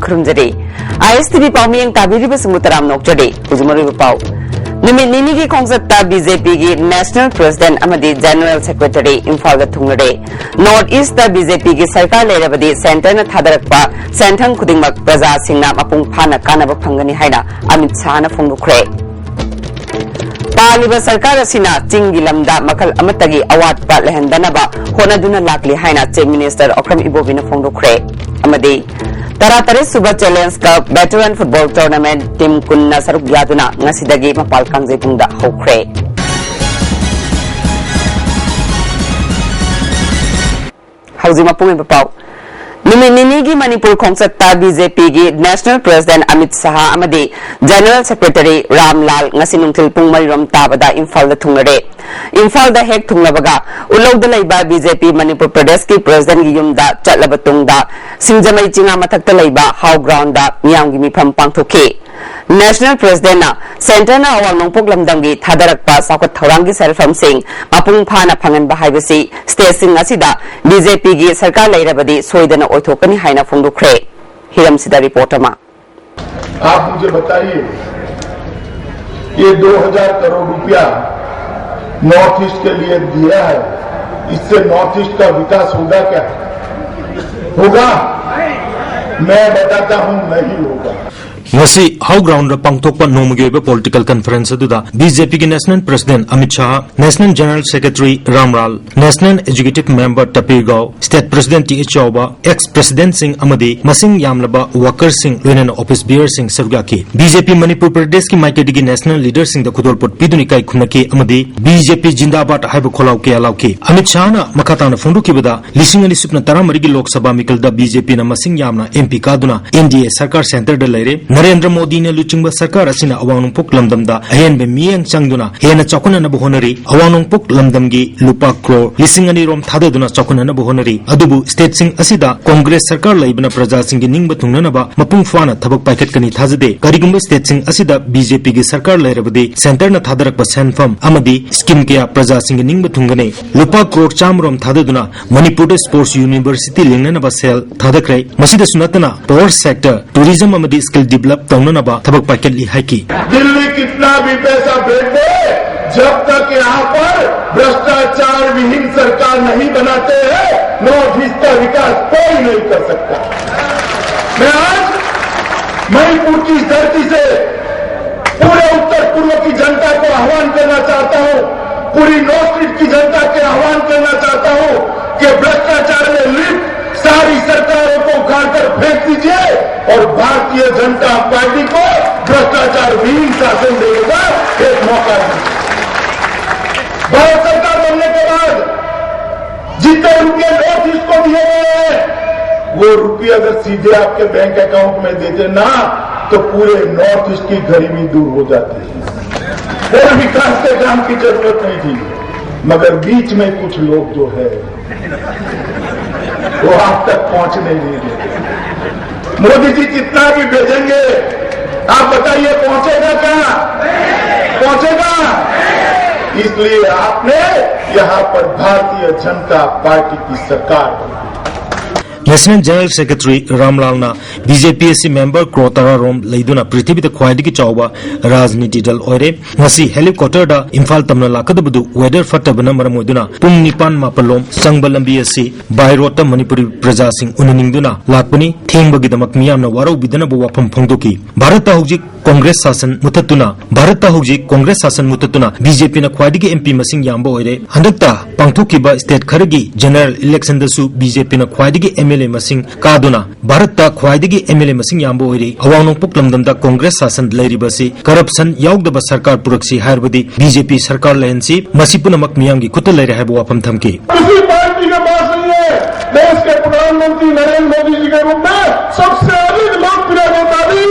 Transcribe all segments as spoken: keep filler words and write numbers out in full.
ꯈꯨꯔꯨꯝꯖꯔꯤ꯫ ꯑꯥꯏ ꯑꯦꯁ T V ꯄꯥꯎꯃꯤꯌꯦꯡ ꯇꯥꯕꯤꯔꯤꯕꯁꯤꯡꯕꯨ ꯇꯔꯥꯝꯅ ꯑꯣꯛꯆꯔꯤ꯫ ꯍꯧꯖꯤꯛ ꯃꯔꯨꯑꯣꯏꯕ ꯄꯥꯎ꯫ ꯅꯨꯃꯤꯠ ꯅꯤꯅꯤꯒꯤ ꯈꯣꯡꯆꯠꯇ ꯕꯤ ꯖꯦ ꯄꯤꯒꯤ National President ꯑꯃꯗꯤ General Secretary ꯏꯝꯐꯥꯜꯗ ꯊꯨꯡꯂꯔꯦ꯫ North East ꯇ ꯕꯤ ꯖꯦ ꯄꯤꯒꯤ ꯁꯔꯀꯥꯔ ꯂꯩꯔꯕꯗꯤ centre ꯅ ꯊꯥꯗꯔꯛꯄ ꯁꯦꯟꯊꯪ ꯈꯨꯗꯤꯡꯃꯛ ꯄ꯭ꯔꯖꯥꯁꯤꯡꯅ ꯃꯄꯨꯡ ꯐꯥꯅ ꯀꯥꯟꯅꯕ ꯐꯪꯒꯅꯤ ꯍꯥꯏꯅ ꯑꯃꯤꯠ ꯁꯥꯍꯅ ꯐꯣꯡꯗꯣꯛꯈ꯭ꯔꯦ꯫ ꯄꯥꯜꯂꯤꯕ ꯁꯔꯀꯥꯔ ꯑꯁꯤꯅ ꯆꯤꯡꯒꯤ ꯂꯝꯗ ꯃꯈꯜ ꯑꯃꯠꯇꯒꯤ ꯑꯋꯥꯠꯄ ꯂꯩꯍꯟꯗꯅꯕ ꯍꯣꯠꯅꯗꯨꯅ ꯂꯥꯛꯂꯤ ꯍꯥꯏꯅ Chief Minister ꯑꯣꯀ꯭ꯔꯝ ꯏꯕꯣꯕꯤꯅ ꯐꯣꯡꯗꯣꯛꯈ꯭ꯔꯦ꯫ ꯑꯃꯗꯤ ꯇꯔꯥꯇꯔꯦꯠ ꯁꯨꯕ Challenge Cup Veteran Football Tournament team ꯀꯨꯟꯅ ꯁꯔꯨꯛ ꯌꯥꯗꯨꯅ ꯉꯁꯤꯗꯒꯤ ꯃꯄꯥꯜ ꯀꯥꯡꯖꯩꯕꯨꯡꯗ ꯍꯧꯈ꯭ꯔꯦ꯫ ꯍꯧꯖꯤꯛ ꯃꯄꯨꯡ ꯑꯣꯏꯕ ꯄꯥꯎ꯫ ꯅꯨꯃꯤꯠ ꯅꯤꯅꯤꯒꯤ ꯃꯅꯤꯄꯨꯔ ꯈꯣꯡꯆꯠꯇ ꯕꯤ ꯖꯦ ꯄꯤꯒꯤ National President ꯑꯃꯤꯠ ꯁꯥꯍ ꯑꯃꯗꯤ General Secretary ꯔꯥꯝꯂꯥꯜ ꯉꯁꯤ ꯅꯨꯡꯊꯤꯜ ꯄꯨꯡ ꯃꯔꯤꯔꯣꯝ ꯇꯥꯕꯗ ꯏꯝꯐꯥꯜꯗ ꯊꯨꯡꯂꯔꯦ꯫ ꯏꯝꯐꯥꯜꯗ ꯍꯦꯛ ꯊꯨꯡꯂꯕꯒ ꯎꯠꯂꯧꯗ ꯂꯩꯕ ꯕꯤ ꯖꯦ ꯄꯤ ꯃꯅꯤꯄꯨꯔ ꯄ꯭ꯔꯗꯦꯁꯀꯤ Presidentꯒꯤ ꯌꯨꯝꯗ ꯆꯠꯂꯕ ꯇꯨꯡꯗ ꯁꯤꯡꯖꯃꯩ ꯆꯤꯉꯥ ꯃꯊꯛꯇ ꯂꯩꯕ How Groundꯗ ꯃꯤꯌꯥꯝꯒꯤ ꯃꯤꯐꯝ ꯄꯥꯡꯊꯣꯛꯈꯤ꯫ National Presidentꯅ Centreꯅ ꯑꯋꯥꯡ ꯅꯣꯡꯄꯣꯛ ꯂꯝꯗꯝꯒꯤ ꯊꯥꯗꯔꯛꯄ ꯆꯥꯎꯈꯠ ꯊꯧꯔꯥꯡꯒꯤ ꯁꯦꯜꯐꯝꯁꯤꯡ ꯃꯄꯨꯡ ꯐꯥꯅ ꯐꯪꯍꯟꯕ ꯍꯥꯏꯕꯁꯤ stateꯁꯤꯡ ꯑꯁꯤꯗ ꯕꯤ ꯖꯦ ꯄꯤꯒꯤ ꯁꯔꯀꯥꯔ ꯂꯩꯔꯕꯗꯤ ꯁꯣꯏꯗꯅ ꯑꯣꯏꯊꯣꯛꯀꯅꯤ ꯍꯥꯏꯅ ꯐꯣꯡꯗꯣꯛꯈ꯭ꯔꯦ꯫ ꯍꯤꯔꯝꯁꯤꯗ report ꯑꯃ꯫ आप मुझे बताइए, ये दो हज़ार करोड़ रुपया North East के लिए दिया है, इससे North East का विकास होगा क्या? होगा? मैं बताता हूँ, नहीं होगा। ꯉꯁꯤ How Groundꯗ ꯄꯥꯡꯊꯣꯛꯄ ꯅꯣꯡꯃꯒꯤ ꯑꯣꯏꯕ political conference ꯑꯗꯨꯗ ꯕꯤ ꯖꯦ ꯄꯤꯒꯤ National President Amit Shah, National General Secretary ꯔꯥꯝꯂꯥꯜ, National Executive Member ꯇꯄꯤꯔ Goa, State President T H ꯆꯥꯎꯕ, ex Presidentꯁꯤꯡ ꯑꯃꯗꯤ ꯃꯁꯤꯡ ꯌꯥꯝꯂꯕ workerꯁꯤꯡ, ꯂꯣꯏꯅꯅ office bearerꯁꯤꯡ ꯁꯔꯨꯛ ꯌꯥꯈꯤ꯫ ꯕꯤ ꯖꯦ ꯄꯤ ꯃꯅꯤꯄꯨꯔ ꯄ꯭ꯔꯗꯦꯁꯀꯤ ꯃꯥꯏꯀꯩꯗꯒꯤ national leaderꯁꯤꯡꯗ ꯈꯨꯗꯣꯜꯄꯣꯠ ꯄꯤꯗꯨꯅ ꯏꯀꯥꯏ ꯈꯨꯝꯅꯈꯤ ꯑꯃꯗꯤ ꯕꯤ ꯖꯦ ꯄꯤ ꯖꯤꯟꯗꯥꯕꯥꯗ ꯍꯥꯏꯕ ꯈꯣꯜꯂꯥꯎ ꯀꯌꯥ ꯂꯥꯎꯈꯤ꯫ ꯑꯃꯤꯠ ꯁꯥꯍꯅ ꯃꯈꯥ ꯇꯥꯅ ꯐꯣꯡꯗꯣꯛꯈꯤꯕꯗ, ꯂꯤꯁꯤꯡ ꯑꯅꯤ ꯁꯨꯞꯅ ꯇꯔꯥꯃꯔꯤꯒꯤ ꯂꯣꯛ ꯁꯚꯥ ꯃꯤꯈꯜꯗ ꯕꯤ ꯖꯦ ꯄꯤꯅ ꯃꯁꯤꯡ ꯌꯥꯝꯅ ꯑꯦꯝ ꯄꯤ ꯀꯥꯗꯨꯅ ꯑꯦꯟ ꯗꯤ ꯑꯦ ꯁꯔꯀꯥꯔ centreꯗ ꯂꯩꯔꯦ꯫ ꯅꯔꯦꯟꯗ꯭ꯔ ꯃꯣꯗꯤꯅ ꯂꯨꯆꯤꯡꯕ ꯁꯔꯀꯥꯔ ꯑꯁꯤꯅ ꯑꯋꯥꯡ ꯅꯣꯡꯄꯣꯛ ꯂꯝꯗꯝꯗ ꯑꯍꯦꯟꯕ ꯃꯤꯠꯌꯦꯡ ꯆꯪꯗꯨꯅ ꯍꯦꯟꯅ ꯆꯥꯎꯈꯠꯅꯅꯕ ꯍꯣꯠꯅꯔꯤ꯫ ꯑꯋꯥꯡ ꯅꯣꯡꯄꯣꯛ ꯂꯝꯗꯝꯒꯤ ꯂꯨꯄꯥ ꯀ꯭ꯔꯣꯔ ꯂꯤꯁꯤꯡ ꯑꯅꯤ ꯔꯣꯝ ꯊꯥꯗꯗꯨꯅ ꯆꯥꯎꯈꯠꯅꯅꯕ ꯍꯣꯠꯅꯔꯤ꯫ ꯑꯗꯨꯕꯨ ꯁ꯭ꯇꯦꯠꯁꯤꯡ ꯑꯁꯤꯗ ꯀꯣꯡꯒ꯭ꯔꯦꯁ ꯁꯔꯀꯥꯔ ꯂꯩꯕꯅ ꯄ꯭ꯔꯖꯥꯁꯤꯡꯒꯤ ꯅꯤꯡꯕ ꯊꯨꯡꯅꯅꯕ ꯃꯄꯨꯡ ꯐꯥꯅ ꯊꯕꯛ ꯄꯥꯏꯈꯠꯀꯅꯤ ꯊꯥꯖꯗꯦ꯫ ꯀꯔꯤꯒꯨꯝꯕ ꯁ꯭ꯇꯦꯠꯁꯤꯡ ꯑꯁꯤꯗ ꯕꯤ ꯖꯦ ꯄꯤꯒꯤ ꯁꯔꯀꯥꯔ ꯂꯩꯔꯕꯗꯤ ꯁꯦꯟꯇꯔꯅ ꯊꯥꯗꯔꯛꯄ ꯁꯦꯟꯐꯝ ꯑꯃꯗꯤ ꯁ꯭ꯀꯤꯝ ꯀꯌꯥ ꯄ꯭ꯔꯖꯥꯁꯤꯡꯒꯤ ꯅꯤꯡꯕ ꯊꯨꯡꯒꯅꯤ꯫ ꯂꯨꯄꯥ ꯀ꯭ꯔꯣꯔ ꯆꯥꯝꯃ ꯔꯣꯝ ꯊꯥꯗꯗꯨꯅ ꯃꯅꯤꯄꯨꯔꯗ ꯁ꯭ꯄꯣꯔꯠꯁ ꯌꯨꯅꯤꯚꯔꯁꯤꯇꯤ ꯂꯤꯡꯅꯅꯕ ꯁꯦꯜ ꯊꯥꯗꯈ꯭ꯔꯦ꯫ ꯃꯁꯤꯗꯁꯨ ꯅꯠꯇꯅ ꯄꯥꯋꯔ ꯁꯦꯛꯇꯔ, ꯇꯨꯔꯤꯖꯝ ꯑꯃꯗꯤ ꯁ꯭ꯀꯤꯜ ꯗꯤꯕꯦꯂꯞ ꯇꯧꯅꯅꯕ ꯊꯕꯛ ꯄꯥꯏꯈꯠꯂꯤ ꯍꯥꯏꯈꯤ꯫ दिल्ली कितना भी पैसा फेंक दे, जब तक यहाँ पर भ्रष्टाचार विहीन सरकार नहीं बनाते हैं, नॉर्थ ईस्ट का विकास कोई नहीं कर सकता। मैं आज मणिपुर की इस धरती से पूरे उत्तर पूर्व की जनता को आह्वान करना चाहता हूं, पूरी नॉर्थ ईस्ट की जनता के आह्वान करना चाहता हूं कि भ्रष्टाचार में लिप्त सारी सरकारों को उखाड़कर फेंक दीजिए और भारतीय जनता पार्टी को भ्रष्टाचार विहीन शासन देने का एक मौका दीजिए। भारत सरकार बनने के बाद जितने रुपये नॉर्थ ईस्ट को दिए गए हैं, वो रुपये अगर सीधे आपके बैंक अकाउंट में देते ना, तो पूरे नॉर्थ ईस्ट की गरीबी दूर हो जाती है। कोई विकास के काम की जरूरत नहीं थी, मगर बीच में कुछ लोग जो है, वो आप तक पहुंचने नहीं देते। मोदी जी कितना भी भेजेंगे, आप बताइए, पहुंचेगा क्या? पहुंचेगा? इसलिए आपने यहां पर भारतीय जनता पार्टी की सरकार बनाई। National General Secretary ꯔꯥꯝꯂꯥꯜꯅ ꯕꯤ ꯖꯦ ꯄꯤ ꯑꯁꯤ ꯃꯦꯝꯕꯔ ꯀ꯭ꯔꯣꯔ ꯇꯔꯥ ꯔꯣꯝ ꯂꯩꯗꯨꯅ ꯄ꯭ꯔꯤꯊꯤꯕꯤꯗ ꯈ꯭ꯋꯥꯏꯗꯒꯤ ꯆꯥꯎꯕ ꯔꯥꯖꯅꯤꯇꯤ ꯗꯜ ꯑꯣꯏꯔꯦ꯫ ꯉꯁꯤ ꯍꯦꯂꯤꯀꯣꯞꯇꯔꯗ ꯏꯝꯐꯥꯜ ꯇꯝꯅ ꯂꯥꯛꯀꯗꯕꯗꯨ ꯋꯦꯗꯔ ꯐꯠꯇꯕꯅ ꯃꯔꯝ ꯑꯣꯏꯗꯨꯅ ꯄꯨꯡ ꯅꯤꯄꯥꯟ ꯃꯥꯄꯜ ꯂꯣꯝ ꯆꯪꯕ ꯂꯝꯕꯤ ꯑꯁꯤ ꯕꯥꯏ ꯔꯣꯗꯇ ꯃꯅꯤꯄꯨꯔꯤ ꯄ꯭ꯔꯖꯥꯁꯤꯡ ꯎꯅꯅꯤꯡꯗꯨꯅ ꯂꯥꯛꯄꯅꯤ꯫ ꯊꯦꯡꯕꯒꯤꯗꯃꯛ ꯃꯤꯌꯥꯝꯅ ꯋꯥꯔꯧꯕꯤꯗꯅꯕ ꯋꯥꯐꯝ ꯐꯣꯡꯗꯣꯛꯈꯤ꯫ ꯚꯥꯔꯠꯇ ꯍꯧꯖꯤꯛ ꯀꯣꯡꯒ꯭ꯔꯦꯁ ꯁꯥꯁꯟ ꯃꯨꯊꯠꯇꯨꯅ, ꯚꯥꯔꯠꯇ ꯍꯧꯖꯤꯛ ꯀꯣꯡꯒ꯭ꯔꯦꯁ ꯁꯥꯁꯟ ꯃꯨꯊꯠꯇꯨꯅ ꯕꯤ ꯖꯦ ꯄꯤꯅ ꯈ꯭ꯋꯥꯏꯗꯒꯤ ꯑꯦꯝ ꯄꯤ ꯃꯁꯤꯡ ꯌꯥꯝꯕ ꯑꯣꯏꯔꯦ꯫ ꯍꯟꯗꯛꯇ ꯄꯥꯡꯊꯣꯛꯈꯤꯕ ꯁ꯭ꯇꯦꯠ ꯈꯔꯒꯤ ꯖꯦꯅꯔꯦꯜ ꯏꯂꯦꯛꯁꯟꯗꯁꯨ ꯕꯤ ꯖꯦ ꯄꯤꯅ ꯈ꯭ꯋꯥꯏꯗꯒꯤ ꯑꯦꯝ ꯑꯦꯜ ꯑꯦ ꯃꯁꯤꯡ ꯀꯥꯗꯨꯅ ꯚꯥꯔꯠꯇ ꯈ꯭ꯋꯥꯏꯗꯒꯤ ꯑꯦꯝ ꯑꯦꯜ ꯑꯦ ꯃꯁꯤꯡ ꯌꯥꯝꯕ ꯑꯣꯏꯔꯤ꯫ ꯑꯋꯥꯡ ꯅꯣꯡꯄꯣꯛ ꯂꯝꯗꯝꯗ ꯀꯣꯡꯒ꯭ꯔꯦꯁ ꯁꯥꯁꯟ ꯂꯩꯔꯤꯕꯁꯤ ꯀꯔꯞꯁꯟ ꯌꯥꯎꯗꯕ ꯁꯔꯀꯥꯔ ꯄꯨꯔꯛꯁꯤ ꯍꯥꯏꯔꯕꯗꯤ ꯕꯤ ꯖꯦ ꯄꯤ ꯁꯔꯀꯥꯔ ꯂꯩꯍꯟꯁꯤ꯫ ꯃꯁꯤ ꯄꯨꯝꯅꯃꯛ ꯃꯤꯌꯥꯝꯒꯤ ꯈꯨꯠꯇ ꯂꯩꯔꯦ ꯍꯥꯏꯕ ꯋꯥꯐꯝ ꯊꯝꯈꯤ꯫ किसी पार्टी के पास नहीं है। देश के प्रधानमंत्री नरेंद्र मोदी जी के रूप में सबसे अधिक लोकप्रिय नेता भी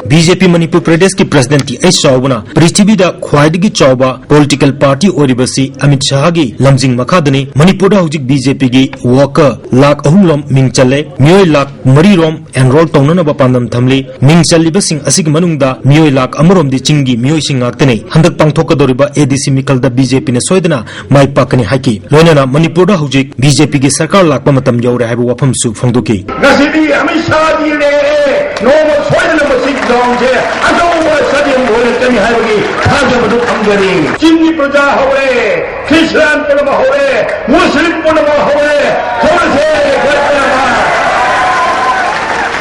ꯕꯤ ꯖꯦ ꯄꯤ ꯃꯅꯤꯄꯨꯔ ꯄ꯭ꯔꯗꯦꯁꯀꯤ ꯄ꯭ꯔꯁꯤꯗꯦꯟꯠ ꯇꯤ ꯑꯩꯆ ꯆꯥꯎꯕꯅ ꯄ꯭ꯔꯤꯊꯤꯕꯤꯗ ꯈ꯭ꯋꯥꯏꯗꯒꯤ ꯆꯥꯎꯕ ꯄꯣꯂꯤꯇꯤꯀꯦꯜ ꯄꯥꯔꯇꯤ ꯑꯣꯏꯔꯤꯕꯁꯤ ꯑꯃꯤꯠ ꯁꯍꯥꯒꯤ ꯂꯝꯖꯤꯡ ꯃꯈꯥꯗꯅꯤ ꯃꯅꯤꯄꯨꯔꯗ ꯍꯧꯖꯤꯛ ꯕꯤ ꯖꯦ ꯄꯤꯒꯤ ꯋꯥꯀꯔ ꯂꯥꯈ ꯑꯍꯨꯝ ꯔꯣꯝ ꯃꯤꯡ ꯆꯜꯂꯦ꯫ ꯃꯤꯑꯣꯏ ꯂꯥꯈ ꯃꯔꯤ ꯔꯣꯝ ꯑꯦꯟꯔꯣꯜ ꯇꯧꯅꯅꯕ ꯄꯥꯟꯗꯝ ꯊꯝꯂꯤ꯫ ꯃꯤꯡ ꯆꯜꯂꯤꯕꯁꯤꯡ ꯑꯁꯤꯒꯤ ꯃꯅꯨꯡꯗ ꯃꯤꯑꯣꯏ ꯂꯥꯈ ꯑꯃ ꯔꯣꯝꯗꯤ ꯆꯤꯡꯒꯤ ꯃꯤꯑꯣꯏꯁꯤꯡ ꯉꯥꯛꯇꯅꯤ꯫ ꯍꯟꯗꯛ ꯄꯥꯡꯊꯣꯛꯀꯗꯧꯔꯤꯕ ꯑꯦ ꯗꯤ ꯁꯤ ꯃꯤꯈꯜꯗ ꯕꯤ ꯖꯦ ꯄꯤꯅ ꯁꯣꯏꯗꯅ ꯃꯥꯏ ꯄꯥꯛꯀꯅꯤ ꯍꯥꯏꯈꯤ꯫ ꯂꯣꯏꯅꯅ ꯃꯅꯤꯄꯨꯔꯗ ꯍꯧꯖꯤꯛ ꯕꯤ ꯖꯦ ꯄꯤꯒꯤ ꯁꯔꯀꯥꯔ ꯂꯥꯛꯄ ꯃꯇꯝ ꯌꯧꯔꯦ ꯍꯥꯏꯕ ꯋꯥꯐꯝꯁꯨ ꯐꯣꯡꯗꯣꯛꯈꯤ꯫ ꯉꯁꯤꯗꯤ ꯑꯃꯤꯠ ꯁꯥꯍꯖꯤ ꯂꯩꯔꯦ, ꯅꯣꯡꯃ ꯁꯣꯏꯗꯅ ꯃꯁꯤ ꯒ꯭ꯔꯥꯎꯟꯁꯦ ꯑꯆꯧꯕ ꯁ꯭ꯇꯦꯗꯤꯌꯝ ꯑꯣꯏꯔꯛꯀꯅꯤ ꯍꯥꯏꯕꯒꯤ ꯊꯥꯖꯕꯗꯨ ꯊꯝꯖꯔꯤ꯫ ꯆꯤꯡꯒꯤ ꯄ꯭ꯔꯖꯥ ꯍꯧꯔꯦ, ꯈ꯭ꯔꯤꯁꯇꯤꯌꯥꯟ ꯄꯨꯝꯅꯃꯛ ꯍꯧꯔꯦ, ꯃꯨꯁꯂꯤꯝ ꯄꯨꯝꯅꯃꯛ ꯍꯧꯔꯦ, ꯍꯧꯔꯁꯦ, ꯈꯔ ꯈꯔ꯫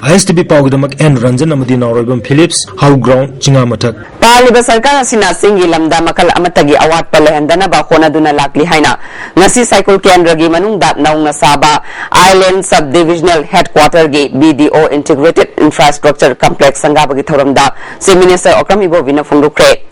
ꯑꯥꯏ ꯑꯦꯁ ꯇꯤ ꯚꯤ ꯄꯥꯎꯒꯤꯗꯃꯛ ꯑꯦꯟ ꯔꯟꯖꯟ ꯑꯃꯗꯤ ꯅꯥꯎꯔꯣꯏꯕꯝ ꯐꯤꯂꯤꯞꯁ, ꯍꯥꯎ ꯒ꯭ꯔꯥꯎꯟ, ꯆꯤꯉꯥꯃꯊꯛ꯫ ꯄꯥꯜꯂꯤꯕ ꯁꯔꯀꯥꯔ ꯑꯁꯤꯅ ꯆꯤꯡꯒꯤ ꯂꯝꯗ ꯃꯈꯜ ꯑꯃꯠꯇꯒꯤ ꯑꯋꯥꯠꯄ ꯂꯩꯍꯟꯗꯅꯕ ꯍꯣꯠꯅꯗꯨꯅ ꯂꯥꯛꯂꯤ ꯍꯥꯏꯅ ꯉꯁꯤ ꯁꯥꯏꯀꯨꯜ ꯀꯦꯟꯗ꯭ꯔꯒꯤ ꯃꯅꯨꯡꯗ ꯅꯧꯅ ꯁꯥꯕ Island Sub Divisional Headquarter ꯒꯤ B D O Integrated Infrastructure Complex ꯁꯪꯒꯥꯕꯒꯤ ꯊꯧꯔꯝꯗ Chief Minister Okram ꯏꯕꯣꯕꯤꯅ ꯐꯣꯡꯗꯣꯛꯈ꯭ꯔꯦ꯫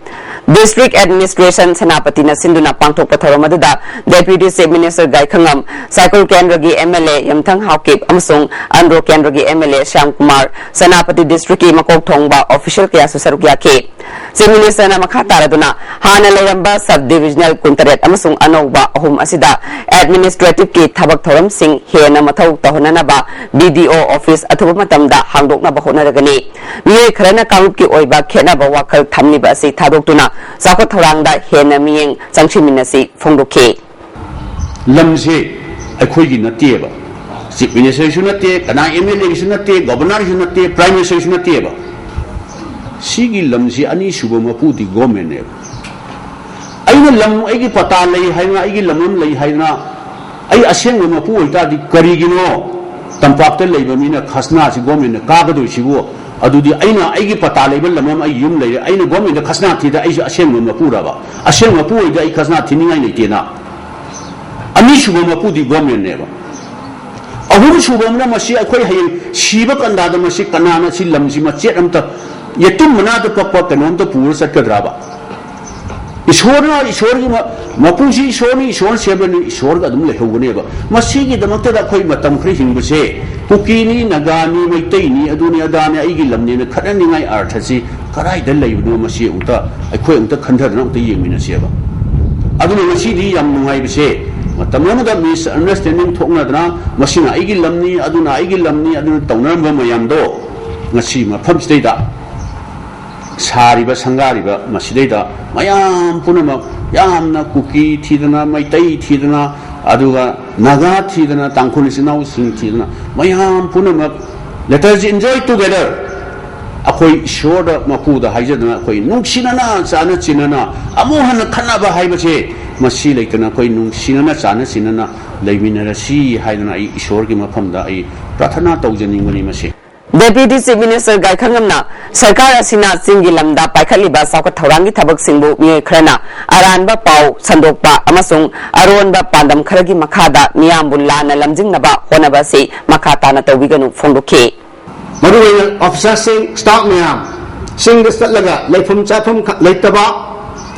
District Administration ꯁꯦꯅꯥꯄꯇꯤꯅ ꯁꯤꯟꯗꯨꯅ ꯄꯥꯡꯊꯣꯛꯄ ꯊꯧꯔꯝ ꯑꯗꯨꯗ Deputy Chief Minister ꯒꯥꯏꯈꯉꯝ, ꯁꯥꯏꯀꯨꯜ ꯀꯦꯟꯗ꯭ꯔꯒꯤ M L A ꯌꯝꯊꯪ ꯍꯥꯎꯀꯤꯞ ꯑꯃꯁꯨꯡ ꯑꯟꯗ꯭ꯔꯣ ꯀꯦꯟꯗ꯭ꯔꯒꯤ M L A Shyam Kumar, Senapati district ꯀꯤ ꯃꯀꯣꯛ ꯊꯣꯡꯕ official ꯀꯌꯥꯁꯨ ꯁꯔꯨꯛ ꯌꯥꯈꯤ꯫ Chief Minister ꯅ ꯃꯈꯥ ꯇꯥꯔꯗꯨꯅ ꯍꯥꯟꯅ ꯂꯩꯔꯝꯕ Sub Divisional ꯀꯨꯟꯇꯔꯦꯠ ꯑꯃꯁꯨꯡ ꯑꯅꯧꯕ ꯑꯍꯨꯝ ꯑꯁꯤꯗ administrative ꯀꯤ ꯊꯕꯛ ꯊꯧꯔꯝꯁꯤꯡ ꯍꯦꯟꯅ ꯃꯊꯧ ꯇꯧꯍꯟꯅꯅꯕ B D O office ꯑꯊꯨꯕ ꯃꯇꯝꯗ ꯍꯥꯡꯗꯣꯛꯅꯕ ꯍꯣꯠꯅꯔꯒꯅꯤ꯫ ꯃꯤꯑꯣꯏ ꯈꯔꯅ ꯀꯥꯡꯂꯨꯞꯀꯤ ꯑꯣꯏꯕ ꯈꯦꯠꯅꯕ ꯋꯥꯈꯜ ꯊꯝꯂꯤꯕ ꯑꯁꯤ ꯊꯥꯗꯣꯛꯇꯨꯅ ꯆꯥꯎꯈꯠ ꯊꯧꯔꯥꯡꯗ ꯍꯦꯟꯅ ꯃꯤꯠꯌꯦꯡ ꯆꯪꯁꯤꯟꯃꯤꯟꯅꯁꯤ ꯐꯣꯡꯗꯣꯛꯈꯤ꯫ ꯂꯝꯁꯦ ꯑꯩꯈꯣꯏꯒꯤ ꯅꯠꯇꯦꯕ, Chief Minister ꯁꯨ ꯅꯠꯇꯦ, ꯀꯅꯥ M L A ꯁꯨ ꯅꯠꯇꯦ, Governor ꯁꯨ ꯅꯠꯇꯦ, Prime Minister ꯁꯨ ꯅꯠꯇꯦꯕ꯫ ꯁꯤꯒꯤ ꯂꯝꯁꯤ ꯑꯅꯤꯁꯨꯕ ꯃꯄꯨꯗꯤ government ꯅꯦꯕ꯫ ꯑꯩꯅ ꯂꯝ, ꯑꯩꯒꯤ ꯄꯇꯥ ꯂꯩ ꯍꯥꯏꯗꯅ, ꯑꯩꯒꯤ ꯂꯝ ꯑꯃ ꯂꯩ ꯍꯥꯏꯗꯅ, ꯑꯩ ꯑꯁꯦꯡꯕ ꯃꯄꯨ ꯑꯣꯏꯇꯥꯔꯗꯤ ꯀꯔꯤꯒꯤꯅꯣ ꯇꯝꯄꯥꯛꯇ ꯂꯩꯕ ꯃꯤꯅ ꯈꯖꯅꯥꯁꯤ government ꯅ ꯀꯥꯒꯗꯣꯏꯁꯤꯕꯨ? ꯑꯗꯨꯗꯤ ꯑꯩꯅ ꯑꯩꯒꯤ ꯄꯇꯥ ꯂꯩꯕ ꯂꯝ ꯑꯃ, ꯑꯩꯒꯤ ꯌꯨꯝ ꯂꯩꯔꯦ, ꯑꯩꯅ government ꯗ ꯈꯖꯅꯥ ꯊꯤꯗ ꯑꯩꯁꯨ ꯑꯁꯦꯡꯕ ꯃꯄꯨꯔꯕ? ꯑꯁꯦꯡꯕ ꯃꯄꯨ ꯑꯣꯏꯔꯗꯤ ꯑꯩ ꯈꯖꯅꯥ ꯊꯤꯅꯤꯡꯉꯥꯏ ꯂꯩꯇꯦꯅ꯫ ꯑꯅꯤꯁꯨꯕ ꯃꯄꯨꯗꯤ government ꯅꯦꯕ꯫ ꯑꯍꯨꯝꯁꯨꯕ ꯑꯃꯅ ꯃꯁꯤ ꯑꯩꯈꯣꯏ ꯍꯌꯦꯡ ꯁꯤꯕ ꯀꯟꯗꯥꯗ ꯃꯁꯤ ꯀꯅꯥꯅ ꯁꯤ ꯂꯝꯁꯤ ꯃꯆꯦꯠ ꯑꯝꯇ, ꯌꯦꯇꯨꯝ ꯃꯅꯥꯗ ꯄꯛꯄ ꯀꯩꯅꯣꯝꯇ ꯄꯨꯔ ꯆꯠꯀꯗ꯭ꯔꯕ? ꯏꯁꯣꯔꯅ, ꯏꯁꯣꯔꯒꯤ ꯃ-, ꯃꯄꯨꯁꯤ ꯏꯁꯣꯔꯅꯤ, ꯏꯁꯣꯔꯅ ꯁꯦꯝꯕꯅꯤ, ꯏꯁꯣꯔꯒ ꯑꯗꯨꯝ ꯂꯩꯍꯧꯒꯅꯦꯕ꯫ ꯃꯁꯤꯒꯤꯗꯃꯛꯇꯗ ꯑꯩꯈꯣꯏ ꯃꯇꯝ ꯈꯔ ꯍꯤꯡꯕꯁꯦ, ꯀꯨꯀꯤꯅꯤ, ꯅꯥꯒꯥꯅꯤ, ꯃꯩꯇꯩꯅꯤ, ꯑꯗꯨꯅꯤ ꯑꯗꯥꯅꯤ, ꯑꯩꯒꯤ ꯂꯝꯅꯦꯅ ꯈꯠꯅꯅꯤꯡꯉꯥꯏ ꯑꯥꯔꯊꯁꯤ ꯀꯗꯥꯏꯗ ꯂꯩꯕꯅꯣ, ꯃꯁꯤ ꯑꯃꯨꯛꯇ ꯑꯩꯈꯣꯏ ꯑꯃꯨꯛꯇ ꯈꯟꯊꯗꯅ ꯑꯃꯨꯛꯇ ꯌꯦꯡꯃꯤꯟꯅꯁꯦꯕ꯫ ꯑꯗꯨꯅ ꯉꯁꯤꯗꯤ ꯌꯥꯝ ꯅꯨꯡꯉꯥꯏꯕꯁꯦ, ꯃꯇꯝ ꯑꯃꯗ misunderstanding ꯊꯣꯛꯅꯗꯅ, ꯃꯁꯤꯅ ꯑꯩꯒꯤ ꯂꯝꯅꯤ, ꯑꯗꯨꯅ ꯑꯩꯒꯤ ꯂꯝꯅꯤ, ꯑꯗꯨꯅ ꯇꯧꯅꯔꯝꯕ ꯃꯌꯥꯝꯗꯣ ꯉꯁꯤ ꯃꯐꯝꯁꯤꯗꯩꯗ ꯁꯥꯔꯤꯕ, ꯁꯪꯒꯥꯔꯤꯕ ꯃꯁꯤꯗꯩꯗ ꯃꯌꯥꯝ ꯄꯨꯝꯅꯃꯛ, ꯌꯥꯝꯅ ꯀꯨꯀꯤ ꯊꯤꯗꯅ, ꯃꯩꯇꯩ ꯊꯤꯗꯅ, ꯑꯗꯨꯒ ꯅꯥꯒꯥ ꯊꯤꯗꯅ, ꯇꯥꯡꯈꯨꯜ ꯏꯆꯤꯟ ꯏꯅꯥꯎꯁꯤꯡ ꯊꯤꯗꯅ, ꯃꯌꯥꯝ ꯄꯨꯝꯅꯃꯛ, let us enjoy together꯫ ꯑꯩꯈꯣꯏ ꯏꯁꯣꯔꯗ, ꯃꯄꯨꯗ ꯍꯥꯏꯖꯗꯅ, ꯑꯩꯈꯣꯏ ꯅꯨꯡꯁꯤꯅꯅ, ꯆꯥꯅ ꯆꯤꯟꯅꯅ, ꯑꯃꯨꯛ ꯍꯟꯅ ꯈꯠꯅꯕ ꯍꯥꯏꯕꯁꯦ ꯃꯁꯤ ꯂꯩꯇꯅ, ꯑꯩꯈꯣꯏ ꯅꯨꯡꯁꯤꯅꯅ, ꯆꯥꯅ ꯆꯤꯟꯅꯅ ꯂꯩꯃꯤꯟꯅꯔꯁꯤ ꯍꯥꯏꯗꯅ ꯑꯩ ꯏꯁꯣꯔꯒꯤ ꯃꯐꯝꯗ ꯑꯩ ꯄ꯭ꯔꯥꯊꯅꯥ ꯇꯧꯖꯅꯤꯡꯕꯅꯤ꯫ ꯃꯁꯤ Deputy Chief Minister ꯒꯥꯏꯈꯪꯉꯝꯅ ꯁꯔꯀꯥꯔ ꯑꯁꯤꯅ ꯆꯤꯡꯒꯤ ꯂꯝꯗ ꯄꯥꯏꯈꯠꯂꯤꯕ ꯆꯥꯎꯈꯠ ꯊꯧꯔꯥꯡꯒꯤ ꯊꯕꯛꯁꯤꯡꯕꯨ ꯃꯤꯑꯣꯏ ꯈꯔꯅ ꯑꯔꯥꯟꯕ ꯄꯥꯎ ꯁꯟꯗꯣꯛꯄ ꯑꯃꯁꯨꯡ ꯑꯔꯣꯟꯕ ꯄꯥꯟꯗꯝ ꯈꯔꯒꯤ ꯃꯈꯥꯗ ꯃꯤꯌꯥꯝꯕꯨ ꯂꯥꯟꯅ ꯂꯝꯖꯤꯡꯅꯕ ꯍꯣꯠꯅꯕ ꯑꯁꯤ ꯃꯈꯥ ꯇꯥꯅ ꯇꯧꯕꯤꯒꯅꯨ ꯐꯣꯡꯗꯣꯛꯈꯤ꯫ ꯃꯔꯨꯑꯣꯏꯅ officer ꯁꯤꯡ, staff ꯃꯌꯥꯝ ꯆꯤꯡꯗ ꯆꯠꯂꯒ ꯂꯩꯐꯝ ꯆꯥꯐꯝ ꯈ-, ꯂꯩꯇꯕ,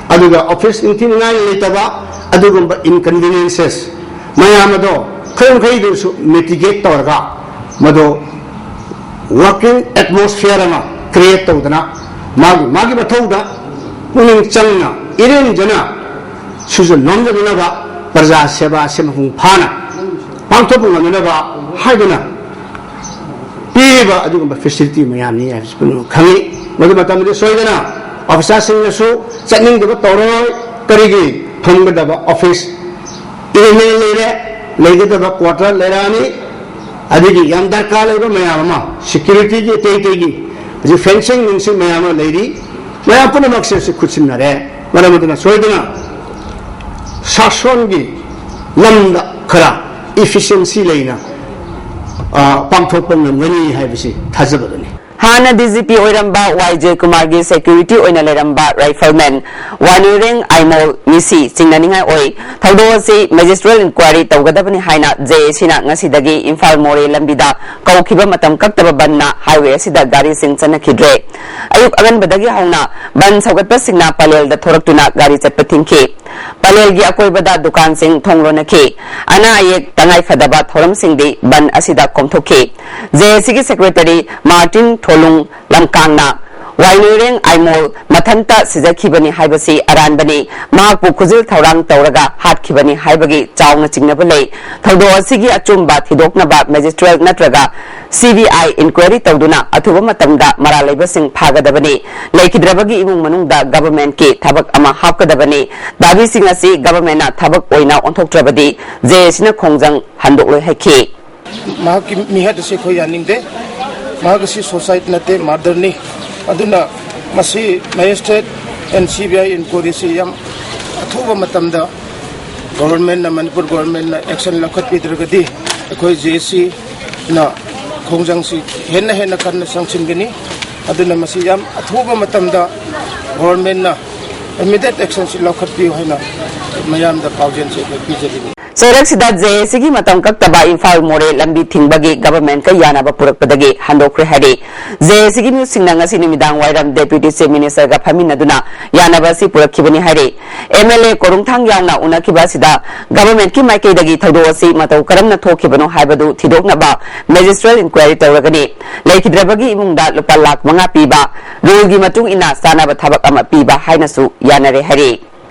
ꯑꯗꯨꯒ office ꯅꯤꯡꯊꯤꯅꯤꯡꯉꯥꯏ ꯂꯩꯇꯕ, ꯑꯗꯨꯒꯨꯝꯕ inconveniences ꯃꯌꯥꯝ ꯑꯗꯣ ꯈꯔ ꯃꯈꯩꯗꯨꯁꯨ mitigate ꯇꯧꯔꯒ, ꯃꯗꯨ working atmosphere ꯑꯃ create ꯇꯧꯗꯅ, ꯃꯥꯒꯤ, ꯃꯥꯒꯤ ꯃꯊꯧꯗ ꯄꯨꯛꯅꯤꯡ ꯆꯪꯅ, ꯏꯔꯦꯟꯖꯅ ꯁꯨꯖ ꯅꯣꯝꯖꯗꯅꯕ, ꯄ꯭ꯔꯖꯥ ꯁꯦꯕꯥ ꯑꯁꯤ ꯃꯄꯨꯡ ꯐꯥꯅ ꯄꯥꯡꯊꯣꯛꯄ ꯉꯝꯅꯅꯕ ꯍꯥꯏꯗꯨꯅ ꯄꯤꯔꯤꯕ ꯑꯗꯨꯒꯨꯝꯕ facility ꯃꯌꯥꯝꯅꯤ ꯍꯥꯏꯕꯁꯤ ꯄꯨꯝꯅꯃꯛ ꯈꯪꯏ꯫ ꯃꯗꯨ ꯃꯇꯝꯗ ꯁꯣꯏꯗꯅ officer ꯁꯤꯡꯅꯁꯨ ꯆꯠꯅꯤꯡꯗꯕ ꯇꯧꯔꯣꯏ꯫ ꯀꯔꯤꯒꯤ? ꯐꯝꯒꯗꯕ office ꯏꯔꯦꯟ ꯂꯩꯔꯦ, ꯂꯩꯒꯗꯕ quarter ꯂꯩꯔꯛꯑꯅꯤ, ꯑꯗꯒꯤ ꯌꯥꯝ ꯗꯔꯀꯥꯔ ꯂꯩꯕ ꯃꯌꯥꯝ ꯑꯃ, security ꯒꯤ, ꯑꯇꯩ ꯑꯇꯩꯒꯤ, ꯍꯧꯖꯤꯛ fencing ꯅꯨꯡꯁꯤꯡ ꯃꯌꯥꯝ ꯑꯃ ꯂꯩꯔꯤ꯫ ꯃꯌꯥꯝ ꯄꯨꯝꯅꯃꯛꯁꯦ ꯁꯤ ꯈꯨꯠꯁꯤꯟꯅꯔꯦ꯫ ꯃꯔꯝ ꯑꯗꯨꯅ ꯁꯣꯏꯗꯅ ꯁꯥꯁꯣꯟꯒꯤ ꯂꯝꯗ ꯈꯔ efficiency ꯂꯩꯅ, ꯑ, ꯄꯥꯡꯊꯣꯛꯄ ꯉꯝꯒꯅꯤ ꯍꯥꯏꯕꯁꯤ ꯊꯥꯖꯕꯗꯨꯅꯤ꯫ ꯍꯥꯟꯅ ꯗꯤ ꯖꯤ ꯄꯤ ꯑꯣꯏꯔꯝꯕ ꯋꯥꯏ ꯖꯣꯏꯀꯨꯃꯥꯔꯒꯤ ꯁꯦꯀ꯭ꯌꯨꯔꯤꯇꯤ ꯑꯣꯏꯅ ꯂꯩꯔꯝꯕ ꯔꯥꯏꯐꯜꯃꯦꯟ ꯋꯥꯅꯨꯔꯦꯡ ꯑꯥꯏꯃꯣꯜ ꯃꯤꯁꯤ ꯆꯤꯡꯅꯅꯤꯡꯉꯥꯏ ꯑꯣꯏ꯫ ꯊꯧꯗꯣꯛ ꯑꯁꯤ ꯃꯦꯖꯤꯁꯇ꯭ꯔꯦꯠ ꯏꯟꯀ꯭ꯋꯥꯏꯔꯤ ꯇꯧꯒꯗꯕꯅꯤ ꯍꯥꯏꯅ ꯖꯦ ꯑꯦ ꯁꯤꯅ ꯉꯁꯤꯗꯒꯤ ꯏꯝꯐꯥꯜ ꯃꯣꯔꯦ ꯂꯝꯕꯤꯗ ꯀꯧꯈꯤꯕ ꯃꯇꯝ ꯀꯛꯇꯕ ꯕꯟꯅ ꯍꯥꯏꯋꯦ ꯑꯁꯤꯗ ꯒꯥꯔꯤꯁꯤꯡ ꯆꯠꯅꯈꯤꯗ꯭ꯔꯦ꯫ ꯑꯌꯨꯛ ꯑꯉꯟꯕꯗꯒꯤ ꯍꯧꯅ ꯕꯟ ꯁꯧꯒꯠꯄꯁꯤꯡꯅ ꯄꯂꯦꯜꯗ ꯊꯣꯔꯛꯇꯨꯅ ꯒꯥꯔꯤ ꯆꯠꯄ ꯊꯤꯡꯈꯤ꯫ ꯄꯂꯦꯜꯒꯤ ꯑꯀꯣꯏꯕꯗ ꯗꯨꯀꯥꯟꯁꯤꯡ ꯊꯣꯡ ꯂꯣꯟꯅꯈꯤ꯫ ꯑꯅꯥ ꯑꯌꯦꯛ ꯇꯉꯥꯏ ꯐꯗꯕ ꯊꯧꯔꯝꯁꯤꯡꯗꯤ ꯕꯟ ꯑꯁꯤꯗ ꯀꯣꯝꯊꯣꯛꯈꯤ꯫ ꯖꯦ ꯑꯦ ꯁꯤꯒꯤ ꯁꯦꯀ꯭ꯔꯦꯇꯔꯤ ꯃꯥꯔꯇꯤꯟ ꯊꯣꯂꯨꯡ ꯂꯝꯀꯥꯡꯅ ꯋꯥꯏꯅꯨꯔꯦꯡ ꯑꯥꯏꯃꯣꯜ ꯃꯊꯟꯇ ꯁꯤꯖꯈꯤꯕꯅꯤ ꯍꯥꯏꯕꯁꯤ ꯑꯔꯥꯟꯕꯅꯤ, ꯃꯍꯥꯛꯄꯨ ꯈꯨꯖꯤꯜ ꯊꯧꯔꯥꯡ ꯇꯧꯔꯒ ꯍꯥꯠꯈꯤꯕꯅꯤ ꯍꯥꯏꯕꯒꯤ ꯆꯥꯎꯅ ꯆꯤꯡꯅꯕ ꯂꯩ꯫ ꯊꯧꯗꯣꯛ ꯑꯁꯤꯒꯤ ꯑꯆꯨꯝꯕ ꯊꯤꯗꯣꯛꯅꯕ ꯃꯦꯖꯤꯁꯇ꯭ꯔꯦꯠ ꯅꯠꯇ꯭ꯔꯒ ꯁꯤ ꯕꯤ ꯑꯥꯏ ꯏꯟꯀ꯭ꯋꯥꯏꯔꯤ ꯇꯧꯗꯨꯅ ꯑꯊꯨꯕ ꯃꯇꯝꯗ ꯃꯔꯥꯜ ꯂꯩꯕꯁꯤꯡ ꯐꯥꯒꯗꯕꯅꯤ꯫ ꯂꯩꯈꯤꯗ꯭ꯔꯕꯒꯤ ꯏꯃꯨꯡ ꯃꯅꯨꯡꯗ ꯒꯚꯔꯟꯃꯦꯟꯠꯀꯤ ꯊꯕꯛ ꯑꯃ ꯍꯥꯞꯀꯗꯕꯅꯤ꯫ ꯗꯥꯕꯤꯁꯤꯡ ꯑꯁꯤ ꯒꯚꯔꯟꯃꯦꯟꯠꯅ ꯊꯕꯛ ꯑꯣꯏꯅ ꯑꯣꯟꯊꯣꯛꯇ꯭ꯔꯕꯗꯤ ꯖꯦ ꯑꯦ ꯁꯤꯅ ꯈꯣꯡꯖꯪ ꯍꯟꯗꯣꯛꯂꯣꯏ ꯍꯥꯏꯈꯤ꯫ ꯃꯍꯥꯛꯀꯤ ꯃꯤꯍꯥꯠ ꯑꯁꯤ ꯑꯩꯈꯣꯏ ꯌꯥꯅꯤꯡꯗꯦ꯫ ꯃꯍꯥꯛ ꯑꯁꯤ ꯁꯨꯁꯥꯏꯠ ꯅꯠꯇꯦ, ꯃꯔꯗꯔꯅꯤ꯫ ꯑꯗꯨꯅ ꯃꯁꯤ ꯃꯦꯖꯤꯁꯇ꯭ꯔꯦꯠ ꯑꯦꯟ ꯁꯤ ꯕꯤ ꯑꯥꯏ ꯏꯟꯀ꯭ꯋꯥꯏꯔꯤꯁꯤ ꯌꯥꯝ ꯑꯊꯨꯕ ꯃꯇꯝꯗ ꯒꯣꯚꯔꯟꯃꯦꯟꯠꯅ, ꯃꯅꯤꯄꯨꯔ ꯒꯣꯚꯔꯟꯃꯦꯟꯠꯅ ꯑꯦꯛꯁꯟ ꯂꯧꯈꯠꯄꯤꯗ꯭ꯔꯒꯗꯤ ꯑꯩꯈꯣꯏ ꯖꯦ ꯑꯦ ꯁꯤꯅ ꯈꯣꯡꯖꯪꯁꯤ ꯍꯦꯟꯅ ꯍꯦꯟꯅ ꯀꯟꯅ ꯆꯪꯁꯤꯟꯒꯅꯤ꯫ ꯑꯗꯨꯅ ꯃꯁꯤ ꯌꯥꯝ ꯑꯊꯨꯕ ꯃꯇꯝꯗ ꯒꯣꯚꯔꯟꯃꯦꯟꯠꯅ ꯏꯃꯤꯗꯤꯌꯦꯠ ꯑꯦꯛꯁꯟꯁꯤ ꯂꯧꯈꯠꯄꯤꯌꯨ ꯍꯥꯏꯅ ꯃꯌꯥꯝꯗ ꯄꯥꯎꯖꯦꯜꯁꯤ ꯑꯩꯈꯣꯏ ꯄꯤꯖꯔꯤꯕꯅꯤ꯫ ꯆꯩꯔꯛꯁꯤꯗ ꯖꯦ ꯑꯦ ꯁꯤꯒꯤ ꯃꯇꯝ ꯀꯛꯇꯕ ꯏꯝꯐꯥꯜ ꯃꯣꯔꯦ ꯂꯝꯕꯤ ꯊꯤꯡꯕꯒꯤ ꯒꯚꯔꯟꯃꯦꯟꯠꯀ ꯌꯥꯅꯕ ꯄꯨꯔꯛꯄꯗꯒꯤ ꯍꯟꯗꯣꯛꯈ꯭ꯔꯦ ꯍꯥꯏꯔꯤ꯫ ꯖꯦ ꯑꯦ ꯁꯤꯒꯤ ꯃꯤꯍꯨꯠꯁꯤꯡꯅ ꯉꯁꯤ ꯅꯨꯃꯤꯗꯥꯡ ꯋꯥꯏꯔꯝ ꯗꯦꯄ꯭ꯌꯨꯇꯤ ꯆꯤꯐ ꯃꯤꯅꯤꯁꯇꯔꯒ ꯐꯝꯃꯤꯟꯅꯗꯨꯅ ꯌꯥꯅꯕ ꯑꯁꯤ ꯄꯨꯔꯛꯈꯤꯕꯅꯤ ꯍꯥꯏꯔꯤ꯫ ꯑꯦꯝ ꯑꯦꯜ ꯑꯦ ꯀꯣꯔꯨꯡꯊꯥꯡ ꯌꯥꯎꯅ ꯎꯅꯈꯤꯕ ꯑꯁꯤꯗ ꯒꯚꯔꯟꯃꯦꯟꯠꯀꯤ ꯃꯥꯏꯀꯩꯗꯒꯤ ꯊꯧꯗꯣꯛ ꯑꯁꯤ ꯃꯇꯧ ꯀꯔꯝꯅ ꯊꯣꯛꯈꯤꯕꯅꯣ ꯍꯥꯏꯕꯗꯨ ꯊꯤꯗꯣꯛꯅꯕ ꯃꯦꯖꯤꯁꯇ꯭ꯔꯦꯠ ꯏꯟꯀ꯭ꯋꯥꯏꯔꯤ ꯇꯧꯔꯒꯅꯤ꯫ ꯂꯩꯈꯤꯗ꯭ꯔꯕꯒꯤ ꯏꯃꯨꯡꯗ ꯂꯨꯄꯥ ꯂꯥꯈ ꯃꯉꯥ ꯄꯤꯕ, ꯔꯨꯜꯒꯤ ꯃꯇꯨꯡ ꯏꯟꯅ ꯆꯥꯅꯕ ꯊꯕꯛ ꯑꯃ ꯄꯤꯕ ꯍꯥꯏꯅꯁꯨ ꯌꯥꯅꯔꯦ ꯍꯥꯏꯔꯤ꯫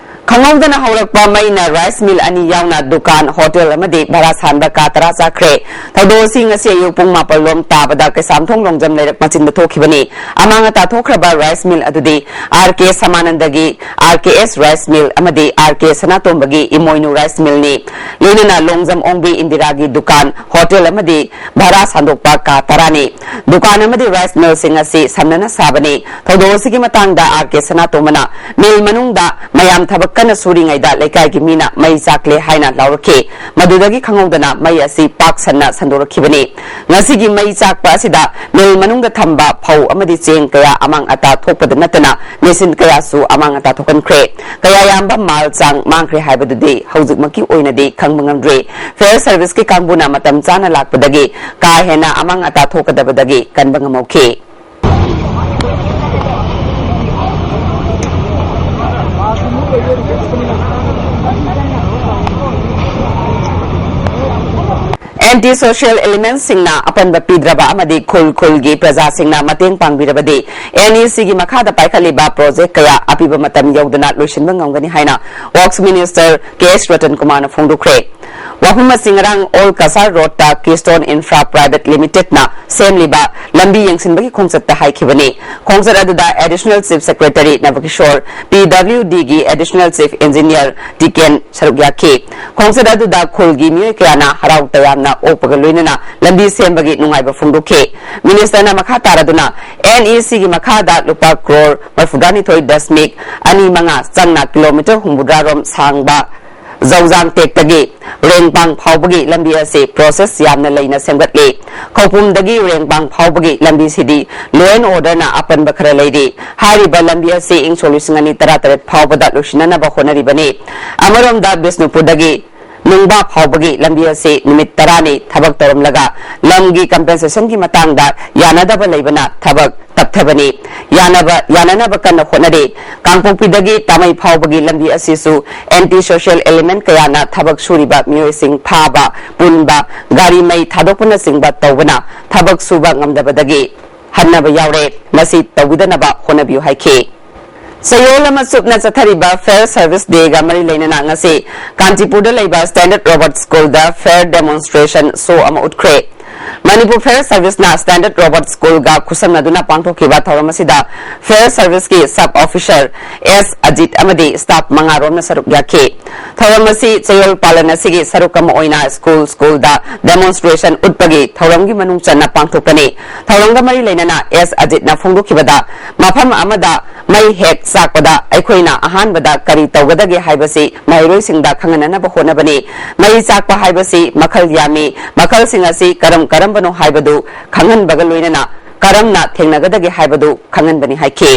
ꯈꯪꯍꯧꯗꯅ ꯍꯧꯔꯛꯄ ꯃꯩꯅ ꯔꯥꯏꯁ ꯃꯤꯜ ꯑꯅꯤ ꯌꯥꯎꯅ ꯗꯨꯀꯥꯟ, ꯍꯣꯇꯦꯜ ꯑꯃꯗꯤ ꯚꯔꯥ ꯁꯥꯟꯕ ꯀꯥ ꯇꯔꯥ ꯆꯥꯛꯈ꯭ꯔꯦ꯫ ꯊꯧꯗꯣꯛ ꯑꯁꯤ ꯉꯁꯤ ꯑꯌꯨꯛ ꯄꯨꯡ ꯃꯥꯄꯜ ꯂꯣꯝ ꯇꯥꯕꯗ ꯀꯩꯁꯥꯝꯊꯣꯡ ꯂꯣꯡꯖꯝ ꯂꯩꯔꯛ ꯃꯆꯤꯟꯗ ꯊꯣꯛꯈꯤꯕꯅꯤ꯫ ꯑꯃꯥꯡ ꯑꯇꯥ ꯊꯣꯛꯈ꯭ꯔꯕ ꯔꯥꯏꯁ ꯃꯤꯜ ꯑꯗꯨꯗꯤ ꯑꯥꯔ ꯀꯦ ꯁꯃꯥꯅꯟꯗꯒꯤ ꯑꯥꯔ ꯀꯦ ꯑꯦꯁ ꯔꯥꯏꯁ ꯃꯤꯜ ꯑꯃꯗꯤ ꯑꯥꯔ ꯀꯦ ꯁꯅꯥꯇꯣꯝꯕꯒꯤ ꯏꯃꯣꯏꯅꯨ ꯔꯥꯏꯁ ꯃꯤꯜꯅꯤ꯫ ꯂꯣꯏꯅꯅ ꯂꯣꯡꯖꯝ ꯑꯣꯡꯕꯤ ꯏꯟꯗꯤꯔꯥꯒꯤ ꯗꯨꯀꯥꯟ, ꯍꯣꯇꯦꯜ ꯑꯃꯗꯤ ꯚꯔꯥ ꯁꯥꯟꯗꯣꯛꯄ ꯀꯥ ꯇꯔꯥꯅꯤ꯫ ꯗꯨꯀꯥꯟ ꯑꯃꯗꯤ ꯔꯥꯏꯁ ꯃꯤꯜꯁꯤꯡ ꯑꯁꯤ ꯁꯝꯅꯅ ꯁꯥꯕꯅꯤ꯫ ꯊꯧꯗꯣꯛ ꯑꯁꯤꯒꯤ ꯃꯇꯥꯡꯗ ꯑꯥꯔ ꯀꯦ ꯁꯅꯥꯇꯣꯝꯕꯅ ꯃꯤꯜ ꯃꯅꯨꯡꯗ ꯃꯌꯥꯝ ꯊꯕꯛ ꯀꯟꯅ ꯁꯨꯔꯤꯉꯩꯗ ꯂꯩꯀꯥꯏꯒꯤ ꯃꯤꯅ ꯃꯩ ꯆꯥꯛꯂꯦ ꯍꯥꯏꯅ ꯂꯥꯎꯔꯛꯈꯤ꯫ ꯃꯗꯨꯗꯒꯤ ꯈꯪꯍꯧꯗꯅ ꯃꯩ ꯑꯁꯤ ꯄꯥꯛ ꯁꯟꯅ ꯁꯟꯗꯣꯔꯛꯈꯤꯕꯅꯤ꯫ ꯉꯁꯤꯒꯤ ꯃꯩ ꯆꯥꯛꯄ ꯑꯁꯤꯗ ꯃꯤꯜ ꯃꯅꯨꯡꯗ ꯊꯝꯕ ꯐꯧ ꯑꯃꯗꯤ ꯆꯦꯡ ꯀꯌꯥ ꯑꯃꯥꯡ ꯑꯇꯥ ꯊꯣꯛꯄꯗ ꯅꯠꯇꯅ ꯃꯦꯆꯤꯟ ꯀꯌꯥꯁꯨ ꯑꯃꯥꯡ ꯑꯇꯥ ꯊꯣꯛꯍꯟꯈ꯭ꯔꯦ꯫ ꯀꯌꯥ ꯌꯥꯝꯕ ꯃꯥꯜ ꯆꯥꯡ ꯃꯥꯡꯈ꯭ꯔꯦ ꯍꯥꯏꯕꯗꯨꯗꯤ ꯍꯧꯖꯤꯛꯃꯛꯀꯤ ꯑꯣꯏꯅꯗꯤ ꯈꯪꯕ ꯉꯝꯗ꯭ꯔꯤ꯫ Fire Serviceꯀꯤ ꯀꯥꯡꯕꯨꯅ ꯃꯇꯝ ꯆꯥꯅ ꯂꯥꯛꯄꯗꯒꯤ ꯀꯥ ꯍꯦꯟꯅ ꯑꯃꯥꯡ ꯑꯇꯥ ꯊꯣꯛꯀꯗꯕꯗꯒꯤ ꯀꯟꯕ ꯉꯝꯍꯧꯈꯤ꯫ Anti-social elementsꯁꯤꯡꯅ ꯑꯄꯟꯕ ꯄꯤꯗ꯭ꯔꯕ ꯑꯃꯗꯤ ꯈꯨꯜ ꯈꯨꯜꯒꯤ ꯄ꯭ꯔꯖꯥꯁꯤꯡꯅ ꯃꯇꯦꯡ ꯄꯥꯡꯕꯤꯔꯕꯗꯤ NECꯒꯤ ꯃꯈꯥꯗ ꯄꯥꯏꯈꯠꯂꯤꯕ project ꯀꯌꯥ ꯑꯄꯤꯕ ꯃꯇꯝ ꯌꯧꯗꯅ ꯂꯣꯏꯁꯤꯟꯕ ꯉꯝꯒꯅꯤ ꯍꯥꯏꯅ Works Minister K H Ratan Kumarꯅ ꯐꯣꯡꯗꯣꯛꯈ꯭ꯔꯦ꯫ ꯋꯥꯐꯝ ꯑꯁꯤ ꯉꯔꯥꯡ Old Kasar Roadꯇ Keystone Infra Private Limitedꯅ ꯁꯦꯝꯂꯤꯕ ꯂꯝꯕꯤ ꯌꯦꯡꯁꯤꯟꯕꯒꯤ ꯈꯣꯡꯆꯠꯇ ꯍꯥꯏꯈꯤꯕꯅꯤ꯫ ꯈꯣꯡꯆꯠ ꯑꯗꯨꯗ Additional Chief Secretary ꯅꯕꯀꯤꯁꯣꯔ, PWDꯒꯤ Additional Chief Engineer ꯇꯤꯀꯦꯟ ꯁꯔꯨꯛ ꯌꯥꯈꯤ꯫ ꯈꯣꯡꯆꯠ ꯑꯗꯨꯗ ꯈꯨꯜꯒꯤ ꯃꯤꯑꯣꯏ ꯀꯌꯥꯅ ꯍꯔꯥꯎ ꯇꯌꯥꯝꯅ ꯑꯣꯛꯄꯒ ꯂꯣꯏꯅꯅ ꯂꯝꯕꯤ ꯁꯦꯝꯕꯒꯤ ꯅꯨꯡꯉꯥꯏꯕ ꯐꯣꯡꯗꯣꯛꯈꯤ꯫ Ministerꯅ ꯃꯈꯥ ꯇꯥꯔꯗꯨꯅ NECꯒꯤ ꯃꯈꯥꯗ ꯂꯨꯄꯥ crore ꯃꯔꯤꯐꯨꯇꯔꯥꯅꯤꯊꯣꯏ ꯗꯁꯃꯤꯛ ꯑꯅꯤ ꯃꯉꯥ ꯆꯪꯅ kilometre ꯍꯨꯝꯐꯨꯇꯔꯥ ꯔꯣꯝ ꯁꯥꯡꯕ ꯖꯧꯖꯥꯡ ꯇꯦꯛꯇꯒꯤ ꯔꯦꯡꯄꯥꯡ ꯐꯥꯎꯕꯒꯤ ꯂꯝꯕꯤ ꯑꯁꯤ process ꯌꯥꯝꯅ ꯂꯩꯅ ꯁꯦꯝꯒꯠꯂꯤ꯫ ꯈꯧꯄꯨꯝꯗꯒꯤ ꯔꯦꯡꯄꯥꯡ ꯐꯥꯎꯕꯒꯤ ꯂꯝꯕꯤꯁꯤꯗꯤ law and orderꯅ ꯑꯄꯟꯕ ꯈꯔ ꯂꯩꯔꯤ꯫ ꯍꯥꯏꯔꯤꯕ ꯂꯝꯕꯤ ꯑꯁꯤ ꯏꯪ ꯁꯣꯛ ꯂꯤꯁꯤꯡ ꯑꯅꯤ ꯇꯔꯥꯇꯔꯦꯠ ꯐꯥꯎꯕꯗ ꯂꯣꯏꯁꯤꯟꯅꯅꯕ ꯍꯣꯠꯅꯔꯤꯕꯅꯤ꯫ ꯑꯃꯔꯣꯝꯗ ꯕꯤꯁꯅꯨꯄꯨꯔꯗꯒꯤ ꯅꯨꯡꯕꯥ ꯐꯥꯎꯕꯒꯤ ꯂꯝꯕꯤ ꯑꯁꯤ ꯅꯨꯃꯤꯠ ꯇꯔꯥꯅꯤ ꯊꯕꯛ ꯇꯧꯔꯝꯂꯒ ꯂꯝꯒꯤ compensationꯒꯤ ꯃꯇꯥꯡꯗ ꯌꯥꯅꯗꯕ ꯂꯩꯕꯅ ꯊꯕꯛ ꯇꯞꯊꯕꯅꯤ꯫ ꯌꯥꯅꯕ, ꯌꯥꯅꯅꯕ ꯀꯟꯅ ꯍꯣꯠꯅꯔꯤ꯫ ꯀꯥꯡꯄꯣꯛꯄꯤꯗꯒꯤ ꯇꯥꯃꯩ ꯐꯥꯎꯕꯒꯤ ꯂꯝꯕꯤ ꯑꯁꯤꯁꯨ anti-social element ꯀꯌꯥꯅ ꯊꯕꯛ ꯁꯨꯔꯤꯕ ꯃꯤꯑꯣꯏꯁꯤꯡ ꯐꯥꯕ, ꯄꯨꯟꯕ, ꯒꯥꯔꯤ ꯃꯩ ꯊꯥꯗꯣꯛꯄꯅꯆꯤꯡꯕ ꯇꯧꯕꯅ ꯊꯕꯛ ꯁꯨꯕ ꯉꯝꯗꯕꯗꯒꯤ ꯍꯟꯅꯕ ꯌꯥꯎꯔꯦ꯫ ꯃꯁꯤ ꯇꯧꯕꯤꯗꯅꯕ ꯍꯣꯠꯅꯕꯤꯌꯨ ꯍꯥꯏꯈꯤ꯫ ꯆꯌꯣꯜ ꯑꯃ ꯆꯨꯞꯅ ꯆꯠꯊꯔꯤꯕ Fire Service Dayꯒ ꯃꯔꯤ ꯂꯩꯅꯅ ꯉꯁꯤ ꯀꯥꯟꯆꯤꯄꯨꯔꯗ ꯂꯩꯕ Standard Robert Schoolꯗ fire demonstration show ꯑꯃ ꯎꯠꯈ꯭ꯔꯦ꯫ ꯃꯅꯤꯄꯨꯔ ꯐꯥꯌꯔ ꯁꯔꯚꯤꯁꯅ ꯁ꯭ꯇꯦꯟꯗꯔꯗ ꯔꯣꯕꯣꯠ ꯁ꯭ꯀꯨꯜꯒ ꯈꯨꯠꯁꯝꯅꯗꯨꯅ ꯄꯥꯡꯊꯣꯛꯈꯤꯕ ꯊꯧꯔꯝ ꯑꯁꯤꯗ ꯐꯥꯌꯔ ꯁꯔꯚꯤꯁꯀꯤ ꯁꯕ ꯑꯣꯐꯤꯁꯥꯔ ꯑꯦꯁ ꯑꯖꯤꯠ ꯑꯃꯗꯤ ꯁ꯭ꯇꯥꯐ ꯃꯉꯥ ꯔꯣꯝꯅ ꯁꯔꯨꯛ ꯌꯥꯈꯤ꯫ ꯊꯧꯔꯝ ꯑꯁꯤ ꯆꯌꯣꯜ ꯄꯥꯂꯟ ꯑꯁꯤꯒꯤ ꯁꯔꯨꯛ ꯑꯃ ꯑꯣꯏꯅ ꯁ꯭ꯀꯨꯜ ꯁ꯭ꯀꯨꯜꯗ ꯗꯦꯃꯣꯟꯁꯇ꯭ꯔꯦꯁꯟ ꯎꯠꯄꯒꯤ ꯊꯧꯔꯝꯒꯤ ꯃꯅꯨꯡ ꯆꯟꯅ ꯄꯥꯡꯊꯣꯛꯄꯅꯤ꯫ ꯊꯧꯔꯝꯒ ꯃꯔꯤ ꯂꯩꯅꯅ ꯑꯦꯁ ꯑꯖꯤꯠꯅ ꯐꯣꯡꯗꯣꯛꯈꯤꯕꯗ, ꯃꯐꯝ ꯑꯃꯗ ꯃꯩ ꯍꯦꯛ ꯆꯥꯛꯄꯗ ꯑꯩꯈꯣꯏꯅ ꯑꯍꯥꯟꯕꯗ ꯀꯔꯤ ꯇꯧꯒꯗꯒꯦ ꯍꯥꯏꯕꯁꯤ ꯃꯍꯩꯔꯣꯏꯁꯤꯡꯗ ꯈꯪꯍꯟꯅꯅꯕ ꯍꯣꯠꯅꯕꯅꯤ꯫ ꯃꯩ ꯆꯥꯛꯄ ꯍꯥꯏꯕꯁꯤ ꯃꯈꯜ ꯌꯥꯝꯃꯤ꯫ ꯃꯈꯜꯁꯤꯡ ꯑꯁꯤ ꯀꯔꯝ ꯀꯔꯝꯕꯅꯣ ꯍꯥꯏꯕꯗꯨ ꯈꯪꯍꯟꯕꯒ ꯂꯣꯏꯅꯅ ꯀꯔꯝꯅ ꯊꯦꯡꯅꯒꯗꯒꯦ ꯍꯥꯏꯕꯗꯨ ꯈꯪꯍꯟꯕꯅꯤ ꯍꯥꯏꯈꯤ꯫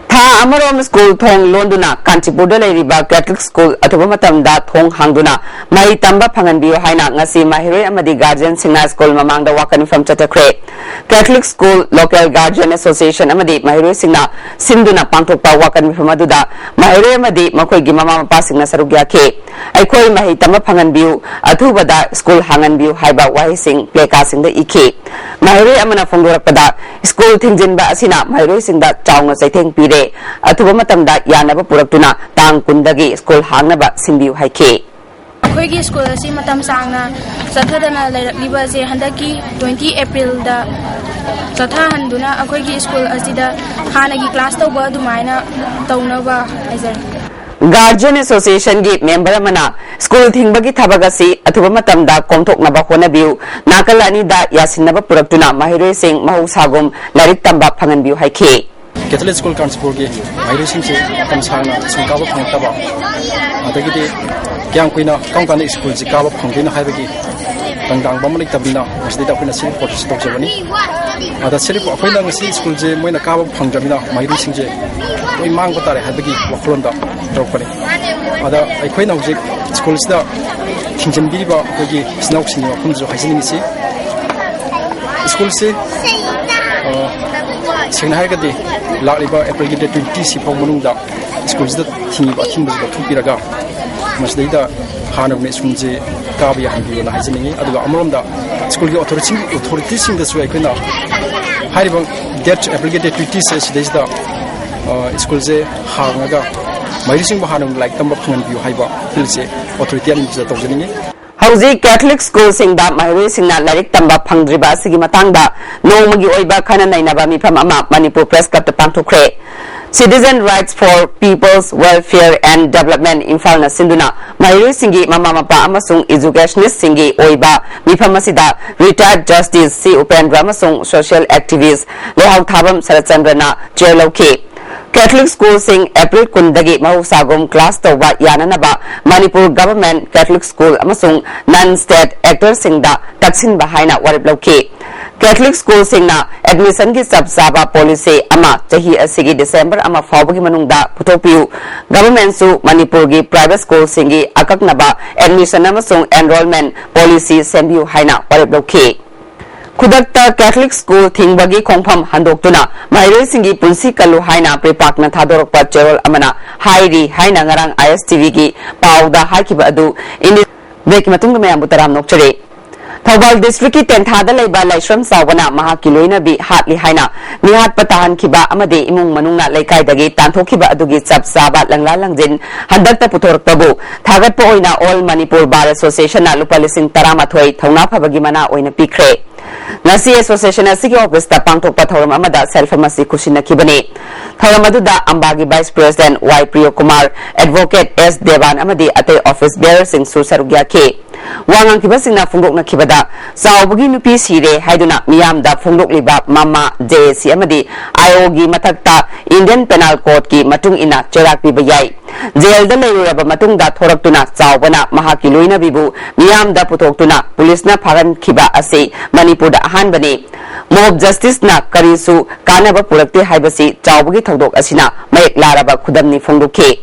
ꯊꯥ ꯑꯃꯔꯣꯝ ꯁ꯭ꯀꯨꯜ ꯊꯣꯡ ꯂꯣꯟꯗꯨꯅ ꯀꯥꯟꯆꯤꯄꯨꯔꯗ ꯂꯩꯔꯤꯕ ꯀꯦꯊꯂꯤꯛ ꯁ꯭ꯀꯨꯜ ꯑꯊꯨꯕ ꯃꯇꯝꯗ ꯊꯣꯡ ꯍꯥꯡꯗꯨꯅ ꯃꯍꯩ ꯇꯝꯕ ꯐꯪꯍꯟꯕꯤꯌꯨ ꯍꯥꯏꯅ ꯉꯁꯤ ꯃꯍꯩꯔꯣꯏ ꯑꯃꯗꯤ ꯒꯥꯔꯖꯤꯌꯟꯁꯤꯡꯅ ꯁ꯭ꯀꯨꯜ ꯃꯃꯥꯡꯗ ꯋꯥꯀꯠ ꯃꯤꯐꯝ ꯆꯠꯊꯈ꯭ꯔꯦ꯫ ꯀꯦꯊꯂꯤꯛ ꯁ꯭ꯀꯨꯜ ꯂꯣꯀꯦꯜ ꯒꯥꯔꯖꯤꯌꯟ ꯑꯦꯁꯣꯁꯤꯌꯦꯁꯟ ꯑꯃꯗꯤ ꯃꯍꯩꯔꯣꯏꯁꯤꯡꯅ ꯁꯤꯟꯗꯨꯅ ꯄꯥꯡꯊꯣꯛꯄ ꯋꯥꯀꯠ ꯃꯤꯐꯝ ꯑꯗꯨꯗ ꯃꯍꯩꯔꯣꯏ ꯑꯃꯗꯤ ꯃꯈꯣꯏꯒꯤ ꯃꯃꯥ ꯃꯄꯥꯁꯤꯡꯅ ꯁꯔꯨꯛ ꯌꯥꯈꯤ꯫ ꯑꯩꯈꯣꯏ ꯃꯍꯩ ꯇꯝꯕ ꯐꯪꯍꯟꯕꯤꯌꯨ, ꯑꯊꯨꯕꯗ ꯁ꯭ꯀꯨꯜ ꯍꯥꯡꯍꯟꯕꯤꯌꯨ ꯍꯥꯏꯕ ꯋꯥꯍꯩꯁꯤꯡ ꯄ꯭ꯂꯦꯀꯥꯔꯗꯁꯤꯡꯗ ꯏꯈꯤ꯫ ꯃꯍꯩꯔꯣꯏ ꯑꯃꯅ ꯐꯣꯡꯗꯣꯔꯛꯄꯗ, ꯁ꯭ꯀꯨꯜ ꯊꯤꯡꯖꯤꯟꯕ ꯑꯁꯤꯅ ꯃꯍꯩꯔꯣꯏꯁꯤꯡꯗ ꯆꯥꯎꯅ ꯆꯩꯊꯦꯡ ꯄꯤꯔꯦ꯫ ꯑꯊꯨꯕ ꯃꯇꯝꯗ ꯌꯥꯅꯕ ꯄꯨꯔꯛꯇꯨꯅ ꯇꯥꯡ ꯀꯨꯟꯗꯒꯤ ꯁ꯭ꯀꯨꯜ ꯍꯥꯡꯅꯕ ꯁꯤꯟꯕꯤꯌꯨ ꯍꯥꯏꯈꯤ꯫ ꯑꯩꯈꯣꯏꯒꯤ ꯁ꯭ꯀꯨꯜ ꯑꯁꯤ ꯃꯇꯝ ꯁꯥꯡꯅ ꯆꯠꯊꯗꯅ ꯂꯩꯔꯛꯂꯤꯕ ꯑꯁꯤ ꯍꯟꯗꯛꯀꯤ twenty April ꯗ ꯆꯠꯊꯍꯟꯗꯨꯅ ꯑꯩꯈꯣꯏꯒꯤ ꯁ꯭ꯀꯨꯜ ꯑꯁꯤꯗ ꯍꯥꯟꯅꯒꯤ ꯀ꯭ꯂꯥꯁ ꯇꯧꯕ ꯑꯗꯨꯃꯥꯏꯅ ꯇꯧꯅꯕ ꯍꯥꯏꯖꯔꯤ꯫ ꯒꯥꯔꯖꯤꯌꯟ ꯑꯦꯁꯣꯁꯤꯌꯦꯁꯟꯒꯤ ꯃꯦꯝꯕꯔ ꯑꯃꯅ ꯁ꯭ꯀꯨꯜ ꯊꯤꯡꯕꯒꯤ ꯊꯕꯛ ꯑꯁꯤ ꯑꯊꯨꯕ ꯃꯇꯝꯗ ꯀꯣꯝꯊꯣꯛꯅꯕ ꯍꯣꯠꯅꯕꯤꯌꯨ, ꯅꯥꯀꯜ ꯑꯅꯤꯗ ꯌꯥꯁꯤꯟꯅꯕ ꯄꯨꯔꯛꯇꯨꯅ ꯃꯍꯩꯔꯣꯏꯁꯤꯡ ꯃꯍꯧꯁꯥꯒꯨꯝ ꯂꯥꯏꯔꯤꯛ ꯇꯝꯕ ꯐꯪꯍꯟꯕꯤꯌꯨ ꯍꯥꯏꯈꯤ꯫ ꯀꯦꯊꯂꯤꯛ ꯁ꯭ꯀꯨꯜ ꯀꯥꯟꯆꯤꯄꯨꯔꯒꯤ ꯃꯍꯩꯔꯣꯏꯁꯤꯡꯁꯦ ꯃꯇꯝ ꯁꯥꯡꯅ ꯁ꯭ꯀꯨꯜ ꯀꯥꯕ ꯐꯪꯉꯛꯇꯕ, ꯑꯗꯒꯤꯗꯤ ꯀꯌꯥꯝ ꯀꯨꯏꯅ ꯀꯔꯝ ꯀꯥꯟꯗ ꯁ꯭ꯀꯨꯜꯁꯤ ꯀꯥꯕ ꯐꯪꯗꯣꯏꯅꯣ ꯍꯥꯏꯕꯒꯤ ꯇꯪꯗꯥꯡꯕ ꯑꯃ ꯂꯩꯇꯕꯅꯤꯅ, ꯃꯁꯤꯗꯩꯗ ꯑꯩꯈꯣꯏꯅ ꯁꯤꯒꯤ ꯄ꯭ꯔꯣꯇꯦꯁ ꯇꯧꯖꯕꯅꯤ꯫ ꯑꯗ ꯁꯤꯔꯤꯞ ꯑꯩꯈꯣꯏꯅ ꯉꯁꯤ ꯁ꯭ꯀꯨꯜꯁꯦ ꯃꯣꯏꯅ ꯀꯥꯕ ꯐꯪꯗ꯭ꯔꯕꯅꯤꯅ, ꯃꯍꯩꯔꯣꯏꯁꯤꯡꯁꯦ ꯂꯣꯏ ꯃꯥꯡꯕ ꯇꯥꯔꯦ ꯍꯥꯏꯕꯒꯤ ꯋꯥꯈꯜꯂꯣꯟꯗ ꯇꯧꯔꯛꯄꯅꯤ꯫ ꯑꯗ ꯑꯩꯈꯣꯏꯅ ꯍꯧꯖꯤꯛ ꯁ꯭ꯀꯨꯜꯁꯤꯗ ꯊꯤꯡꯖꯤꯟꯕꯤꯔꯤꯕ ꯑꯩꯈꯣꯏꯒꯤ ꯏꯆꯤꯟ ꯏꯅꯥꯎꯁꯤꯡꯒꯤ ꯃꯐꯝꯗꯁꯨ ꯍꯥꯏꯖꯅꯤꯡꯉꯤꯁꯤ, ꯁ꯭ꯀꯨꯜꯁꯤ, ꯑ, ꯁꯦꯡꯅ ꯍꯥꯏꯔꯒꯗꯤ ꯂꯥꯛꯂꯤꯕ April ꯒꯤ date twenty ꯁꯤ ꯐꯥꯎ ꯃꯅꯨꯡꯗ ꯁ꯭ꯀꯨꯜꯁꯤꯗ ꯊꯤꯡꯉꯤꯕ ꯑꯊꯤꯡꯕꯁꯤ ꯂꯧꯊꯣꯛꯄꯤꯔꯒ ꯃꯁꯤꯗꯩꯗ ꯍꯥꯟꯅꯒꯨꯝꯅ ꯁ꯭ꯀꯨꯜꯁꯤ ꯀꯥꯕ ꯌꯥꯍꯟꯕꯤꯌꯣꯅ ꯍꯥꯏꯖꯅꯤꯡꯉꯤ꯫ ꯑꯗꯨꯒ ꯑꯃꯔꯣꯝꯗ ꯁ꯭ꯀꯨꯜꯒꯤ ꯑꯣꯊꯣꯔꯤꯇꯤ-, ꯑꯣꯊꯣꯔꯤꯇꯤꯁꯤꯡꯗꯁꯨ ꯑꯩꯈꯣꯏꯅ ꯍꯥꯏꯔꯤꯕ date, April ꯒꯤ date twenty ꯁꯦ ꯁꯤꯗꯩꯁꯤꯗ, ꯑ, ꯁ꯭ꯀꯨꯜꯁꯦ ꯍꯥꯡꯉꯒ ꯃꯍꯩꯔꯣꯏꯁꯤꯡꯕꯨ ꯍꯥꯟꯅ ꯂꯥꯏꯔꯤꯛ ꯇꯝꯕ ꯐꯪꯍꯟꯕꯤꯌꯨ ꯍꯥꯏꯕ ꯑꯄꯤꯜꯁꯦ ꯑꯣꯊꯣꯔꯤꯇꯤ ꯑꯅꯤꯁꯤꯗ ꯇꯧꯖꯅꯤꯡꯉꯤ꯫ ꯍꯧꯖꯤꯛ ꯀꯦꯊꯂꯤꯛ ꯁ꯭ꯀꯨꯜꯁꯤꯡꯗ ꯃꯍꯩꯔꯣꯏꯁꯤꯡꯅ ꯂꯥꯏꯔꯤꯛ ꯇꯝꯕ ꯐꯪꯗ꯭ꯔꯤꯕ ꯑꯁꯤꯒꯤ ꯃꯇꯥꯡꯗ ꯅꯣꯡꯃꯒꯤ ꯑꯣꯏꯕ ꯈꯟꯅ ꯅꯩꯅꯕ ꯃꯤꯐꯝ ꯑꯃ ꯃꯅꯤꯄꯨꯔ ꯄ꯭ꯔꯦꯁ ꯀ꯭ꯂꯕꯇ ꯄꯥꯡꯊꯣꯛꯈ꯭ꯔꯦ꯫ Citizen Rights for People's Welfare and Development ꯏꯝꯐꯥꯜꯅ ꯁꯤꯟꯗꯨꯅ ꯃꯍꯩꯔꯣꯏꯁꯤꯡꯒꯤ ꯃꯃꯥ ꯃꯄꯥ ꯑꯃꯁꯨꯡ ꯏꯖꯨꯀꯦꯁꯅꯤꯁꯁꯤꯡꯒꯤ ꯑꯣꯏꯕ ꯃꯤꯐꯝ ꯑꯁꯤꯗ ꯔꯤꯇꯥꯌꯔꯗ ꯖꯁꯇꯤꯁ ꯁꯤ ꯎꯄꯦꯟꯗ꯭ꯔ ꯑꯃꯁꯨꯡ ꯁꯣꯁꯤꯌꯦꯜ ꯑꯦꯛꯇꯤꯚꯤꯁ ꯂꯩꯍꯥꯎꯊꯥꯕꯝ ꯁꯔꯠꯆꯟꯗ꯭ꯔꯅ ꯆꯦꯌꯔ ꯂꯧꯈꯤ꯫ ꯀꯦꯊꯂꯤꯛ ꯁ꯭ꯀꯨꯜꯁꯤꯡ ꯑꯦꯄ꯭ꯔꯤꯜ ꯀꯨꯟꯗꯒꯤ ꯃꯍꯧꯁꯥꯒꯨꯝ ꯀ꯭ꯂꯥꯁ ꯇꯧꯕ ꯌꯥꯅꯅꯕ ꯃꯅꯤꯄꯨꯔ ꯒꯚꯔꯟꯃꯦꯟꯠ ꯀꯦꯊꯂꯤꯛ ꯁ꯭ꯀꯨꯜ ꯑꯃꯁꯨꯡ ꯅꯟ ꯁ꯭ꯇꯦꯠ ꯑꯦꯛꯇꯔꯁꯤꯡꯗ ꯇꯛꯁꯤꯟꯕ ꯍꯥꯏꯅ ꯋꯥꯔꯦꯞ ꯂꯧꯈꯤ꯫ ꯀꯦꯊꯂꯤꯛ ꯁ꯭ꯀꯨꯜꯁꯤꯡꯅ ꯑꯦꯗꯃꯤꯁꯟꯒꯤ ꯆꯞ ꯆꯥꯕ ꯄꯣꯂꯤꯁꯤ ꯑꯃ ꯆꯍꯤ ꯑꯁꯤꯒꯤ ꯗꯤꯁꯦꯝꯕꯔ ꯑꯃ ꯐꯥꯎꯕꯒꯤ ꯃꯅꯨꯡꯗ ꯄꯨꯊꯣꯛꯄꯤꯌꯨ꯫ ꯒꯚꯔꯟꯃꯦꯟꯠꯁꯨ ꯃꯅꯤꯄꯨꯔꯒꯤ ꯄ꯭ꯔꯥꯏꯚꯦꯠ ꯁ꯭ꯀꯨꯜꯁꯤꯡꯒꯤ ꯑꯀꯛꯅꯕ ꯑꯦꯗꯃꯤꯁꯟ ꯑꯃꯁꯨꯡ ꯑꯦꯟꯔꯣꯜꯃꯦꯟꯠ ꯄꯣꯂꯤꯁꯤ ꯁꯦꯝꯕꯤꯌꯨ ꯍꯥꯏꯅ ꯋꯥꯔꯦꯞ ꯂꯧꯈꯤ꯫ ꯈꯨꯗꯛꯇ ꯀꯦꯊꯂꯤꯛ ꯁ꯭ꯀꯨꯜ ꯊꯤꯡꯕꯒꯤ ꯈꯣꯡꯐꯝ ꯍꯟꯗꯣꯛꯇꯨꯅ ꯃꯍꯩꯔꯣꯏꯁꯤꯡꯒꯤ ꯄꯨꯟꯁꯤ ꯀꯜꯂꯨ ꯍꯥꯏꯅ ꯄ꯭ꯔꯤꯄꯥꯛꯅ ꯊꯥꯗꯣꯔꯛꯄ ꯆꯦꯔꯣꯜ ꯑꯃꯅ ꯍꯥꯏꯔꯤ ꯍꯥꯏꯅ ꯉꯔꯥꯡ ꯑꯥꯏ ꯑꯦꯁ ꯇꯤ ꯚꯤꯒꯤ ꯄꯥꯎꯗ ꯍꯥꯏꯈꯤꯕ ꯑꯗꯨ ꯏꯟꯗꯤ-, ꯕ꯭ꯔꯦꯛꯀꯤ ꯃꯇꯨꯡꯗ ꯃꯌꯥꯝꯕꯨ ꯇꯔꯥꯝꯅ ꯑꯣꯛꯆꯔꯤ꯫ ꯊꯧꯕꯥꯜ ꯗꯤꯁꯇ꯭ꯔꯤꯛꯀꯤ ꯇꯦꯟꯊꯥꯗ ꯂꯩꯕ ꯂꯥꯏꯁ꯭ꯔꯝ ꯆꯥꯎꯕꯅ ꯃꯍꯥꯛꯀꯤ ꯂꯣꯏꯅꯕꯤ ꯍꯥꯠꯂꯤ ꯍꯥꯏꯅ ꯃꯤꯍꯥꯠꯄ ꯇꯥꯍꯟꯈꯤꯕ ꯑꯃꯗꯤ ꯏꯃꯨꯡ ꯃꯅꯨꯡꯅ ꯂꯩꯀꯥꯏꯗꯒꯤ ꯇꯥꯟꯊꯣꯛꯈꯤꯕ ꯑꯗꯨꯒꯤ ꯆꯞ ꯆꯥꯕ ꯂꯪꯂꯥ ꯂꯪꯖꯤꯟ ꯍꯟꯗꯛꯇ ꯄꯨꯊꯣꯔꯛꯄꯕꯨ ꯊꯥꯒꯠꯄ ꯑꯣꯏꯅ ꯑꯣꯜ ꯃꯅꯤꯄꯨꯔ ꯕꯥꯔ ꯑꯦꯁꯣꯁꯤꯌꯦꯁꯟꯅ ꯂꯨꯄꯥ ꯂꯤꯁꯤꯡ ꯇꯔꯥꯃꯥꯊꯣꯏ ꯊꯧꯅꯥ ꯐꯕꯒꯤ ꯃꯅꯥ ꯑꯣꯏꯅ ꯄꯤꯈ꯭ꯔꯦ꯫ ꯉꯁꯤ ꯑꯦꯁꯣꯁꯤꯌꯦꯁꯟ ꯑꯁꯤꯒꯤ ꯑꯣꯐꯤꯁꯇ ꯄꯥꯡꯊꯣꯛꯄ ꯊꯧꯔꯝ ꯑꯃꯗ ꯁꯦꯜꯐꯝ ꯑꯁꯤ ꯈꯨꯠꯁꯤꯟꯅꯈꯤꯕꯅꯤ꯫ ꯊꯧꯔꯝ ꯑꯗꯨꯗ ꯑꯝꯕꯥꯒꯤ ꯚꯥꯏꯁ ꯄ꯭ꯔꯦꯁꯤꯗꯦꯟꯠ ꯋꯥꯏ ꯄ꯭ꯔꯤꯌꯣꯀꯨꯃꯥꯔ, ꯑꯦꯗꯚꯣꯀꯦꯠ ꯑꯦꯁ ꯗꯦꯕꯥꯟ ꯑꯃꯗꯤ ꯑꯇꯩ ꯑꯣꯐꯤꯁ ꯕꯦꯌꯔꯁꯤꯡꯁꯨ ꯁꯔꯨꯛ ꯌꯥꯈꯤ꯫ ꯋꯥ ꯉꯥꯡꯈꯤꯕꯁꯤꯡꯅ ꯐꯣꯡꯗꯣꯛꯅꯈꯤꯕꯗ, ꯆꯥꯎꯕꯒꯤ ꯅꯨꯄꯤ ꯁꯤꯔꯦ ꯍꯥꯏꯗꯨꯅ ꯃꯤꯌꯥꯝꯗ ꯐꯣꯡꯗꯣꯛꯂꯤꯕ ꯃꯃꯥ, ꯖꯦ ꯑꯦ ꯁꯤ ꯑꯃꯗꯤ ꯑꯥꯏ ꯑꯣꯒꯤ ꯃꯊꯛꯇ ꯏꯟꯗꯤꯌꯟ ꯄꯦꯅꯥꯜ ꯀꯣꯗꯀꯤ ꯃꯇꯨꯡ ꯏꯟꯅ ꯆꯩꯔꯥꯛ ꯄꯤꯕ ꯌꯥꯏ꯫ ꯖꯦꯜꯗ ꯂꯩꯔꯨꯔꯕ ꯃꯇꯨꯡꯗ ꯊꯣꯔꯛꯇꯨꯅ ꯆꯥꯎꯕꯅ ꯃꯍꯥꯛꯀꯤ ꯂꯣꯏꯅꯕꯤꯕꯨ ꯃꯤꯌꯥꯝꯗ ꯄꯨꯊꯣꯛꯇꯨꯅ ꯄꯨꯂꯤꯁꯅ ꯐꯥꯍꯟꯈꯤꯕ ꯑꯁꯤ ꯃꯅꯤꯄꯨꯔꯗ ꯑꯍꯥꯟꯕꯅꯤ꯫ ꯃꯣꯕ ꯖꯁꯇꯤꯁꯅ ꯀꯔꯤꯁꯨ ꯀꯥꯟꯅꯕ ꯄꯨꯔꯛꯇꯦ ꯍꯥꯏꯕꯁꯤ ꯆꯥꯎꯕꯒꯤ ꯊꯧꯗꯣꯛ ꯑꯁꯤꯅ ꯃꯌꯦꯛ ꯂꯥꯔꯕ ꯈꯨꯗꯝꯅꯤ ꯐꯣꯡꯗꯣꯛꯈꯤ꯫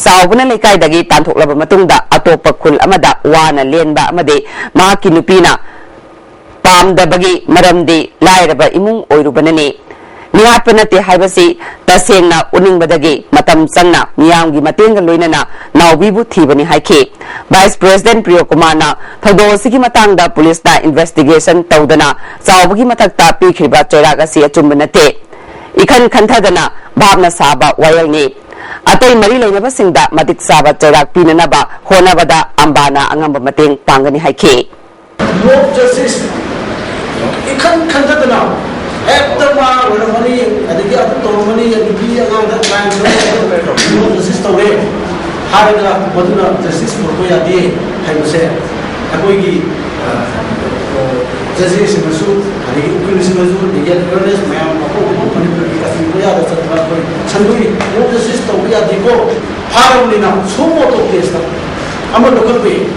ꯆꯥꯎꯕꯅ ꯂꯩꯀꯥꯏꯗꯒꯤ ꯇꯥꯟꯊꯣꯛꯂꯕ ꯃꯇꯨꯡꯗ ꯑꯇꯣꯞꯄ ꯈꯨꯜ ꯑꯃꯗ ꯋꯥꯅ ꯂꯦꯟꯕ ꯑꯃꯗꯤ ꯃꯍꯥꯛꯀꯤ ꯅꯨꯄꯤꯅ ꯄꯥꯝꯗꯕꯒꯤ ꯃꯔꯝꯗꯤ ꯂꯥꯏꯔꯕ ꯏꯃꯨꯡ ꯑꯣꯏꯔꯨꯕꯅꯅꯤ꯫ ꯃꯤꯍꯥꯠꯄ ꯅꯠꯇꯦ ꯍꯥꯏꯕꯁꯤ ꯇꯁꯦꯡꯅ ꯎꯠꯅꯤꯡꯕꯗꯒꯤ ꯃꯇꯝ ꯆꯪꯅ ꯃꯤꯌꯥꯝꯒꯤ ꯃꯇꯦꯡꯒ ꯂꯣꯏꯅꯅ ꯅꯥꯎꯕꯤꯕꯨ ꯊꯤꯕꯅꯤ ꯍꯥꯏꯈꯤ꯫ ꯚꯥꯏꯁ ꯄ꯭ꯔꯦꯁꯤꯗꯦꯟꯠ ꯄ꯭ꯔꯤꯌꯣꯀꯨꯃꯥꯔꯅ ꯊꯧꯗꯣꯛ ꯑꯁꯤꯒꯤ ꯃꯇꯥꯡꯗ ꯄꯨꯂꯤꯁꯅ ꯏꯟꯚꯦꯁꯇꯤꯒꯦꯁꯟ ꯇꯧꯗꯅ ꯆꯥꯎꯕꯒꯤ ꯃꯊꯛꯇ ꯄꯤꯈ꯭ꯔꯤꯕ ꯆꯩꯔꯥꯛ ꯑꯁꯤ ꯑꯆꯨꯝꯕ ꯅꯠꯇꯦ꯫ ꯏꯈꯟ ꯈꯟꯊꯗꯅ ꯚꯥꯞꯅ ꯁꯥꯕ ꯋꯥꯌꯦꯜꯅꯤ꯫ ꯑꯇꯩ ꯃꯔꯤ ꯂꯩꯅꯕꯁꯤꯡꯗ ꯃꯇꯤꯛ ꯆꯥꯕ ꯆꯩꯔꯥꯛ ꯄꯤꯅꯅꯕ ꯍꯣꯠꯅꯕꯗ ꯑꯝꯕꯥꯅ ꯑꯉꯝꯕ ꯃꯇꯦꯡ ꯄꯥꯡꯒꯅꯤ ꯍꯥꯏꯈꯤ꯫ ꯃꯣꯛ ꯖꯁꯇꯤꯁ ꯏꯈꯟ ꯈꯟꯒꯠꯇꯅ ꯍꯦꯛꯇ ꯃꯥ ꯑꯣꯏꯔꯝꯃꯅꯤ, ꯑꯗꯒꯤ ꯑꯗꯨ ꯇꯧꯔꯝꯃꯅꯤ, ꯅꯨꯄꯤ ꯑꯉꯥꯡꯗ ꯀ꯭ꯔꯥꯏꯝ ꯃꯣꯛ ꯖꯁꯇꯤꯁ ꯇꯧꯔꯦ ꯍꯥꯏꯔꯒ ꯃꯗꯨꯅ ꯖꯁꯇꯤꯁ ꯄꯨꯔꯛꯄ ꯌꯥꯗꯦ ꯍꯥꯏꯕꯁꯦ ꯑꯩꯈꯣꯏꯒꯤ ꯖꯖꯦꯁꯁꯤꯡꯅꯁꯨ, ꯑꯗꯒꯤ ꯎꯀꯤꯜꯁꯤꯡꯅꯁꯨ, ꯂꯤꯒꯦꯜ ꯑꯦꯋꯦꯔꯅꯦꯁ ꯃꯌꯥꯝ ꯃꯐꯝ ꯃꯐꯝ ꯃꯅꯤꯄꯨꯔꯒꯤ ꯀꯥꯆꯤꯟ ꯀꯣꯌꯥꯗ ꯆꯠꯄ ꯑꯩꯈꯣꯏ ꯁꯟꯗꯣꯛꯏ꯫ ꯃꯣꯛ ꯖꯁꯇꯤꯁ ꯇꯧꯕ ꯌꯥꯗꯦꯀꯣ, ꯐꯥꯔꯕꯅꯤꯅ ꯁꯨ ꯃꯣꯇꯣ ꯀꯦꯁꯇ ꯑꯃ ꯂꯧꯈꯠꯄ ꯌꯥꯏ꯫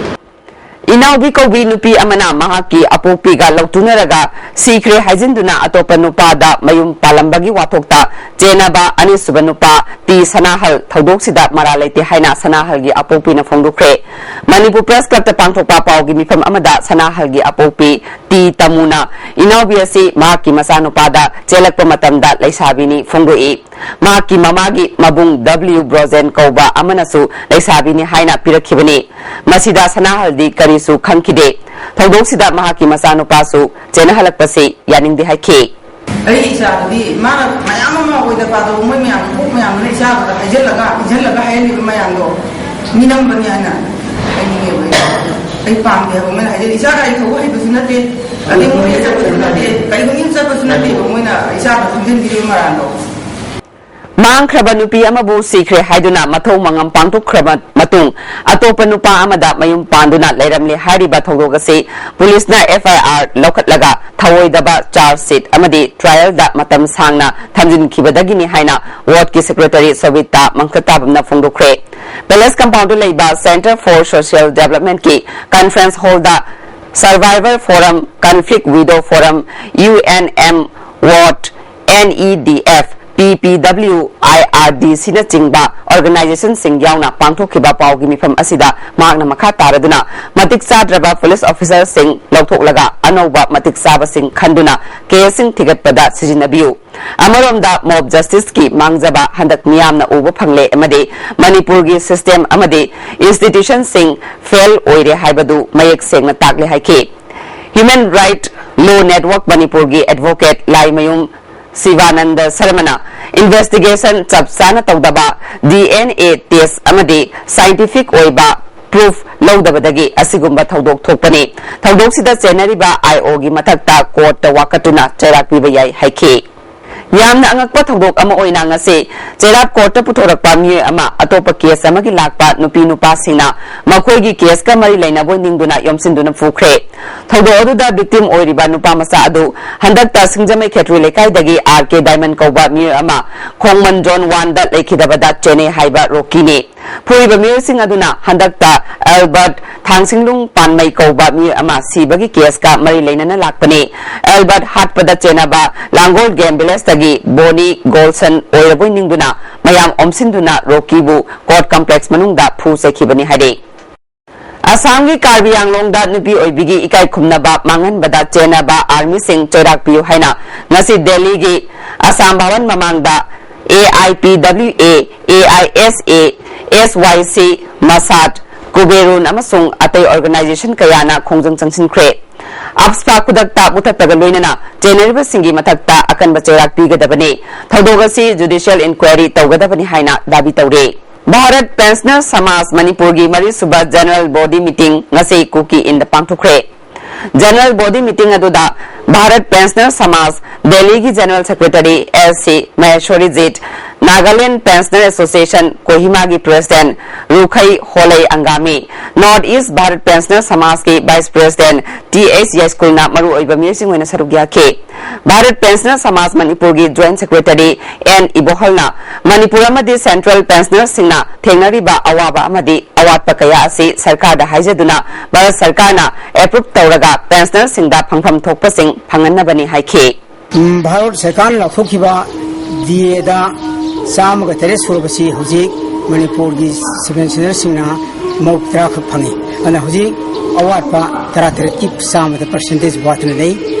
ꯏꯅꯥꯎꯕꯤ ꯀꯧꯕꯤ ꯅꯨꯄꯤ ꯑꯃꯅ ꯃꯍꯥꯛꯀꯤ ꯑꯄꯣꯛꯄꯤꯒ ꯂꯧꯇꯨꯅꯔꯒ ꯁꯤꯈ꯭ꯔꯦ ꯍꯥꯏꯖꯤꯟꯗꯨꯅ ꯑꯇꯣꯞꯄ ꯅꯨꯄꯥꯗ ꯃꯌꯨꯝ ꯄꯥꯜꯂꯝꯕꯒꯤ ꯋꯥꯊꯣꯛꯇ ꯆꯦꯟꯅꯕ ꯑꯅꯤꯁꯨꯕ ꯅꯨꯄꯥ ꯇꯤ ꯁꯅꯥꯍꯜ ꯊꯧꯗꯣꯛꯁꯤꯗ ꯃꯔꯥꯜ ꯂꯩꯇꯦ ꯍꯥꯏꯅ ꯁꯅꯥꯍꯜꯒꯤ ꯑꯄꯣꯛꯄꯤꯅ ꯐꯣꯡꯗꯣꯛꯈ꯭ꯔꯦ꯫ ꯃꯅꯤꯄꯨꯔ ꯄ꯭ꯔꯦꯁ ꯀ꯭ꯂꯕꯇ ꯄꯥꯡꯊꯣꯛꯄ ꯄꯥꯎꯒꯤ ꯃꯤꯐꯝ ꯑꯃꯗ ꯁꯅꯥꯍꯜꯒꯤ ꯑꯄꯣꯛꯄꯤ ꯇꯤ ꯇꯃꯨꯅ ꯏꯅꯥꯎꯕꯤ ꯑꯁꯤ ꯃꯍꯥꯛꯀꯤ ꯃꯆꯥꯅꯨꯄꯥꯗ ꯆꯦꯜꯂꯛꯄ ꯃꯇꯝꯗ ꯂꯩꯁꯥꯕꯤꯅꯤ ꯐꯣꯡꯗꯣꯛꯏ꯫ ꯃꯍꯥꯛꯀꯤ ꯃꯃꯥꯒꯤ ꯃꯕꯨꯡ ꯗꯕ꯭ꯂꯤꯎ ꯕ꯭ꯔꯣꯖꯦꯟ ꯀꯧꯕ ꯑꯃꯅꯁꯨ ꯂꯩꯁꯥꯕꯤꯅꯤ ꯍꯥꯏꯅ ꯄꯤꯔꯛꯈꯤꯕꯅꯤ꯫ ꯃꯁꯤꯗ ꯁꯅꯥꯍꯜꯗꯤ ꯀꯔꯤꯁꯨ ꯈꯪꯈꯤꯗꯦ꯫ ꯊꯧꯗꯣꯛꯁꯤꯗ ꯃꯍꯥꯛꯀꯤ ꯃꯆꯥꯅꯨꯄꯥꯁꯨ ꯆꯦꯟꯅꯍꯜꯂꯛꯄꯁꯤ ꯌꯥꯅꯤꯡꯗꯦ ꯍꯥꯏꯈꯤ꯫ ꯑꯩ ꯏꯆꯥꯗꯨꯗꯤ ꯃꯥꯅ ꯃꯌꯥꯝ ꯑꯃ ꯑꯣꯏꯗ ꯄꯥꯗꯕ ꯃꯣꯏ ꯃꯌꯥꯝ ꯀꯣꯛ ꯃꯌꯥꯝꯗꯨꯅ ꯏꯆꯥꯗꯨꯗ ꯍꯥꯏꯖꯤꯜꯂꯒ, ꯏꯟꯁꯤꯜꯂꯒ ꯍꯥꯏꯍꯜꯂꯤꯕ ꯃꯌꯥꯝꯗꯣ ꯃꯤꯅꯝꯕꯅꯤ ꯍꯥꯏꯅ ꯍꯥꯏꯅꯤꯡꯉꯦꯕ ꯑꯩ꯫ ꯑꯩ ꯄꯥꯝꯗꯦ ꯍꯥꯏꯕ ꯃꯣꯏꯅ ꯍꯥꯏꯖꯤꯜꯂꯤ꯫ ꯏꯆꯥ ꯒꯥꯔꯤ ꯊꯧꯕ ꯍꯩꯕꯁꯨ ꯅꯠꯇꯦ, ꯑꯗꯩ ꯃꯣꯏ ꯆꯠꯄꯁꯨ ꯅꯠꯇꯦ, ꯀꯔꯤꯒꯨꯝꯕ ꯆꯠꯄꯁꯨ ꯅꯠꯇꯦꯕ ꯃꯣꯏꯅ ꯏꯆꯥꯗ ꯈꯪꯖꯤꯟꯕꯤꯔꯤꯕ ꯃꯔꯥꯜꯗꯣ꯫ ꯃꯥꯡꯈ꯭ꯔꯕ ꯅꯨꯄꯤ ꯑꯃꯕꯨ ꯁꯤꯈ꯭ꯔꯦ ꯍꯥꯏꯗꯨꯅ ꯃꯊꯧ ꯃꯉꯝ ꯄꯥꯡꯊꯣꯛꯈ꯭ꯔꯕ ꯃꯇꯨꯡ ꯑꯇꯣꯞꯄ ꯅꯨꯄꯥ ꯑꯃꯗ ꯃꯌꯨꯝ ꯄꯥꯟꯗꯨꯅ ꯂꯩꯔꯝꯂꯦ ꯍꯥꯏꯔꯤꯕ ꯊꯧꯗꯣꯛ ꯑꯁꯤ ꯄꯨꯂꯤꯁꯅ ꯑꯦꯐ ꯑꯥꯏ ꯑꯥꯔ ꯂꯧꯈꯠꯂꯒ ꯊꯧꯑꯣꯏꯗꯕ ꯆꯥꯔꯖ ꯁꯤꯠ ꯑꯃꯗꯤ ꯇ꯭ꯔꯥꯌꯦꯜꯗ ꯃꯇꯝ ꯁꯥꯡꯅ ꯊꯝꯖꯤꯟꯈꯤꯕꯗꯒꯤꯅꯤ ꯍꯥꯏꯅ ꯋꯥꯔꯗꯀꯤ ꯁꯦꯀ꯭ꯔꯦꯇꯔꯤ ꯁꯣꯕꯤꯇꯥ ꯃꯪꯀꯇꯥꯕꯝꯅ ꯐꯣꯡꯗꯣꯛꯈ꯭ꯔꯦ꯫ ꯄꯦꯂꯦꯁ ꯀꯝꯄꯥꯎꯟꯗ ꯂꯩꯕ Centre for Social Developmentꯀꯤ conference hallꯗ Survivor Forum, Conflict Widow Forum, U N M Ward, N E D F, P P W I R D ꯁꯤꯅꯆꯤꯡꯕ organizationꯁꯤꯡ ꯌꯥꯎꯅ ꯄꯥꯡꯊꯣꯛꯈꯤꯕ ꯄꯥꯎꯒꯤ ꯃꯤꯐꯝ ꯑꯁꯤꯗ ꯃꯍꯥꯛꯅ ꯃꯈꯥ ꯇꯥꯔꯗꯨꯅ ꯃꯇꯤꯛ ꯆꯥꯗ꯭ꯔꯕ ꯄꯨꯂꯤꯁ ꯑꯣꯐꯤꯁꯔꯁꯤꯡ ꯂꯧꯊꯣꯛꯂꯒ ꯑꯅꯧꯕ ꯃꯇꯤꯛ ꯆꯥꯕꯁꯤꯡ ꯈꯟꯗꯨꯅ ꯀꯦꯁꯁꯤꯡ ꯊꯤꯒꯠꯄꯗ ꯁꯤꯖꯤꯟꯅꯕꯤꯌꯨ꯫ ꯑꯃꯔꯣꯝꯗ ꯃꯣꯕ ꯖꯁꯇꯤꯁꯀꯤ ꯃꯥꯡꯖꯕ ꯍꯟꯗꯛ ꯃꯤꯌꯥꯝꯅ ꯎꯕ ꯐꯪꯂꯦ ꯑꯃꯗꯤ ꯃꯅꯤꯄꯨꯔꯒꯤ system ꯑꯃꯗꯤ institutionꯁꯤꯡ fail ꯑꯣꯏꯔꯦ ꯍꯥꯏꯕꯗꯨ ꯃꯌꯦꯛ ꯁꯦꯡꯅ ꯇꯥꯛꯂꯦ ꯍꯥꯏꯈꯤ꯫ Human Right Law Network ꯃꯅꯤꯄꯨꯔꯒꯤ advocate ꯂꯥꯏꯃꯌꯨꯝ ꯁꯤꯕꯥꯅꯟꯗ ꯁꯔꯃꯅ investigation ꯆꯞ ꯆꯥꯅ ꯇꯧꯗꯕ, D N A test ꯑꯃꯗꯤ scientific ꯑꯣꯏꯕ proof ꯂꯧꯗꯕꯗꯒꯤ ꯑꯁꯤꯒꯨꯝꯕ ꯊꯧꯗꯣꯛ ꯊꯣꯛꯄꯅꯤ꯫ ꯊꯧꯗꯣꯛꯁꯤꯗ ꯆꯦꯟꯅꯔꯤꯕ I O ꯒꯤ ꯃꯊꯛꯇ court ꯇ ꯋꯥꯀꯠꯇꯨꯅ ꯆꯩꯔꯥꯛ ꯄꯤꯕ ꯌꯥꯏ ꯍꯥꯏꯈꯤ꯫ ꯌꯥꯝꯅ ꯑꯉꯛꯄ ꯊꯧꯗꯣꯛ ꯑꯃ ꯑꯣꯏꯅ ꯉꯁꯤ ꯆꯩꯔꯥꯛ court ꯇ ꯄꯨꯊꯣꯔꯛꯄ ꯃꯤꯑꯣꯏ ꯑꯃ ꯑꯇꯣꯞꯄ case ꯑꯃꯒꯤ ꯂꯥꯛꯄ ꯅꯨꯄꯤ ꯅꯨꯄꯥꯁꯤꯡꯅ ꯃꯈꯣꯏꯒꯤ case ꯀ ꯃꯔꯤ ꯂꯩꯅꯕ ꯅꯤꯡꯗꯨꯅ ꯌꯣꯝꯁꯤꯟꯗꯨꯅ ꯄꯨꯈ꯭ꯔꯦ꯫ ꯊꯧꯗꯣꯛ ꯑꯗꯨꯗ victim ꯑꯣꯏꯔꯤꯕ ꯅꯨꯄꯥ ꯃꯆꯥ ꯑꯗꯨ ꯍꯟꯗꯛꯇ ꯁꯤꯡꯖꯃꯩ ꯈꯦꯇ꯭ꯔꯤ ꯂꯩꯀꯥꯏꯗꯒꯤ R K Diamond ꯀꯧꯕ ꯃꯤꯑꯣꯏ ꯑꯃ ꯈꯣꯡꯃꯟ zone one ꯗ ꯂꯩꯈꯤꯗꯕꯗ ꯆꯦꯟꯅꯩ ꯍꯥꯏꯕ ꯔꯣꯀꯤꯅꯤ꯫ ꯐꯨꯔꯤꯕ ꯃꯤꯑꯣꯏꯁꯤꯡ ꯑꯗꯨꯅ ꯍꯟꯗꯛꯇ Albert ꯊꯥꯡꯁꯤꯡꯂꯨꯡ ꯄꯥꯟꯃꯩ ꯀꯧꯕ ꯃꯤꯑꯣꯏ ꯑꯃ ꯁꯤꯕꯒꯤ case ꯀ ꯃꯔꯤ ꯂꯩꯅꯅ ꯂꯥꯛꯄꯅꯤ꯫ Albert ꯍꯥꯠꯄꯗ ꯆꯦꯟꯅꯕ ꯂꯥꯡꯒꯣꯜ game village ꯇꯒꯤ ꯕꯣꯅꯤ ꯒꯣꯜꯁꯟ ꯑꯣꯏꯔꯕꯣꯏ ꯅꯤꯡꯗꯨꯅ ꯃꯌꯥꯝ ꯑꯣꯝꯁꯤꯟꯗꯨꯅ ꯔꯣꯀꯤꯕꯨ court complex ꯃꯅꯨꯡꯗ ꯐꯨ ꯆꯩꯈꯤꯕꯅꯤ ꯍꯥꯏꯔꯤ꯫ ꯑꯁꯥꯝꯒꯤ ꯀꯥꯔꯕꯤ ꯑꯪꯂꯣꯡꯗ ꯅꯨꯄꯤ ꯑꯣꯏꯕꯤꯒꯤ ꯏꯀꯥꯏ ꯈꯨꯝꯅꯕ ꯃꯥꯡꯍꯟꯕꯗ ꯆꯦꯟꯅꯕ army ꯁꯤꯡ ꯆꯩꯔꯥꯛ ꯄꯤꯌꯨ ꯍꯥꯏꯅ ꯉꯁꯤ ꯗꯦꯜꯂꯤꯒꯤ ꯑꯁꯥꯝ ꯚꯋꯟ ꯃꯃꯥꯡꯗ A I P W A, A I S A, S Y C, ꯃꯁꯥꯠ, ꯀꯨꯕꯦꯔꯨꯟ ꯑꯃꯁꯨꯡ ꯑꯇꯩ organisation ꯀꯌꯥꯅ ꯈꯣꯡꯖꯪ ꯆꯪꯁꯤꯟꯈ꯭ꯔꯦ꯫ AFSPA ꯈꯨꯗꯛꯇ ꯃꯨꯊꯠꯄꯒ ꯂꯣꯏꯅꯅ ꯆꯦꯟꯅꯔꯤꯕꯁꯤꯡꯒꯤ ꯃꯊꯛꯇ ꯑꯀꯟꯕ ꯆꯩꯔꯥꯛ ꯄꯤꯒꯗꯕꯅꯤ꯫ ꯊꯧꯗꯣꯛ ꯑꯁꯤ judicial inquiry ꯇꯧꯒꯗꯕꯅꯤ ꯍꯥꯏꯅ ꯗꯥꯕꯤ ꯇꯧꯔꯤ꯫ ꯚꯥꯔꯠ ꯄꯦꯟꯁꯅꯔ ꯁꯃꯥꯖ ꯃꯅꯤꯄꯨꯔꯒꯤ ꯃꯔꯤꯁꯨꯕ general body meeting ꯉꯁꯤ ꯀꯨꯀꯤ ꯏꯟꯗ ꯄꯥꯡꯊꯣꯛꯈ꯭ꯔꯦ꯫ General body meeting ꯑꯗꯨꯗ ꯚꯥꯔꯠ ꯄꯦꯟꯁꯅꯔ ꯁꯃꯥꯖ ꯗꯦꯜꯂꯤꯒꯤ general secretary L C ꯃꯍꯦꯁꯣꯔꯤꯖꯤꯠ, Nagaland Pensioner Association ꯀꯣꯍꯤꯃꯥꯒꯤ president ꯔꯨꯈꯩ ꯍꯣꯂꯩ Angami, North East Bharat pensioner ꯁꯃꯥꯖꯀꯤ vice president T H ꯌꯥꯏꯁ꯭ꯀꯨꯜꯅ ꯃꯔꯨꯑꯣꯏꯕ ꯃꯤꯑꯣꯏꯁꯤꯡ ꯑꯣꯏꯅ ꯁꯔꯨꯛ ꯌꯥꯈꯤ꯫ ꯚꯥꯔꯠ ꯄꯦꯟꯁꯅꯔ ꯁꯃꯥꯖ ꯃꯅꯤꯄꯨꯔꯒꯤ joint secretary N ꯏꯕꯣꯍꯜꯅ ꯃꯅꯤꯄꯨꯔ ꯑꯃꯗꯤ central ꯄꯦꯟꯁꯅꯔꯁꯤꯡꯅ ꯊꯦꯡꯅꯔꯤꯕ ꯑꯋꯥꯕ ꯑꯃꯗꯤ ꯑꯋꯥꯠꯄ ꯀꯌꯥ ꯑꯁꯤ ꯁꯔꯀꯥꯔꯗ ꯍꯥꯏꯖꯗꯨꯅ ꯚꯥꯔꯠ ꯁꯔꯀꯥꯔꯅ approve ꯇꯧꯔꯒ ꯄꯦꯟꯁꯅꯔꯁꯤꯡꯗ ꯐꯪꯐꯝ ꯊꯣꯛꯄꯁꯤꯡ ꯐꯪꯍꯟꯅꯕꯅꯤ ꯍꯥꯏꯈꯤ꯫ ꯎꯝ, ꯚꯥꯔꯠ ꯁꯔꯀꯥꯔꯅ ꯂꯥꯎꯊꯣꯛꯈꯤꯕ D A ꯗ ꯆꯥꯝꯃꯒ ꯇꯔꯦꯠ ꯁꯨꯔꯕꯁꯤ ꯍꯧꯖꯤꯛ ꯃꯅꯤꯄꯨꯔꯒꯤ ꯄꯦꯟꯁꯅꯔꯁꯤꯡꯅ ꯃꯧ ꯇꯔꯥꯈꯛ ꯐꯪꯉꯤ꯫ ꯑꯗꯨꯅ ꯍꯧꯖꯤꯛ ꯑꯋꯥꯠꯄ ꯇꯔꯥꯇꯔꯦꯠꯀꯤ ꯆꯥꯝꯃꯗ percentage ꯋꯥꯠꯇꯨꯅ ꯂꯩ꯫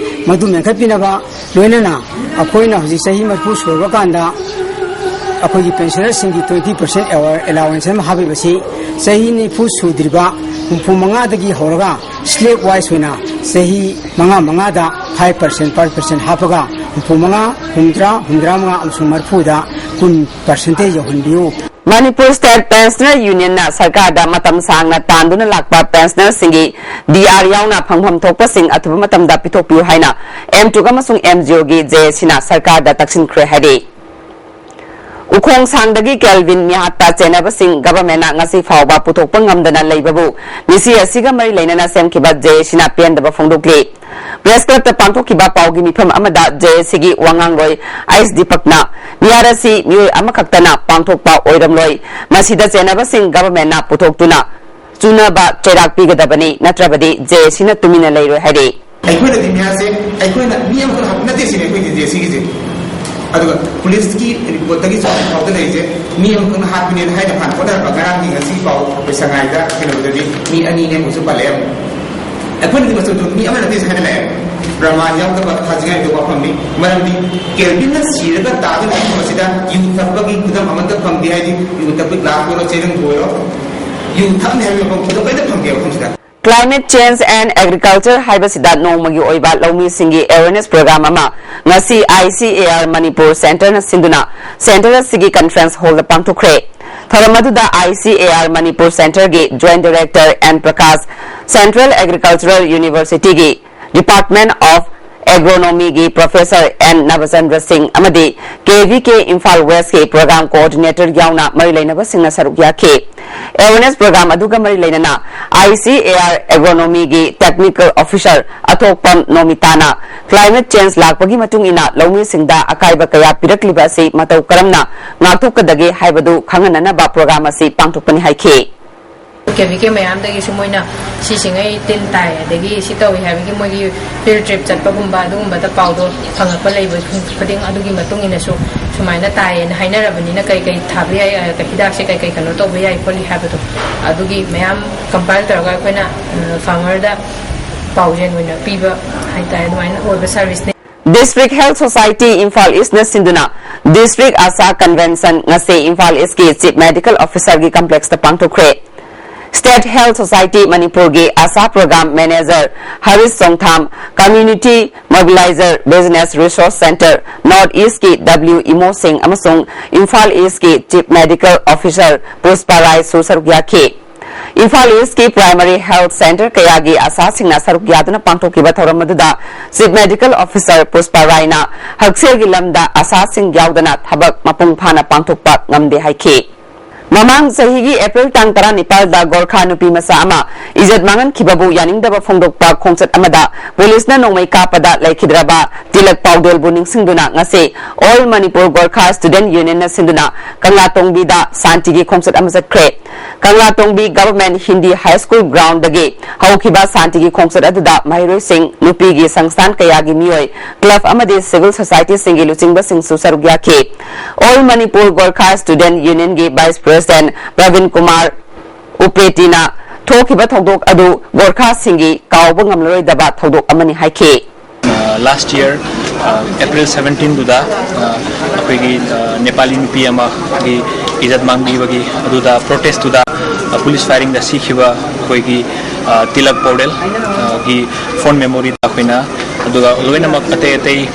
ꯃꯗꯨ ꯃꯦꯟꯈꯠꯄꯤꯅꯕ ꯂꯣꯏꯅꯅ ꯑꯩꯈꯣꯏꯅ ꯍꯧꯖꯤꯛ ꯆꯍꯤ ꯃꯔꯤꯐꯨ ꯁꯨꯔꯕ ꯀꯥꯟꯗ ꯑꯩꯈꯣꯏꯒꯤ ꯄꯦꯟꯁꯅꯔꯁꯤꯡꯒꯤ twenty percent allowance ꯑꯃ ꯍꯥꯞꯄꯤꯕꯁꯤ ꯆꯍꯤ ꯅꯤꯐꯨ ꯁꯨꯗ꯭ꯔꯤꯕ ꯍꯨꯝꯐꯨ ꯃꯉꯥꯗꯒꯤ ꯍꯧꯔꯒ slab wise ꯑꯣꯏꯅ ꯆꯍꯤ ꯃꯉꯥ ꯃꯉꯥꯗ five percent, five percent ꯍꯥꯞꯄꯒ ꯍꯨꯝꯐꯨ ꯃꯉꯥ, ꯍꯨꯝꯗ꯭ꯔꯥ, ꯍꯨꯝꯗ꯭ꯔꯥ ꯃꯉꯥ ꯑꯃꯁꯨꯡ ꯃꯔꯤꯐꯨꯗ ꯀꯨꯟ ꯄꯥꯔꯁꯦꯟꯇꯦꯖ ꯌꯧꯍꯟꯕꯤꯌꯨ꯫ ꯃꯅꯤꯄꯨꯔ ꯁ꯭ꯇꯦꯠ ꯄꯦꯟꯁꯅꯔ ꯌꯨꯅꯤꯌꯟꯅ ꯁꯔꯀꯥꯔꯗ ꯃꯇꯝ ꯁꯥꯡꯅ ꯇꯥꯟꯗꯨꯅ ꯂꯥꯛꯄ ꯄꯦꯟꯁꯅꯔꯁꯤꯡꯒꯤ ꯗꯤ ꯑꯥꯔ ꯌꯥꯎꯅ ꯐꯪꯐꯝ ꯊꯣꯛꯄꯁꯤꯡ ꯑꯊꯨꯕ ꯃꯇꯝꯗ ꯄꯤꯊꯣꯛꯄꯤꯌꯨ ꯍꯥꯏꯅ ꯑꯦꯝ ꯇꯨꯛ ꯑꯃꯁꯨꯡ ꯑꯦꯝ ꯖꯤ ꯑꯣꯒꯤ ꯖꯦ ꯑꯦ ꯁꯤꯅ ꯁꯔꯀꯥꯔꯗ ꯇꯛꯁꯤꯟꯈ꯭ꯔꯦ ꯍꯥꯏꯔꯤ꯫ ꯎꯈꯣꯡ ꯁꯥꯡꯗꯒꯤ ꯀꯦꯜꯚꯤꯟ ꯃꯤꯍꯥꯠꯇ ꯆꯦꯟꯅꯕꯁꯤꯡ ꯒꯚꯔꯟꯃꯦꯟꯠꯅ ꯉꯁꯤ ꯐꯥꯎꯕ ꯄꯨꯊꯣꯛꯄ ꯉꯝꯗꯅ ꯂꯩꯕꯕꯨ ꯃꯤꯁꯤ ꯑꯁꯤꯒ ꯃꯔꯤ ꯂꯩꯅꯅ ꯁꯦꯝꯈꯤꯕ ꯖꯦ ꯑꯦ ꯁꯤꯅ ꯄꯦꯟꯗꯕ ꯐꯣꯡꯗꯣꯛꯂꯤ꯫ ꯄ꯭ꯔꯦꯁ ꯀ꯭ꯂꯕꯇ ꯄꯥꯡꯊꯣꯛꯈꯤꯕ ꯄꯥꯎꯒꯤ ꯃꯤꯐꯝ ꯑꯃꯗ ꯖꯦ ꯑꯦ ꯁꯤꯒꯤ ꯋꯥꯉꯥꯡꯂꯣꯏ ꯑꯩꯆ ꯗꯤꯄꯛꯅ ꯃꯤꯍꯥꯠ ꯑꯁꯤ ꯃꯤꯑꯣꯏ ꯑꯃꯈꯛꯇꯅ ꯄꯥꯡꯊꯣꯛꯄ ꯑꯣꯏꯔꯝꯂꯣꯏ, ꯃꯁꯤꯗ ꯆꯦꯟꯅꯕꯁꯤꯡ ꯒꯚꯔꯟꯃꯦꯟꯠꯅ ꯄꯨꯊꯣꯛꯇꯨꯅ ꯆꯨꯅꯕ ꯆꯩꯔꯥꯛ ꯄꯤꯒꯗꯕꯅꯤ, ꯅꯠꯇ꯭ꯔꯕꯗꯤ ꯖꯦ ꯑꯦ ꯁꯤꯅ ꯇꯨꯃꯤꯟꯅ ꯂꯩꯔꯣꯏ ꯍꯥꯏꯔꯤ꯫ ꯑꯩꯈꯣꯏꯅꯗꯤ ꯃꯤꯍꯥꯠꯁꯦ ꯑꯩꯈꯣꯏꯅ ꯃꯤ ꯑꯃꯈꯛ ꯍꯥꯠꯄ ꯅꯠꯇꯦ ꯁꯤꯅꯤ ꯑꯩꯈꯣꯏꯒꯤ ꯖꯦ ꯑꯦ ꯁꯤꯒꯤꯁꯦ꯫ ꯑꯗꯨꯒ ꯄꯨꯂꯤꯁꯀꯤ ꯔꯤꯄꯣꯔꯠꯇꯒꯤꯁꯨ ꯍꯧꯖꯤꯛ ꯐꯥꯎꯗ ꯂꯩꯔꯤꯁꯦ ꯃꯤ ꯑꯃꯈꯛꯅ ꯍꯥꯠꯄꯅꯦꯅ ꯍꯥꯏꯅ ꯐꯥꯅ ꯈꯣꯠꯅꯔꯛꯄ ꯉꯔꯥꯡꯒꯤ ꯉꯁꯤ ꯄꯥꯎ ꯑꯩꯈꯣꯏ ꯁꯉꯥꯏꯗ ꯀꯩꯅꯣꯗꯗꯤ ꯃꯤ ꯑꯅꯤꯅꯦ ꯑꯃꯨꯛꯁꯨ ꯄꯜꯂꯛꯑꯦ ꯑꯃꯨꯛ꯫ ꯑꯩꯈꯣꯏꯅꯗꯤ ꯃꯆꯨꯗꯨ ꯃꯤ ꯑꯃ ꯅꯠꯇꯦ ꯍꯥꯏꯅ ꯂꯥꯛꯑꯦ꯫ ꯄ꯭ꯔꯃꯥꯟ ꯌꯥꯎꯗꯕ ꯊꯥꯖꯅꯤꯡꯉꯥꯏ ꯑꯣꯏꯕ ꯋꯥꯐꯝꯅꯤ꯫ ꯃꯔꯝꯗꯤ ꯀꯦꯜꯚꯤꯟꯅ ꯁꯤꯔꯒ ꯇꯥꯗꯨꯅ ꯂꯩꯔꯤꯕ ꯑꯁꯤꯗ ꯌꯨ ꯊꯛꯄꯒꯤ ꯈꯨꯗꯝ ꯑꯃꯠꯇ ꯐꯪꯗꯦ, ꯍꯥꯏꯗꯤ ꯌꯨ ꯊꯛꯄꯒꯤ ꯒ꯭ꯂꯥꯁ ꯑꯣꯏꯔꯣ, ꯆꯦꯔꯪꯕꯨ ꯑꯣꯏꯔꯣ, ꯌꯨ ꯊꯛꯅꯤ ꯍꯥꯏꯕꯒꯤ ꯃꯐꯝ ꯈꯨꯗꯝ ꯀꯔꯤꯝꯇ ꯐꯪꯗꯦ ꯃꯐꯝꯁꯤꯗ꯫ Climate Change and Agriculture ꯍꯥꯏꯕꯁꯤꯗ ꯅꯣꯡꯃꯒꯤ ꯑꯣꯏꯕ ꯂꯧꯃꯤꯁꯤꯡꯒꯤ ꯑꯦꯋꯦꯔꯅꯦꯁ ꯄ꯭ꯔꯣꯒ꯭ꯔꯥꯝ ꯑꯃ ꯉꯁꯤ ꯑꯥꯏ ꯁꯤ ꯑꯦ ꯑꯥꯔ ꯃꯅꯤꯄꯨꯔ ꯁꯦꯟꯇꯔꯅ ꯁꯤꯟꯗꯨꯅ ꯁꯦꯟꯇꯔ ꯑꯁꯤꯒꯤ ꯀꯟꯐꯔꯦꯟꯁ ꯍꯣꯜꯗ ꯄꯥꯡꯊꯣꯛꯈ꯭ꯔꯦ꯫ ꯊꯧꯔꯝ ꯑꯗꯨꯗ ꯑꯥꯏ ꯁꯤ ꯑꯦ ꯑꯥꯔ ꯃꯅꯤꯄꯨꯔ ꯁꯦꯟꯇꯔꯒꯤ joint director N Prakash, central agricultural ꯌꯨꯅꯤꯚꯔꯁꯤꯇꯤꯒꯤ ꯗꯤꯄꯥꯔꯠꯃꯦꯟꯠ ꯑꯣꯐ ꯑꯦꯒ꯭ꯔꯣꯅꯣꯃꯤꯒꯤ ꯄ꯭ꯔꯣꯐꯦꯁꯔ ꯑꯦꯟ ꯅꯕꯆꯟꯗ꯭ꯔ ꯁꯤꯡ ꯑꯃꯗꯤ ꯀꯦ ꯚꯤ ꯀꯦ ꯏꯝꯐꯥꯜ ꯋꯦꯁꯀꯤ ꯄ꯭ꯔꯣꯒ꯭ꯔꯥꯝ ꯀꯣꯑꯣꯔꯗꯤꯅꯦꯇꯔ ꯌꯥꯎꯅ ꯃꯔꯤ ꯂꯩꯅꯕꯁꯤꯡꯅ ꯁꯔꯨꯛ ꯌꯥꯈꯤ꯫ ꯑꯦꯋꯦꯔꯅꯦꯁ ꯄ꯭ꯔꯣꯒ꯭ꯔꯥꯝ ꯑꯗꯨꯒ ꯃꯔꯤ ꯂꯩꯅꯅ ꯑꯥꯏ ꯁꯤ ꯑꯦ ꯑꯥꯔ ꯑꯦꯒ꯭ꯔꯣꯅꯣꯃꯤꯒꯤ ꯇꯦꯛꯅꯤꯀꯦꯜ ꯑꯣꯐꯤꯁꯔ ꯑꯊꯣꯛꯄꯝ ꯅꯣꯃꯤꯇꯥꯅ ꯀ꯭ꯂꯥꯏꯃꯦꯠ ꯆꯦꯟꯖ ꯂꯥꯛꯄꯒꯤ ꯃꯇꯨꯡ ꯏꯟꯅ ꯂꯧꯃꯤꯁꯤꯡꯗ ꯑꯀꯥꯏꯕ ꯀꯌꯥ ꯄꯤꯔꯛꯂꯤꯕ ꯑꯁꯤ ꯃꯇꯧ ꯀꯔꯝꯅ ꯉꯥꯛꯊꯣꯛꯀꯗꯒꯦ ꯍꯥꯏꯕꯗꯨ ꯈꯪꯍꯟꯅꯅꯕ ꯄ꯭ꯔꯣꯒ꯭ꯔꯥꯝ ꯑꯁꯤ ꯄꯥꯡꯊꯣꯛꯄꯅꯤ ꯍꯥꯏꯈꯤ꯫ ꯀꯦ ꯚꯤ ꯀꯦ ꯃꯌꯥꯝꯗꯒꯤꯁꯨ ꯃꯣꯏꯅ ꯁꯤꯁꯤꯡꯉꯩ ꯇꯤꯟ ꯇꯥꯏ, ꯑꯗꯒꯤ ꯁꯤ ꯇꯧꯏ ꯍꯥꯏꯕꯒꯤ ꯃꯣꯏꯒꯤ ꯐꯤꯜꯗ ꯇ꯭ꯔꯤꯞ ꯆꯠꯄꯒꯨꯝꯕ ꯑꯗꯨꯒꯨꯝꯕꯗ ꯄꯥꯎꯗꯣ ꯐꯪꯉꯛꯄ ꯂꯩꯕ ꯈꯨꯗꯤꯡ ꯑꯗꯨꯒꯤ ꯃꯇꯨꯡ ꯏꯟꯅꯁꯨ ꯁꯨꯃꯥꯏꯅ ꯇꯥꯏꯌꯦꯅ ꯍꯥꯏꯅꯔꯕꯅꯤꯅ ꯀꯩ ꯀꯩ ꯊꯥꯕ ꯌꯥꯏ, ꯑ, ꯍꯤꯗꯥꯛꯁꯦ ꯀꯩ ꯀꯩ ꯀꯩꯅꯣ ꯇꯧꯕ ꯌꯥꯏ ꯈꯣꯠꯂꯤ ꯍꯥꯏꯕꯗꯣ ꯑꯗꯨꯒꯤ ꯃꯌꯥꯝ ꯀꯝꯄꯥꯏꯜ ꯇꯧꯔꯒ ꯑꯩꯈꯣꯏꯅ, ꯑ, ꯐꯥꯔꯃꯔꯗ ꯄꯥꯎꯖꯦꯜ ꯑꯣꯏꯅ ꯄꯤꯕ ꯍꯥꯏꯇꯥꯔꯦ, ꯑꯗꯨꯃꯥꯏꯅ ꯑꯣꯏꯕ ꯁꯥꯔꯚꯤꯁꯅꯦ꯫ District Health Society Imphal East ꯅ ꯁꯤꯟꯗꯨꯅ District ASHA Convention ꯉꯁꯤ ꯏꯝꯐꯥꯜ ꯏꯁꯀꯤ ꯆꯤꯐ ꯃꯦꯗꯤꯀꯦꯜ ꯑꯣꯐꯤꯁꯔꯒꯤ ꯀꯝꯄ꯭ꯂꯦꯛꯁꯇ ꯄꯥꯡꯊꯣꯛꯈ꯭ꯔꯦ꯫ State Health Society ꯃꯅꯤꯄꯨꯔꯒꯤ ꯑꯁꯥ program manager ꯍꯔꯤꯁ ꯆꯣꯡꯊꯥꯝ, Community Mobilizer Business Resource Centre North East ꯀꯤ W ꯏꯃꯣꯁꯤꯡ ꯑꯃꯁꯨꯡ ꯏꯝꯐꯥꯜ East ꯀꯤ Chief Medical Officer ꯄꯨꯁꯄꯥ ꯔꯥꯏꯁꯨ ꯁꯔꯨꯛ ꯌꯥꯈꯤ꯫ ꯏꯝꯐꯥꯜ East ꯀꯤ primary health centre ꯀꯌꯥꯒꯤ ꯑꯁꯥꯁꯤꯡꯅ ꯁꯔꯨꯛ ꯌꯥꯗꯨꯅ ꯄꯥꯡꯊꯣꯛꯈꯤꯕ ꯊꯧꯔꯝ ꯑꯗꯨꯗ Chief Medical Officer ꯄꯨꯁꯄꯥ ꯔꯥꯏꯅ ꯍꯛꯁꯦꯜꯒꯤ ꯂꯝꯗ ꯑꯁꯥꯁꯤꯡ ꯌꯥꯎꯗꯅ ꯊꯕꯛ ꯃꯄꯨꯡ ꯐꯥꯅ ꯄꯥꯡꯊꯣꯛꯄ ꯉꯝꯗꯦ ꯍꯥꯏꯈꯤ꯫ ꯃꯃꯥꯡ ꯆꯍꯤꯒꯤ April ꯇꯥꯡ ꯇꯔꯥꯅꯤꯄꯥꯜꯗ ꯒꯣꯔꯈꯥ ꯅꯨꯄꯤ ꯃꯆꯥ ꯑꯃ ꯏꯖꯠ ꯃꯥꯡꯍꯟꯈꯤꯕꯕꯨ ꯌꯥꯅꯤꯡꯗꯕ ꯐꯣꯡꯗꯣꯛꯄ ꯈꯣꯡꯆꯠ ꯑꯃꯗ ꯄꯨꯂꯤꯁꯅ ꯅꯣꯡꯃꯩ ꯀꯥꯞꯄꯗ ꯂꯩꯈꯤꯗ꯭ꯔꯕ ꯇꯤꯂꯛ ꯄꯥꯎꯗꯦꯜꯕꯨ ꯅꯤꯡꯁꯤꯡꯗꯨꯅ ꯉꯁꯤ All Manipur Gorkha Student Unionꯅ ꯁꯤꯟꯗꯨꯅ ꯀꯪꯂꯥꯇꯣꯡꯕꯤꯗ ꯁꯥꯟꯇꯤꯒꯤ ꯈꯣꯡꯆꯠ ꯑꯃ ꯆꯠꯈ꯭ꯔꯦ꯫ ꯀꯪꯂꯥꯇꯣꯡꯕꯤ Government Hindi High School groundꯗꯒꯤ ꯍꯧꯈꯤꯕ ꯁꯥꯟꯇꯤꯒꯤ ꯈꯣꯡꯆꯠ ꯑꯗꯨꯗ ꯃꯍꯩꯔꯣꯏꯁꯤꯡ, ꯅꯨꯄꯤꯒꯤ ꯁꯪꯁꯊꯥꯟ ꯀꯌꯥꯒꯤ ꯃꯤꯑꯣꯏ, club ꯑꯃꯗꯤ civil societyꯁꯤꯡꯒꯤ ꯂꯨꯆꯤꯡꯕꯁꯤꯡꯁꯨ ꯁꯔꯨꯛ ꯌꯥꯈꯤ꯫ All Manipur Gorkha Student Unionꯒꯤ Vice President Praveen Kumar ꯎꯄ꯭ꯔꯦꯇꯤꯅ ꯊꯣꯛꯈꯤꯕ ꯊꯧꯗꯣꯛ ꯑꯗꯨ ꯒꯣꯔꯈꯥꯁꯤꯡꯒꯤ ꯀꯥꯎꯕ ꯉꯝꯂꯔꯣꯏꯗꯕ ꯊꯧꯗꯣꯛ ꯑꯃꯅꯤ ꯍꯥꯏꯈꯤ꯫ Last year April seventeenꯗꯨꯗ ꯑꯩꯈꯣꯏꯒꯤ ꯅꯦꯄꯥꯂꯤ ꯅꯨꯄꯤ ꯑꯃꯒꯤ ꯏꯖꯠ ꯃꯥꯡꯕꯤꯕꯒꯤ ꯑꯗꯨꯗ protestꯇꯨꯗ police firingꯗ ꯁꯤꯈꯤꯕ ꯑꯩꯈꯣꯏꯒꯤ ꯇꯤꯂꯛ ꯄꯧꯗꯦꯜꯒꯤ fond memoryꯗ ꯑꯩꯈꯣꯏꯅ ꯑꯗꯨꯒ ꯂꯣꯏꯅꯃꯛ ꯑꯇꯩ ꯑꯇꯩ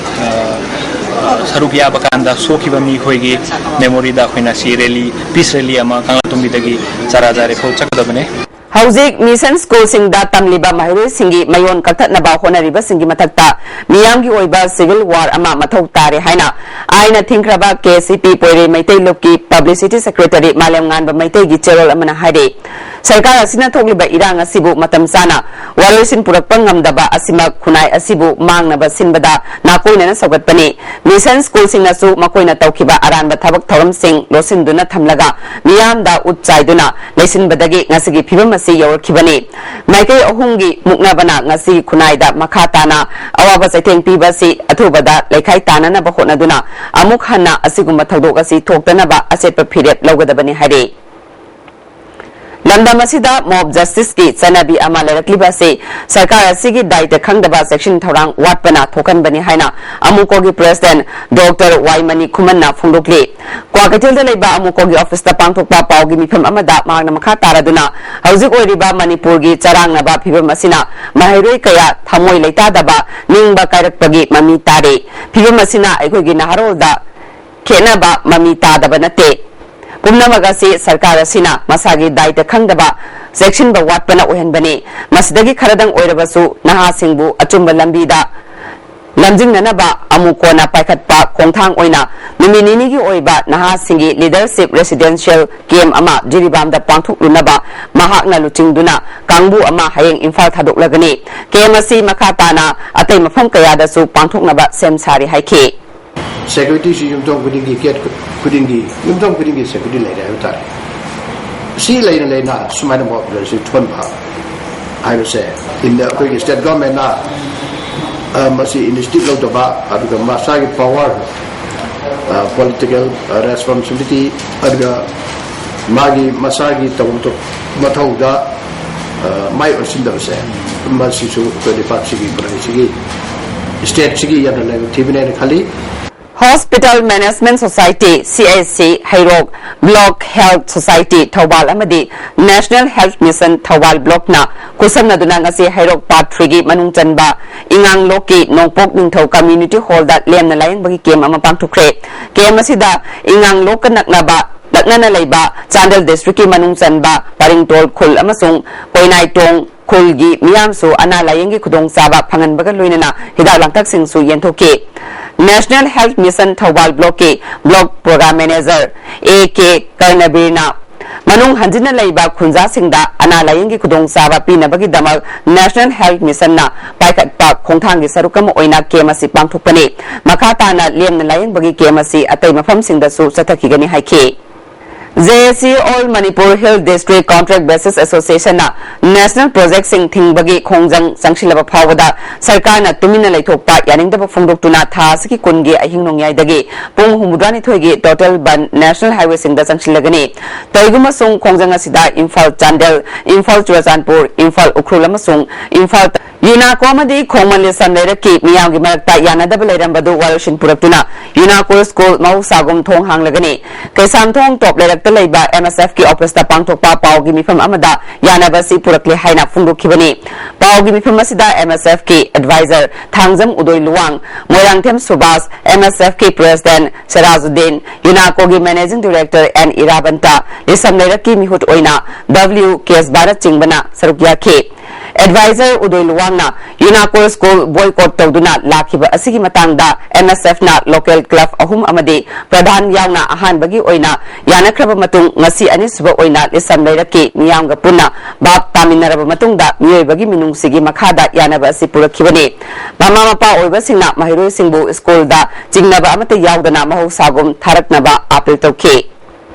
ꯁꯔꯨꯛ ꯌꯥꯕ ꯀꯥꯟꯗ ꯁꯣꯛꯈꯤꯕ ꯃꯤꯈꯣꯏꯒꯤ memoryꯗ ꯑꯩꯈꯣꯏꯅ ꯁꯤ rally, peace rally ꯑꯃ ꯀꯪꯂꯥꯇꯣꯡꯕꯤꯗꯒꯤ ꯆꯔꯥꯖꯥꯔꯦ ꯐꯥꯎ ꯆꯠꯀꯗꯕꯅꯦ꯫ ꯍꯧꯖꯤꯛ ꯃꯤꯁꯟ ꯁ꯭ꯀꯨꯜꯁꯤꯡꯗ ꯇꯝꯂꯤꯕ ꯃꯍꯩꯔꯣꯏꯁꯤꯡꯒꯤ ꯃꯌꯣꯟ ꯀꯛꯊꯠꯅꯕ ꯍꯣꯠꯅꯔꯤꯕꯁꯤꯡꯒꯤ ꯃꯊꯛꯇ ꯃꯤꯌꯥꯝꯒꯤ ꯑꯣꯏꯕ civil war ꯑꯃ ꯃꯊꯧ ꯇꯥꯔꯦ ꯍꯥꯏꯅ ꯑꯥꯏꯟꯅ ꯊꯤꯡꯈ꯭ꯔꯕ KCP ꯄꯣꯏꯔꯩ ꯃꯩꯇꯩ ꯂꯨꯞꯀꯤ publicity secretary ꯃꯥꯂꯦꯝꯉꯥꯟꯕ ꯃꯩꯇꯩꯒꯤ ꯆꯦꯔꯣꯜ ꯑꯃꯅ ꯍꯥꯏꯔꯤ꯫ ꯁꯔꯀꯥꯔ ꯑꯁꯤꯅ ꯊꯣꯛꯂꯤꯕ ꯏꯔꯥꯡ ꯑꯁꯤꯕꯨ ꯃꯇꯝ ꯆꯥꯅ ꯋꯥꯔꯣꯏꯁꯤꯟ ꯄꯨꯔꯛꯄ ꯉꯝꯗꯕ ꯑꯁꯤꯃꯛ ꯈꯨꯟꯅꯥꯏ ꯑꯁꯤꯕꯨ ꯃꯥꯡꯅꯕ ꯁꯤꯟꯕꯗ ꯅꯥꯀꯣꯏꯅꯅ ꯁꯧꯒꯠꯄꯅꯤ꯫ ꯃꯤꯁꯟ ꯁ꯭ꯀꯨꯜꯁꯤꯡꯅꯁꯨ ꯃꯈꯣꯏꯅ ꯇꯧꯈꯤꯕ ꯑꯔꯥꯟꯕ ꯊꯕꯛ ꯊꯧꯔꯝꯁꯤꯡ ꯂꯣꯠꯁꯤꯟꯗꯨꯅ ꯊꯝꯂꯒ ꯃꯤꯌꯥꯝꯗ ꯎꯠ ꯆꯥꯏꯗꯨꯅ ꯂꯩꯁꯤꯟꯕꯗꯒꯤ ꯉꯁꯤꯒꯤ ꯐꯤꯕꯝ ꯑꯁꯤ ꯌꯧꯔꯛꯈꯤꯕꯅꯤ꯫ ꯃꯥꯏꯀꯩ ꯑꯍꯨꯝꯒꯤ ꯃꯨꯛꯅꯕꯅ ꯉꯁꯤꯒꯤ ꯈꯨꯟꯅꯥꯏꯗ ꯃꯈꯥ ꯇꯥꯅ ꯑꯋꯥꯕ ꯆꯩꯊꯦꯡ ꯄꯤꯕ ꯑꯁꯤ ꯑꯊꯨꯕꯗ ꯂꯩꯈꯥꯏ ꯇꯥꯅꯅꯕ ꯍꯣꯠꯅꯗꯨꯅ ꯑꯃꯨꯛ ꯍꯟꯅ ꯑꯁꯤꯒꯨꯝꯕ ꯊꯧꯗꯣꯛ ꯑꯁꯤ ꯊꯣꯛꯇꯅꯕ ꯑꯆꯦꯠꯄ ꯐꯤꯔꯦꯞ ꯂꯧꯒꯗꯕꯅꯤ ꯍꯥꯏꯔꯤ꯫ ꯂꯝꯗꯝ ꯑꯁꯤꯗ mob justice ꯀꯤ ꯆꯠꯅꯕꯤ ꯑꯃ ꯂꯩꯔꯛꯂꯤꯕ ꯑꯁꯤ ꯁꯔꯀꯥꯔ ꯑꯁꯤꯒꯤ ꯗꯥꯏꯇ ꯈꯪꯗꯕ ꯆꯦꯛꯁꯤꯟ ꯊꯧꯔꯥꯡ ꯋꯥꯠꯄꯅ ꯊꯣꯛꯍꯟꯕꯅꯤ ꯍꯥꯏꯅ ꯑꯃꯨꯀꯣꯒꯤ president Doctor ꯋꯥꯏ ꯃꯅꯤ ꯈꯨꯃꯟꯅ ꯐꯣꯡꯗꯣꯛꯂꯤ꯫ ꯀ꯭ꯋꯥꯀꯩꯊꯦꯜꯗ ꯂꯩꯕ ꯑꯃꯨꯀꯣꯒꯤ office ꯇ ꯄꯥꯡꯊꯣꯛꯄ ꯄꯥꯎꯒꯤ ꯃꯤꯐꯝ ꯑꯃꯗ ꯃꯍꯥꯛꯅ ꯃꯈꯥ ꯇꯥꯔꯗꯨꯅ, ꯍꯧꯖꯤꯛ ꯑꯣꯏꯔꯤꯕ ꯃꯅꯤꯄꯨꯔꯒꯤ ꯆꯔꯥꯡꯅꯕ ꯐꯤꯕꯝ ꯑꯁꯤꯅ ꯃꯍꯩꯔꯣꯏ ꯀꯌꯥ ꯊꯃꯣꯏ ꯂꯩꯇꯥꯗꯕ, ꯅꯤꯡꯕ ꯀꯥꯏꯔꯛꯄꯒꯤ ꯃꯃꯤ ꯇꯥꯔꯦ꯫ ꯐꯤꯕꯝ ꯑꯁꯤꯅ ꯑꯩꯈꯣꯏꯒꯤ ꯅꯍꯥꯔꯣꯜꯗ ꯈꯦꯠꯅꯕ ꯃꯃꯤ ꯇꯥꯗꯕ ꯅꯠꯇꯦ꯫ ꯄꯨꯝꯅꯃꯛ ꯑꯁꯤ ꯁꯔꯀꯥꯔ ꯑꯁꯤꯅ ꯃꯁꯥꯒꯤ ꯗꯥꯏꯇ ꯈꯪꯗꯕ, ꯆꯦꯛꯁꯤꯟꯕ ꯋꯥꯠꯄꯅ ꯑꯣꯏꯍꯟꯕꯅꯤ꯫ ꯃꯁꯤꯗꯒꯤ ꯈꯔꯗꯪ ꯑꯣꯏꯔꯕꯁꯨ ꯅꯍꯥꯁꯤꯡꯕꯨ ꯑꯆꯨꯝꯕ ꯂꯝꯕꯤꯗ ꯂꯝꯖꯤꯡꯅꯅꯕ ꯑꯃꯨꯛ ꯀꯣꯟꯅ ꯄꯥꯏꯈꯠꯄ ꯈꯣꯡꯊꯥꯡ ꯑꯣꯏꯅ ꯅꯨꯃꯤꯠ ꯅꯤꯅꯤꯒꯤ ꯑꯣꯏꯕ ꯅꯍꯥꯁꯤꯡꯒꯤ leadership residential camp ꯑꯃ ꯖꯤꯔꯤꯕꯥꯝꯗ ꯄꯥꯡꯊꯣꯛꯂꯨꯅꯕ ꯃꯍꯥꯛꯅ ꯂꯨꯆꯤꯡꯗꯨꯅ ꯀꯥꯡꯕꯨ ꯑꯃ ꯍꯌꯦꯡ ꯏꯝꯐꯥꯜ ꯊꯥꯗꯣꯛꯂꯒꯅꯤ꯫ Camp ꯑꯁꯤ ꯃꯈꯥ ꯇꯥꯅ ꯑꯇꯩ ꯃꯐꯝ ꯀꯌꯥꯗꯁꯨ ꯄꯥꯡꯊꯣꯛꯅꯕ ꯁꯦꯝ ꯁꯥꯔꯤ ꯍꯥꯏꯈꯤ꯫ Security ꯁꯤ ꯌꯨꯝꯊꯣꯡ ꯈꯨꯗꯤꯡꯒꯤ, gate ꯈꯨꯗꯤꯡꯒꯤ, ꯌꯨꯝꯊꯣꯡ ꯈꯨꯗꯤꯡꯒꯤ security ꯂꯩꯔꯦ ꯍꯥꯏꯕ ꯇꯥꯔꯦ꯫ ꯁꯤ ꯂꯩꯅ ꯂꯩꯅ ꯁꯨꯃꯥꯏꯅ mob justice ꯊꯣꯛꯍꯟꯕ ꯍꯥꯏꯕꯁꯦ, ꯏꯟꯗ ꯑꯩꯈꯣꯏꯒꯤ state government ꯅ, ꯑ, ꯃꯁꯤ initiative ꯂꯧꯗꯕ, ꯑꯗꯨꯒ ꯃꯁꯥꯒꯤ power, ꯑ, political, ꯑ, responsibility, ꯑꯗꯨꯒ ꯃꯥꯒꯤ ꯃꯁꯥꯒꯤ ꯇꯧꯐꯝ ꯊꯣꯛ-, ꯃꯊꯧꯗ, ꯑ, ꯃꯥꯏ ꯑꯣꯟꯁꯤꯟꯗꯕꯁꯦ, ꯃꯁꯤꯁꯨ ꯑꯩꯈꯣꯏ ꯂꯩꯕꯥꯛꯁꯤꯒꯤ ꯈꯨꯟꯅꯥꯏꯁꯤꯒꯤ, state ꯁꯤꯒꯤ ꯌꯥꯝꯅ ꯂꯥꯏꯕꯛ ꯊꯤꯕꯅꯦꯅ ꯈꯜꯂꯤ꯫ Hospital Management Society, C H C, ꯍꯩꯔꯣꯛ, Block Health Society, ꯊꯧꯕꯥꯜ ꯑꯃꯗꯤ National Health Mission Thoubal Block ꯅ ꯈꯨꯠꯁꯝꯅꯗꯨꯅ ꯉꯁꯤ ꯍꯩꯔꯣꯛ Part three ꯒꯤ ꯃꯅꯨꯡ ꯆꯟꯕ ꯏꯉꯥꯡꯂꯣꯛꯀꯤ ꯅꯣꯡꯄꯣꯛ ꯅꯤꯡꯊꯧ Community Hall ꯗ ꯂꯦꯝꯅ ꯂꯥꯌꯦꯡꯕꯒꯤ camp ꯑꯃ ꯄꯥꯡꯊꯣꯛꯈ꯭ꯔꯦ꯫ Camp ꯑꯁꯤꯗ ꯏꯉꯥꯡꯂꯣꯛꯀ ꯅꯛꯅꯕ, ꯅꯛꯅꯅ ꯂꯩꯕ ꯆꯥꯟꯗꯦꯜ district ꯀꯤ ꯃꯅꯨꯡ ꯆꯟꯕ ꯄꯔꯤꯡꯇꯣꯜ ꯈꯨꯜ ꯑꯃꯁꯨꯡ ꯀꯣꯏꯅꯥꯏꯇꯣꯡ ꯈꯨꯜꯒꯤ ꯃꯤꯌꯥꯝꯁꯨ ꯑꯅꯥ ꯂꯥꯌꯦꯡꯒꯤ ꯈꯨꯗꯣꯡꯆꯥꯕ ꯐꯪꯍꯟꯕꯒ ꯂꯣꯏꯅꯅ ꯍꯤꯗꯥꯛ ꯂꯥꯡꯊꯛꯁꯤꯡꯁꯨ ꯌꯦꯟꯊꯣꯛꯈꯤ꯫ National Health Mission Thoubal Block ꯀꯤ Block Program Manager A K ꯀꯔꯅꯕꯤꯔꯅ ꯃꯅꯨꯡ ꯍꯟꯖꯤꯟꯅ ꯂꯩꯕ ꯈꯨꯟꯖꯥꯁꯤꯡꯗ ꯑꯅꯥ ꯂꯥꯌꯦꯡꯒꯤ ꯈꯨꯗꯣꯡꯆꯥꯕ ꯄꯤꯅꯕꯒꯤꯗꯃꯛ National Health Mission ꯅ ꯄꯥꯏꯈꯠꯄ ꯈꯣꯡꯊꯥꯡꯒꯤ ꯁꯔꯨꯛ ꯑꯃ ꯑꯣꯏꯅ camp ꯑꯁꯤ ꯄꯥꯡꯊꯣꯛꯄꯅꯤ꯫ ꯃꯈꯥ ꯇꯥꯅ ꯂꯦꯝꯅ ꯂꯥꯌꯦꯡꯕꯒꯤ camp ꯑꯁꯤ ꯑꯇꯩ ꯃꯐꯝꯁꯤꯡꯗꯁꯨ ꯆꯠꯊꯈꯤꯒꯅꯤ ꯍꯥꯏꯈꯤ꯫ ꯖꯦ ꯑꯦ ꯁꯤ, All Manipur Hill District Contract Basis Association ꯅ national project ꯁꯤꯡ ꯊꯤꯡꯕꯒꯤ ꯈꯣꯡꯖꯪ ꯆꯪꯁꯤꯜꯂꯕ ꯐꯥꯎꯕꯗ ꯁꯔꯀꯥꯔꯅ ꯇꯨꯃꯤꯟꯅ ꯂꯩꯊꯣꯛꯄ ꯌꯥꯅꯤꯡꯗꯕ ꯐꯣꯡꯗꯣꯛꯇꯨꯅ ꯊꯥ ꯑꯁꯤꯒꯤ ꯀꯨꯟꯒꯤ ꯑꯍꯤꯡ ꯅꯣꯡꯌꯥꯏꯗꯒꯤ ꯄꯨꯡ ꯍꯨꯝꯐꯨꯇꯔꯥꯅꯤꯊꯣꯏꯒꯤ total ꯕꯟ national highway ꯁꯤꯡꯗ ꯆꯪꯁꯤꯜꯂꯒꯅꯤ꯫ ꯀꯔꯤꯒꯨꯝꯕ ꯁꯨꯝ ꯈꯣꯡꯖꯪ ꯑꯁꯤꯗ ꯏꯝꯐꯥꯜ ꯆꯥꯟꯗꯦꯜ, ꯏꯝꯐꯥꯜ ꯆꯨꯔꯆꯥꯟꯄꯨꯔ, ꯏꯝꯐꯥꯜ ꯎꯈ꯭ꯔꯨꯜ ꯑꯃꯁꯨꯡ ꯏꯝꯐꯥꯜ ꯌꯨꯅꯥꯀꯣ ꯑꯃꯗꯤ ꯈꯣꯡꯃꯟ ꯂꯤꯁꯝ ꯂꯩꯔꯛꯀꯤ ꯃꯤꯌꯥꯝꯒꯤ ꯃꯔꯛꯇ ꯌꯥꯅꯗꯕ ꯂꯩꯔꯝꯕꯗꯨ ꯋꯥꯔꯣꯏꯁꯤꯟ ꯄꯨꯔꯛꯇꯨꯅ ꯌꯨꯅꯥꯀꯣ ꯁ꯭ꯀꯨꯜ ꯃꯍꯧꯁꯥꯒꯨꯝ ꯊꯣꯡ ꯍꯥꯡꯂꯒꯅꯤ꯫ ꯀꯩꯁꯥꯝꯊꯣꯡ ꯇꯣꯞ ꯂꯩꯔꯛꯇ ꯂꯩꯕ ꯑꯦꯝ ꯑꯦꯁ ꯑꯦꯐ ꯀꯤ office ꯇ ꯄꯥꯡꯊꯣꯛꯄ ꯄꯥꯎꯒꯤ ꯃꯤꯐꯝ ꯑꯃꯗ ꯌꯥꯅꯕ ꯑꯁꯤ ꯄꯨꯔꯛꯂꯦ ꯍꯥꯏꯅ ꯐꯣꯡꯗꯣꯛꯈꯤꯕꯅꯤ꯫ ꯄꯥꯎꯒꯤ ꯃꯤꯐꯝ ꯑꯁꯤꯗ ꯑꯦꯝ ꯑꯦꯁ ꯑꯦꯐ ꯀꯤ advisor Thangjam ꯎꯗꯣꯏ Luwang, Moirangthem Subhas, M S F ꯀꯤ president ꯁꯦꯔꯥꯖꯨꯗꯤꯟ, ꯌꯨꯅꯥꯀꯣꯒꯤ managing director ꯑꯦꯟ ꯏꯔꯥꯕꯟꯇ, ꯂꯤꯁꯝ ꯂꯩꯔꯛꯀꯤ ꯃꯤꯍꯨꯠ ꯑꯣꯏꯅ ꯗꯕ꯭ꯂꯤꯎ ꯀꯦꯁꯕꯥꯅꯆꯤꯡꯕꯅ ꯁꯔꯨꯛ ꯌꯥꯈꯤ꯫ Advisor ꯎꯗꯣꯏ ꯂꯨꯋꯥꯡꯅ ꯌꯨꯅꯥꯀꯣ ꯁ꯭ꯀꯨꯜ boycott ꯇꯧꯗꯨꯅ ꯂꯥꯛꯈꯤꯕ ꯑꯁꯤꯒꯤ ꯃꯇꯥꯡꯗ ꯑꯦꯝ ꯑꯦꯁ ꯑꯦꯐ ꯅ local club ꯑꯍꯨꯝ ꯑꯃꯗꯤ ꯄ꯭ꯔꯙꯥꯟ ꯌꯥꯎꯅ ꯑꯍꯥꯟꯕꯒꯤ ꯑꯣꯏꯅ ꯌꯥꯅꯈ꯭ꯔꯕ ꯃꯇꯨꯡ, ꯉꯁꯤ ꯑꯅꯤꯁꯨꯕ ꯑꯣꯏꯅ ꯂꯤꯁꯝ ꯂꯩꯔꯛꯀꯤ ꯃꯤꯌꯥꯝꯒ ꯄꯨꯟꯅ ꯚꯥꯞ ꯇꯥꯃꯤꯟꯅꯔꯕ ꯃꯇꯨꯡꯗ ꯃꯤꯑꯣꯏꯕꯒꯤ ꯃꯤꯅꯨꯡꯁꯤꯒꯤ ꯃꯈꯥꯗ ꯌꯥꯅꯕ ꯑꯁꯤ ꯄꯨꯔꯛꯈꯤꯕꯅꯤ꯫ ꯃꯃꯥ ꯃꯄꯥ ꯑꯣꯏꯕꯁꯤꯡꯅ ꯃꯍꯩꯔꯣꯏꯁꯤꯡꯕꯨ ꯁ꯭ꯀꯨꯜꯗ ꯆꯤꯡꯅꯕ ꯑꯃꯠꯇ ꯌꯥꯎꯗꯅ ꯃꯍꯧꯁꯥꯒꯨꯝ ꯊꯥꯔꯛꯅꯕ ꯑꯥꯄꯤꯜ ꯇꯧꯈꯤ꯫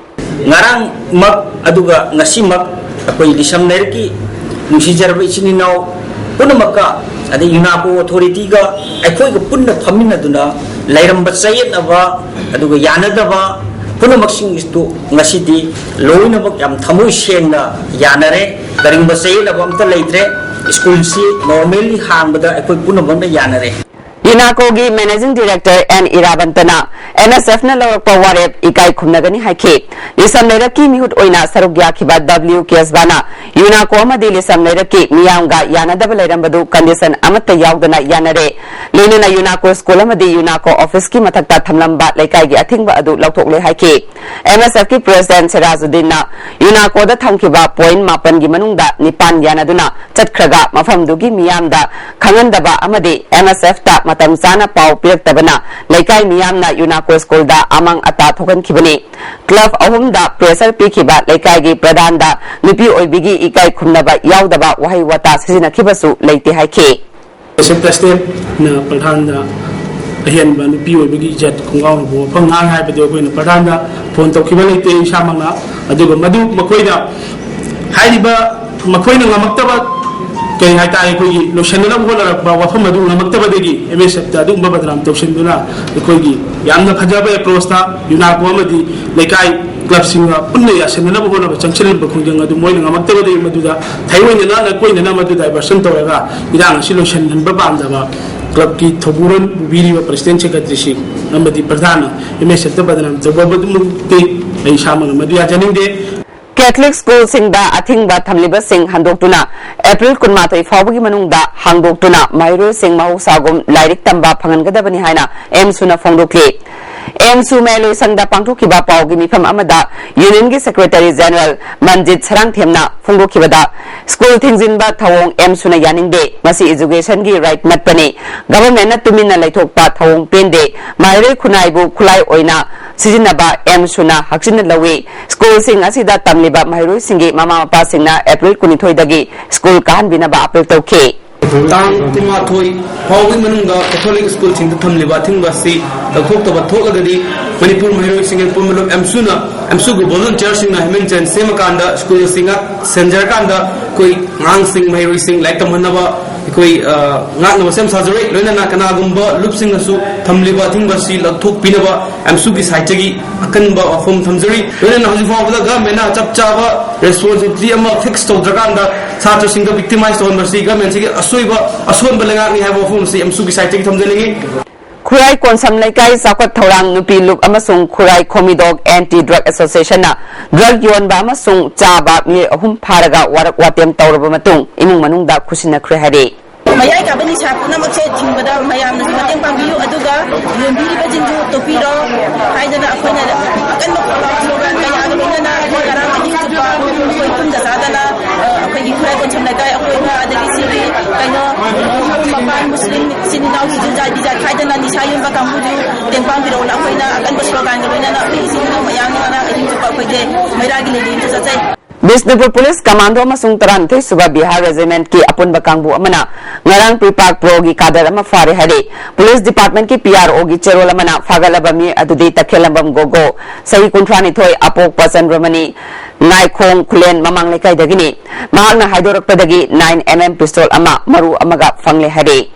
ꯉꯔꯥꯡꯃꯛ ꯑꯗꯨꯒ ꯉꯁꯤꯃꯛ ꯑꯩꯈꯣꯏ ꯂꯤꯁꯝ ꯂꯩꯔꯛꯀꯤ ꯅꯨꯡꯁꯤꯖꯔꯕ ꯏꯆꯤꯟ ꯏꯅꯥꯎ ꯄꯨꯝꯅꯃꯛꯀ, ꯑꯗꯩ ꯌꯨꯅꯥꯀꯣ authority ꯒ ꯑꯩꯈꯣꯏꯒ ꯄꯨꯟꯅ ꯐꯝꯃꯤꯟꯅꯗꯨꯅ ꯂꯩꯔꯝꯕ ꯆꯌꯦꯠꯅꯕ ꯑꯗꯨꯒ ꯌꯥꯅꯗꯕ ꯄꯨꯝꯅꯃꯛꯁꯤꯡ ꯑꯗꯨ ꯉꯁꯤꯗꯤ ꯂꯣꯏꯅꯃꯛ ꯌꯥꯝ ꯊꯃꯣꯏ ꯁꯦꯡꯅ ꯌꯥꯅꯔꯦ꯫ ꯀꯔꯤꯒꯨꯝꯕ ꯆꯌꯦꯠꯅꯕ ꯑꯝꯇ ꯂꯩꯇ꯭ꯔꯦ꯫ ꯁ꯭ꯀꯨꯜꯁꯤ normally ꯍꯥꯡꯕꯗ ꯑꯩꯈꯣꯏ ꯄꯨꯝꯅꯃꯛꯅ ꯌꯥꯅꯔꯦ꯫ ꯌꯨꯅꯥꯀꯣꯒꯤ managing director ꯑꯦꯟ ꯏꯔꯥꯕꯟꯇꯅ ꯑꯦꯝ ꯑꯦꯁ ꯑꯦꯐ ꯅ ꯂꯧꯔꯛꯄ ꯋꯥꯔꯦꯞ ꯏꯀꯥꯏ ꯈꯨꯝꯅꯒꯅꯤ ꯍꯥꯏꯈꯤ꯫ ꯂꯤꯁꯝ ꯂꯩꯔꯛꯀꯤ ꯃꯤꯍꯨꯠ ꯑꯣꯏꯅ ꯁꯔꯨꯛ ꯌꯥꯈꯤꯕ ꯗꯕ꯭ꯂꯤꯎ ꯀꯦꯁꯕꯥꯅ ꯌꯨꯅꯥꯀꯣ ꯑꯃꯗꯤ ꯂꯤꯁꯝ ꯂꯩꯔꯛꯀꯤ ꯃꯤꯌꯥꯝꯒ ꯌꯥꯅꯗꯕ ꯂꯩꯔꯝꯕꯗꯨ condition ꯑꯃꯠꯇ ꯌꯥꯎꯗꯅ ꯌꯥꯅꯔꯦ꯫ ꯂꯣꯏꯅꯅ ꯌꯨꯅꯥꯀꯣ ꯁ꯭ꯀꯨꯜ ꯑꯃꯗꯤ ꯌꯨꯅꯥꯀꯣ office ꯀꯤ ꯃꯊꯛꯇ ꯊꯝꯂꯝꯕ ꯂꯩꯀꯥꯏꯒꯤ ꯑꯊꯤꯡꯕ ꯑꯗꯨ ꯂꯧꯊꯣꯛꯂꯦ ꯍꯥꯏꯈꯤ꯫ ꯑꯦꯝ ꯑꯦꯁ ꯑꯦꯐ ꯀꯤ president ꯁꯤꯔꯥꯖꯨꯗꯤꯟꯅ ꯌꯨꯅꯥꯀꯣꯗ ꯊꯝꯈꯤꯕ point ꯃꯥꯄꯟꯒꯤ ꯃꯅꯨꯡꯗ ꯅꯤꯄꯥꯟ ꯌꯥꯅꯗꯨꯅ ꯆꯠꯈ꯭ꯔꯒ ꯃꯐꯝꯗꯨꯒꯤ ꯃꯤꯌꯥꯝꯗ ꯈꯪꯍꯟꯗꯕ ꯑꯃꯗꯤ ꯑꯦꯝ ꯑꯦꯁ ꯑꯦꯐ ꯇ ꯃꯇꯝ ꯆꯥꯅ ꯄꯥꯎ ꯄꯤꯔꯛꯇꯕꯅ ꯂꯩꯀꯥꯏ ꯃꯤꯌꯥꯝꯅ ꯌꯨꯅꯥꯀꯣ ꯁ꯭ꯀꯨꯜꯗ ꯑꯃꯥꯡ ꯑꯇꯥ ꯊꯣꯛꯍꯟꯈꯤꯕꯅꯤ꯫ Club ꯑꯍꯨꯝꯗ pressure ꯄꯤꯈꯤꯕ ꯂꯩꯀꯥꯏꯒꯤ ꯄ꯭ꯔꯙꯥꯟꯗ ꯅꯨꯄꯤ ꯑꯣꯏꯕꯤꯒꯤ ꯏꯀꯥꯏ ꯈꯨꯝꯅꯕ ꯌꯥꯎꯗꯕ ꯋꯥꯍꯩ ꯋꯥꯇꯥ ꯁꯤꯖꯤꯟꯅꯈꯤꯕꯁꯨ ꯂꯩꯇꯦ ꯍꯥꯏꯈꯤ꯫ ꯑꯦꯁ ꯑꯦꯐ president ꯅ ꯄ꯭ꯔꯙꯥꯟꯗ ꯑꯍꯦꯟꯕ ꯅꯨꯄꯤ ꯑꯣꯏꯕꯒꯤ ꯏꯖꯠ ꯈꯣꯡꯒꯥꯎꯅꯕ ꯋꯥꯐꯝ ꯉꯥꯡ ꯍꯥꯏꯕꯗꯨ ꯑꯩꯈꯣꯏꯅ ꯄ꯭ꯔꯙꯥꯟꯗ ꯐꯣꯟ ꯇꯧꯈꯤꯕ ꯂꯩꯇꯦ꯫ ꯏꯁꯥꯃꯛꯅ ꯑꯗꯨꯒ ꯃꯗꯨ ꯃꯈꯣꯏꯅ ꯍꯥꯏꯔꯤꯕ ꯃꯈꯣꯏꯅ ꯉꯝꯃꯛꯇꯕ ꯀꯔꯤ ꯍꯥꯏꯇꯥꯔꯦ, ꯑꯩꯈꯣꯏꯒꯤ ꯂꯣꯏꯁꯤꯟꯅꯅꯕ ꯍꯣꯠꯅꯔꯛꯄ ꯋꯥꯐꯝ ꯑꯗꯨ ꯉꯝꯃꯛꯇꯕꯗꯒꯤ ꯑꯦꯝ ꯑꯦꯁ ꯑꯦꯐꯇ ꯑꯗꯨꯒꯨꯝꯕ ꯕꯗꯅꯥꯝ ꯇꯧꯁꯤꯟꯗꯨꯅ ꯑꯩꯈꯣꯏꯒꯤ ꯌꯥꯝꯅ ꯐꯖꯕ ꯑꯦꯄ꯭ꯔꯣꯁꯇ ꯌꯨꯅꯥꯀꯣ ꯑꯃꯗꯤ ꯂꯩꯀꯥꯏ ꯀ꯭ꯂꯕꯁꯤꯡꯒ ꯄꯨꯟꯅ ꯌꯥꯁꯤꯟꯅꯅꯕ ꯍꯣꯠꯅꯕ ꯆꯪꯁꯤꯜꯂꯤꯕ ꯈꯣꯡꯖꯪ ꯑꯗꯨ ꯃꯣꯏꯅ ꯉꯝꯃꯛꯇꯕꯗꯒꯤ ꯃꯗꯨꯗ ꯊꯩꯑꯣꯏꯅꯅ ꯅꯀꯣꯏꯅꯅ ꯃꯗꯨ ꯗꯥꯏꯚꯔꯁꯟ ꯇꯧꯔꯒ ꯏꯔꯥꯡ ꯑꯁꯤ ꯂꯣꯏꯁꯤꯟꯍꯟꯕ ꯄꯥꯝꯗꯕ ꯀ꯭ꯂꯕꯀꯤ ꯊꯧꯕꯨꯔꯣꯟ ꯄꯨꯕꯤꯔꯤꯕ ꯄ꯭ꯔꯁꯤꯗꯦꯟ ꯁꯦꯀ꯭ꯔꯦꯇꯔꯤꯁꯤꯡ ꯑꯃꯗꯤ ꯄ꯭ꯔꯙꯥꯟꯅ ꯑꯦꯝ ꯑꯦꯁ ꯑꯦꯐꯇ ꯕꯗꯅꯥꯝ ꯇꯧꯕ ꯑꯗꯨꯃꯛꯇꯤ ꯑꯩ ꯏꯁꯥꯃꯛꯅ ꯃꯗꯨ ꯌꯥꯖꯅꯤꯡꯗꯦ꯫ ꯀꯦꯊꯂꯤꯛ ꯁ꯭ꯀꯨꯜꯁꯤꯡꯗ ꯑꯊꯤꯡꯕ ꯊꯝꯂꯤꯕꯁꯤꯡ ꯍꯟꯗꯣꯛꯇꯨꯅ ꯑꯦꯄ꯭ꯔꯤꯜ ꯀꯨꯟꯃꯥꯊꯣꯏ ꯐꯥꯎꯕꯒꯤ ꯃꯅꯨꯡꯗ ꯍꯥꯡꯗꯣꯛꯇꯨꯅ ꯃꯍꯩꯔꯣꯏꯁꯤꯡ ꯃꯍꯧꯁꯥꯒꯨꯝ ꯂꯥꯏꯔꯤꯛ ꯇꯝꯕ ꯐꯪꯍꯟꯒꯗꯕꯅꯤ ꯍꯥꯏꯅ ꯑꯦꯝꯁꯨꯅ ꯐꯣꯡꯗꯣꯛꯂꯤ꯫ ꯑꯦꯝꯁꯨ ꯃꯍꯩꯔꯣꯏ ꯁꯪꯗ ꯄꯥꯡꯊꯣꯛꯈꯤꯕ ꯄꯥꯎꯒꯤ ꯃꯤꯐꯝ ꯑꯃꯗ ꯌꯨꯅꯤꯌꯟꯒꯤ ꯁꯦꯀ꯭ꯔꯦꯇꯔꯤ ꯖꯦꯅꯔꯦꯜ ꯃꯟꯖꯤꯠ ꯁꯔꯥꯡꯊꯦꯝꯅ ꯐꯣꯡꯗꯣꯛꯈꯤꯕꯗ ꯁ꯭ꯀꯨꯜ ꯊꯤꯡꯖꯤꯟꯕ ꯊꯧꯑꯣꯡ ꯑꯦꯝꯁꯨꯅ ꯌꯥꯅꯤꯡꯗꯦ꯫ ꯃꯁꯤ ꯏꯖꯨꯀꯦꯁꯟꯒꯤ ꯔꯥꯏꯠ ꯃꯠꯄꯅꯤ꯫ ꯒꯚꯔꯟꯃꯦꯟꯠꯅ ꯇꯨꯃꯤꯟꯅ ꯂꯩꯊꯣꯛꯄ ꯊꯧꯑꯣꯡ ꯄꯦꯟꯗꯦ꯫ ꯃꯍꯩꯔꯣꯏ ꯈꯨꯟꯅꯥꯏꯕꯨ ꯈꯨꯠꯂꯥꯏ ꯑꯣꯏꯅ ꯁꯤꯖꯤꯟꯅꯕ ꯑꯦꯝꯁꯨꯅ ꯍꯛꯆꯤꯟꯅ ꯂꯧꯏ꯫ ꯁ꯭ꯀꯨꯜꯁꯤꯡ ꯑꯁꯤꯗ ꯇꯝꯂꯤꯕ ꯃꯍꯩꯔꯣꯏꯁꯤꯡꯒꯤ ꯃꯃꯥ ꯃꯄꯥꯁꯤꯡꯅ ꯑꯦꯄ꯭ꯔꯤꯜ ꯀꯨꯟꯅꯤꯊꯣꯏꯗꯒꯤ ꯁ꯭ꯀꯨꯜ ꯀꯥꯍꯟꯕꯤꯅꯕ ꯑꯥꯄꯤꯜ ꯇꯧꯈꯤ꯫ ꯇꯥꯡ ꯀꯨꯟꯃꯥꯊꯣꯏ ꯐꯥꯎꯕꯒꯤ ꯃꯅꯨꯡꯗ ꯀꯦꯊꯣꯂꯤꯛ ꯁ꯭ꯀꯨꯜꯁꯤꯡꯗ ꯊꯝꯂꯤꯕ ꯑꯊꯤꯡꯕ ꯑꯁꯤ ꯂꯧꯊꯣꯛꯇꯕ ꯊꯣꯛꯂꯒꯗꯤ ꯃꯅꯤꯄꯨꯔ ꯃꯍꯩꯔꯣꯏꯁꯤꯡꯒꯤ ꯄꯨꯝꯅꯃꯛ ꯑꯦꯝꯁꯨꯅ, ꯑꯦꯝꯁꯨꯒꯤ ꯚꯣꯂꯨꯟꯇꯤꯌꯔꯁꯤꯡꯅ ꯍ꯭ꯌꯨꯃꯦꯟ ꯆꯦꯟ ꯁꯦꯝꯃꯀꯥꯟꯗ ꯁ꯭ꯀꯨꯜꯁꯤꯡ ꯁꯦꯟꯖꯔꯀꯥꯟꯗ ꯑꯩꯈꯣꯏ ꯑꯉꯥꯡꯁꯤꯡ, ꯃꯍꯩꯔꯣꯏꯁꯤꯡ ꯂꯥꯏꯔꯤꯛ ꯇꯝꯍꯟꯅꯕ ꯑꯩꯈꯣꯏ, ꯑ, ꯉꯥꯛꯅꯕ ꯁꯦꯝ ꯁꯥꯖꯔꯣꯏ꯫ ꯂꯣꯏꯅꯅ ꯀꯅꯥꯒꯨꯝꯕ ꯂꯨꯞꯁꯤꯡꯅꯁꯨ ꯊꯝꯂꯤꯕ ꯑꯊꯤꯡꯕ ꯑꯁꯤ ꯂꯧꯊꯣꯛꯄꯤꯅꯕ ꯑꯦꯝꯁꯨꯒꯤ ꯁꯥꯏꯠꯇꯒꯤ ꯑꯀꯟꯕ ꯋꯥꯐꯝ ꯊꯝꯖꯔꯤ꯫ ꯂꯣꯏꯅꯅ ꯍꯧꯖꯤꯛ ꯐꯥꯎꯕꯗ ꯒꯚꯔꯟꯃꯦꯟꯠꯅ ꯆꯞ ꯆꯥꯕ ꯔꯦꯁꯄꯣꯟꯁꯤꯕꯤꯂꯤꯇꯤ ꯑꯃ ꯐꯤꯛꯁ ꯇꯧꯗ꯭ꯔꯀꯥꯟꯗ ꯁꯥꯇ꯭ꯔꯁꯤꯡꯗ ꯚꯤꯛꯇꯤꯃꯥꯏꯁ ꯇꯧꯍꯟꯕꯁꯤ ꯒꯚꯔꯟꯃꯦꯟꯠꯁꯤꯒꯤ ꯑꯁꯣꯏꯕ, ꯑꯁꯣꯟꯕ ꯂꯩꯉꯥꯛꯅꯤ ꯍꯥꯏꯕ ꯋꯥꯐꯝ ꯑꯁꯤ ꯑꯦꯝꯁꯨꯒꯤ ꯁꯥꯏꯠꯇꯒꯤ ꯊꯝꯖꯅꯤꯡꯏ꯫ ꯈꯨꯔꯥꯏ ꯀꯣꯟꯁꯝ ꯂꯩꯀꯥꯏ ꯆꯥꯎꯈꯠ ꯊꯧꯔꯥꯡ ꯅꯨꯄꯤ ꯂꯨꯞ ꯑꯃꯁꯨꯡ ꯈꯨꯔꯥꯏ ꯈꯣꯃꯤꯗꯣꯛ ꯑꯦꯟꯇꯤ ꯗ꯭ꯔꯒ ꯑꯦꯁꯣꯁꯤꯌꯦꯁꯟꯅ ꯗ꯭ꯔꯒ ꯌꯣꯟꯕ ꯑꯃꯁꯨꯡ ꯆꯥꯕ ꯃꯤꯑꯣꯏ ꯑꯍꯨꯝ ꯐꯥꯔꯒ ꯋꯥꯔꯛ ꯋꯥꯇꯦꯝ ꯇꯧꯔꯕ ꯃꯇꯨꯡ ꯏꯃꯨꯡ ꯃꯅꯨꯡꯗ ꯈꯨꯠꯁꯤꯟꯅꯈ꯭ꯔꯦ ꯍꯥꯏꯔꯤ꯫ ꯃꯌꯥꯏ ꯀꯥꯕ ꯅꯤꯁꯥ ꯄꯨꯝꯅꯃꯛꯁꯦ ꯊꯤꯡꯕꯗ ꯃꯌꯥꯝꯅꯁꯨ ꯃꯇꯦꯡ ꯄꯥꯡꯕꯤꯌꯨ, ꯑꯗꯨꯒ ꯌꯣꯟꯕꯤꯔꯤꯕꯁꯤꯡꯁꯨ ꯇꯣꯛꯄꯤꯔꯣ ꯍꯥꯏꯗꯅ ꯑꯩꯈꯣꯏꯅ ꯑꯀꯟꯕ ꯈꯣꯡꯊꯥꯡ ꯀꯌꯥꯒ ꯂꯣꯏꯅꯅ ꯑꯩꯈꯣꯏ ꯉꯔꯥꯡ ꯑꯍꯤꯡ ꯆꯨꯞꯄ ꯑꯩꯈꯣꯏ ꯇꯨꯝꯗ ꯆꯥꯗꯅ, ꯑ, ꯑꯩꯈꯣꯏꯒꯤ ꯈꯨꯔꯥꯏ ꯀꯣꯟꯁꯝ ꯂꯩꯀꯥꯏ ꯑꯀꯣꯏꯕ, ꯑꯗꯒꯤ ꯁꯤꯒꯤ ꯀꯩꯅꯣ, ꯃꯄꯥꯟ ꯃꯨꯁꯂꯤꯝ ꯏꯆꯤꯟ ꯏꯅꯥꯎꯁꯤꯡꯁꯨ ꯖꯥꯠ ꯕꯤꯖꯥꯠ ꯈꯥꯏꯗꯅ ꯅꯤꯁꯥ ꯌꯣꯟꯕ ꯀꯥꯡꯕꯨꯁꯨ ꯇꯦꯡꯕꯥꯡꯕꯤꯔꯛꯑꯣꯅ ꯑꯩꯈꯣꯏꯅ ꯑꯀꯟꯕ ꯁ꯭ꯂꯣꯒꯥꯟꯒ ꯂꯣꯏꯅꯅ ꯑꯩꯈꯣꯏ ꯏꯆꯤꯟ ꯏꯅꯥꯎ ꯃꯌꯥꯝꯅ ꯉꯔꯥꯡ ꯑꯍꯤꯡ ꯆꯨꯞꯄ ꯑꯩꯈꯣꯏꯁꯦ ꯃꯩꯔꯥꯒꯤ ꯂꯦꯂꯤ ꯑꯃꯁꯨ ꯆꯠꯆꯩ꯫ ꯕꯤꯁꯅꯨꯄꯨꯔ ꯄꯨꯂꯤꯁ ꯀꯃꯥꯟꯗꯣ ꯑꯃꯁꯨꯡ ꯇꯔꯥꯅꯤꯊꯣꯏ ꯁꯨꯕ ꯕꯤꯍꯥꯔ ꯔꯦꯖꯤꯃꯦꯟꯠꯀꯤ ꯑꯄꯨꯟꯕ ꯀꯥꯡꯕꯨ ꯑꯃꯅ ꯉꯔꯥꯡ ꯄ꯭ꯔꯤꯄꯥꯛ ꯄ꯭ꯔꯣꯒꯤ ꯀꯥꯗꯔ ꯑꯃ ꯐꯥꯔꯦ ꯍꯥꯏꯔꯦ꯫ ꯄꯨꯂꯤꯁ ꯗꯤꯄꯥꯔꯠꯃꯦꯟꯠꯀꯤ ꯄꯤ ꯑꯥꯔ ꯑꯣꯒꯤ ꯆꯦꯔꯣꯜ ꯑꯃꯅ ꯐꯥꯒꯠꯂꯕ ꯃꯤ ꯑꯗꯨꯗꯤ ꯇꯈꯦꯜꯂꯝꯕꯝ ꯒꯣꯒꯣ, ꯆꯍꯤ ꯀꯨꯟꯊ꯭ꯔꯥꯅꯤꯊꯣꯏ, ꯑꯄꯣꯛꯄ ꯆꯟꯗ꯭ꯔꯃꯅꯤ, ꯉꯥꯏꯈꯣꯡ ꯈꯨꯂꯦꯟ ꯃꯃꯥꯡ ꯂꯩꯀꯥꯏꯗꯒꯤꯅꯤ꯫ ꯃꯍꯥꯛꯅ ꯍꯥꯏꯗꯣꯔꯛꯄꯗꯒꯤ ꯅꯥꯏꯟ ꯑꯦꯝ ꯑꯦꯝ ꯄꯤꯁꯇꯣꯜ ꯑꯃ, ꯃꯔꯨ ꯑꯃꯒ ꯐꯪꯂꯦ ꯍꯥꯏꯔꯦ꯫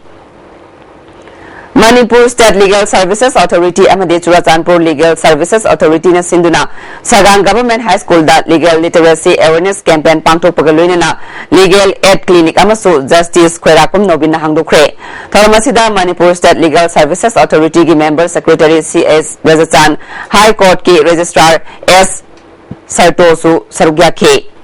Manipur state legal services authority ꯑꯃꯗꯤ ꯆꯨꯔꯥꯆꯥꯟꯄꯨꯔ ꯂꯤꯒꯦꯜ ꯁꯔꯚꯤꯁꯦꯁ ꯑꯣꯊꯣꯔꯤꯇꯤꯅ ꯁꯤꯟꯗꯨꯅ ꯁꯒꯥꯡ ꯒꯚꯔꯟꯃꯦꯟꯠ ꯍꯥꯏ ꯁ꯭ꯀꯨꯜꯗ ꯂꯤꯒꯦꯜ ꯂꯤꯇꯔꯦꯁꯤ ꯑꯦꯋꯦꯔꯅꯦꯁ ꯀꯦꯝꯄꯦꯟ ꯄꯥꯡꯊꯣꯛꯄꯒ ꯂꯣꯏꯅꯅ ꯂꯤꯒꯦꯜ ꯑꯦꯗ ꯀ꯭ꯂꯤꯅꯤꯛ ꯑꯃꯁꯨ ꯖꯁꯇꯤꯁ ꯈꯣꯏꯔꯥꯛꯄꯝ ꯅꯣꯕꯤꯟꯅ ꯍꯥꯡꯗꯣꯛꯈ꯭ꯔꯦ꯫ ꯊꯧꯔꯝ ꯑꯁꯤꯗ ꯃꯅꯤꯄꯨꯔ ꯁ꯭ꯇꯦꯠ ꯂꯤꯒꯦꯜ ꯁꯔꯚꯤꯁꯦꯁ ꯑꯣꯊꯣꯔꯤꯇꯤꯒꯤ ꯃꯦꯝꯕꯔ ꯁꯦꯀ꯭ꯔꯦꯇꯔꯤ ꯁꯤ ꯑꯦꯁ ꯔꯖꯆꯥꯟ, ꯍꯥꯏ ꯀꯣꯔꯠꯀꯤ ꯔꯦꯖꯤꯁꯇ꯭ꯔꯥꯔ ꯑꯦꯁ ꯁꯔꯇꯣꯁꯨ ꯁꯔꯨꯛ ꯌꯥꯈꯤ꯫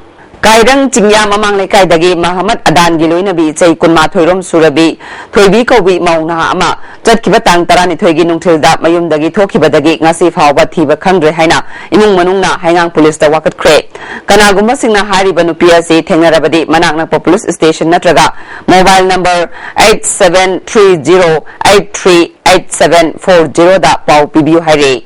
ꯀꯥꯏꯔꯪ ꯆꯤꯡꯌꯥ ꯃꯃꯥꯡ ꯂꯩꯀꯥꯏꯗꯒꯤ ꯃꯍꯃꯗ ꯑꯗꯥꯟꯒꯤ ꯂꯣꯏꯅꯕꯤ ꯆꯍꯤ ꯀꯨꯟꯃꯥꯊꯣꯏ ꯔꯣꯝ ꯁꯨꯔꯕꯤ ꯊꯣꯏꯕꯤ ꯀꯧꯕꯤ ꯃꯧ ꯅꯍꯥ ꯑꯃ ꯆꯠꯈꯤꯕ ꯇꯥꯡ ꯇꯔꯥꯅꯤꯊꯣꯏꯒꯤ ꯅꯨꯡꯊꯤꯜꯗ ꯃꯌꯨꯝꯗꯒꯤ ꯊꯣꯛꯈꯤꯕꯗꯒꯤ ꯉꯁꯤ ꯐꯥꯎꯕ ꯊꯤꯕ ꯈꯪꯗ꯭ꯔꯦ ꯍꯥꯏꯅ ꯏꯃꯨꯡ ꯃꯅꯨꯡꯅ ꯍꯩꯉꯥꯡ ꯄꯨꯂꯤꯁꯇ ꯋꯥꯀꯠꯈ꯭ꯔꯦ꯫ ꯀꯅꯥꯒꯨꯝꯕꯁꯤꯡꯅ ꯍꯥꯏꯔꯤꯕ ꯅꯨꯄꯤ ꯑꯁꯤ ꯊꯦꯡꯅꯔꯕꯗꯤ ꯃꯅꯥꯛ ꯅꯛꯄ ꯄꯨꯂꯤꯁ ꯁ꯭ꯇꯦꯁꯟ ꯅꯠꯇ꯭ꯔꯒ mobile number eight seven three zero eight three eight seven four ꯖꯤꯔꯣꯗ ꯄꯥꯎ ꯄꯤꯕꯤꯌꯨ ꯍꯥꯏꯔꯦ꯫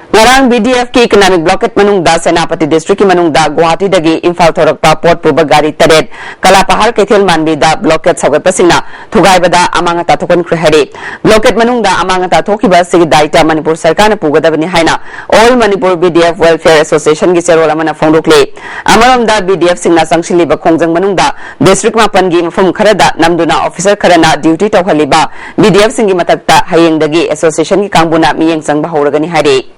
ꯉꯔꯥꯡ ꯕꯤ ꯗꯤ ꯑꯦꯐꯀꯤ ꯏꯀꯣꯅꯣꯃꯤꯛ ꯕ꯭ꯂꯣꯀꯦꯠ ꯃꯅꯨꯡꯗ ꯁꯦꯅꯥꯄꯇꯤ ꯗꯤꯁꯇ꯭ꯔꯤꯛꯀꯤ ꯃꯅꯨꯡꯗ ꯒꯨꯋꯥꯍꯥꯇꯤꯗꯒꯤ ꯏꯝꯐꯥꯜ ꯊꯧꯔꯛꯄ ꯄꯣꯠ ꯄꯨꯕ ꯒꯥꯔꯤ ꯇꯔꯦꯠ ꯀꯂꯥꯄꯍꯥꯔ ꯀꯩꯊꯦꯜ ꯃꯥꯟꯕꯤꯗ ꯕ꯭ꯂꯣꯀꯦꯠ ꯁꯧꯒꯠꯄꯁꯤꯡꯅ ꯊꯨꯒꯥꯏꯕꯗ ꯑꯃꯥꯡ ꯑꯇꯥ ꯊꯣꯛꯍꯟꯈ꯭ꯔꯦ ꯍꯥꯏꯔꯤ꯫ ꯕ꯭ꯂꯣꯀꯦꯠ ꯃꯅꯨꯡꯗ ꯑꯃꯥꯡ ꯑꯇꯥ ꯊꯣꯛꯈꯤꯕ ꯑꯁꯤꯒꯤ ꯗꯥꯏꯇ ꯃꯅꯤꯄꯨꯔ ꯁꯔꯀꯥꯔꯅ ꯄꯨꯒꯗꯕꯅꯤ ꯍꯥꯏꯅ all Manipur B D F welfare ꯑꯦꯁꯣꯁꯤꯌꯦꯁꯟꯒꯤ ꯆꯦꯔꯣꯜ ꯑꯃꯅ ꯐꯣꯡꯗꯣꯛꯂꯤ꯫ ꯑꯃꯔꯣꯝꯗ ꯕꯤ ꯗꯤ ꯑꯦꯐꯁꯤꯡꯅ ꯆꯪꯁꯤꯜꯂꯤꯕ ꯈꯣꯡꯖꯪ ꯃꯅꯨꯡꯗ ꯗꯤꯁꯇ꯭ꯔꯤꯛ ꯃꯥꯄꯟꯒꯤ ꯃꯐꯝ ꯈꯔꯗ ꯅꯝꯗꯨꯅ ꯑꯣꯐꯤꯁꯔ ꯈꯔꯅ ꯗ꯭ꯌꯨꯇꯤ ꯇꯧꯍꯜꯂꯤꯕ ꯕꯤ ꯗꯤ ꯑꯦꯐꯁꯤꯡꯒꯤ ꯃꯊꯛꯇ ꯍꯌꯦꯡꯗꯒꯤ ꯑꯦꯁꯣꯁꯤꯌꯦꯁꯟꯒꯤ ꯀꯥꯡꯕꯨꯅ ꯃꯤꯠꯌꯦꯡ ꯆꯪꯕ ꯍꯧꯔꯒꯅꯤ ꯍꯥꯏꯔꯤ꯫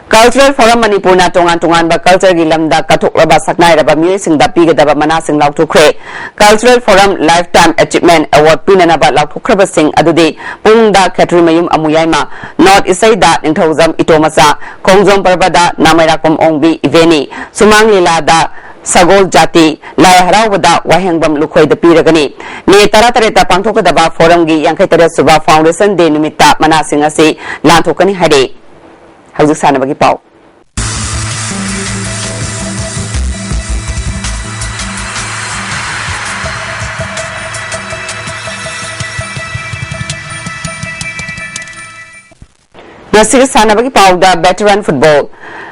ꯀꯜꯆꯔꯦꯜ ꯐꯣꯔꯝ ꯃꯅꯤꯄꯨꯔꯅ ꯇꯣꯉꯥꯟ ꯇꯣꯉꯥꯟꯕ ꯀꯜꯆꯔꯒꯤ ꯂꯝꯗ ꯀꯠꯊꯣꯛꯂꯕ ꯁꯛꯅꯥꯏꯔꯕ ꯃꯤꯑꯣꯏꯁꯤꯡꯗ ꯄꯤꯒꯗꯕ ꯃꯅꯥꯁꯤꯡ ꯂꯥꯎꯊꯣꯛꯈ꯭ꯔꯦ꯫ ꯀꯜꯆꯔꯦꯜ ꯐꯣꯔꯝ ꯂꯥꯏꯐ ꯇꯥꯏꯝ ꯑꯦꯆꯤꯞꯃꯦꯟ ꯑꯦꯋꯥꯔꯗ ꯄꯤꯅꯅꯕ ꯂꯥꯎꯊꯣꯛꯈ꯭ꯔꯕꯁꯤꯡ ꯑꯗꯨꯗꯤ ꯄꯨꯡꯗ ꯈꯦꯇ꯭ꯔꯤꯃꯌꯨꯝ ꯑꯃꯨꯌꯥꯏꯃ, ꯅꯣꯔꯠ ꯏꯁꯩꯗ ꯅꯤꯡꯊꯧꯖꯝ ꯏꯇꯣꯃꯆꯥ, ꯈꯣꯡꯖꯣꯝ ꯄꯔꯕꯗ ꯅꯥꯃꯩꯔꯥꯛꯄꯝ ꯑꯣꯡꯕꯤ ꯏꯕꯦꯅꯤ, ꯁꯨꯃꯥꯡ ꯂꯤꯂꯥꯗ ꯁꯒꯣꯜ ꯖꯥꯇꯤ, ꯂꯥꯏ ꯍꯔꯥꯎꯕꯗ ꯋꯥꯍꯦꯡꯕꯝ ꯂꯨꯈꯣꯏꯗ ꯄꯤꯔꯒꯅꯤ꯫ ꯃꯦ ꯇꯔꯥꯇꯔꯦꯠꯇ ꯄꯥꯡꯊꯣꯛꯀꯗꯕ ꯐꯣꯔꯝꯒꯤ ꯌꯥꯡꯈꯩ ꯇꯔꯦꯠ ꯁꯨꯕ ꯐꯥꯎꯟꯗꯦꯁꯟ ꯗꯦ ꯅꯨꯃꯤꯠꯇ ꯃꯅꯥꯁꯤꯡ ꯑꯁꯤ ꯂꯥꯟꯊꯣꯛꯀꯅꯤ ꯍꯥꯏꯔꯤ꯫ ꯍꯧꯖꯤꯛ ꯁꯥꯟꯅꯕꯒꯤ ꯄꯥꯎ꯫ ꯉꯁꯤꯒꯤ ꯁꯥꯟꯅꯕꯒꯤ ꯄꯥꯎꯗ veteran football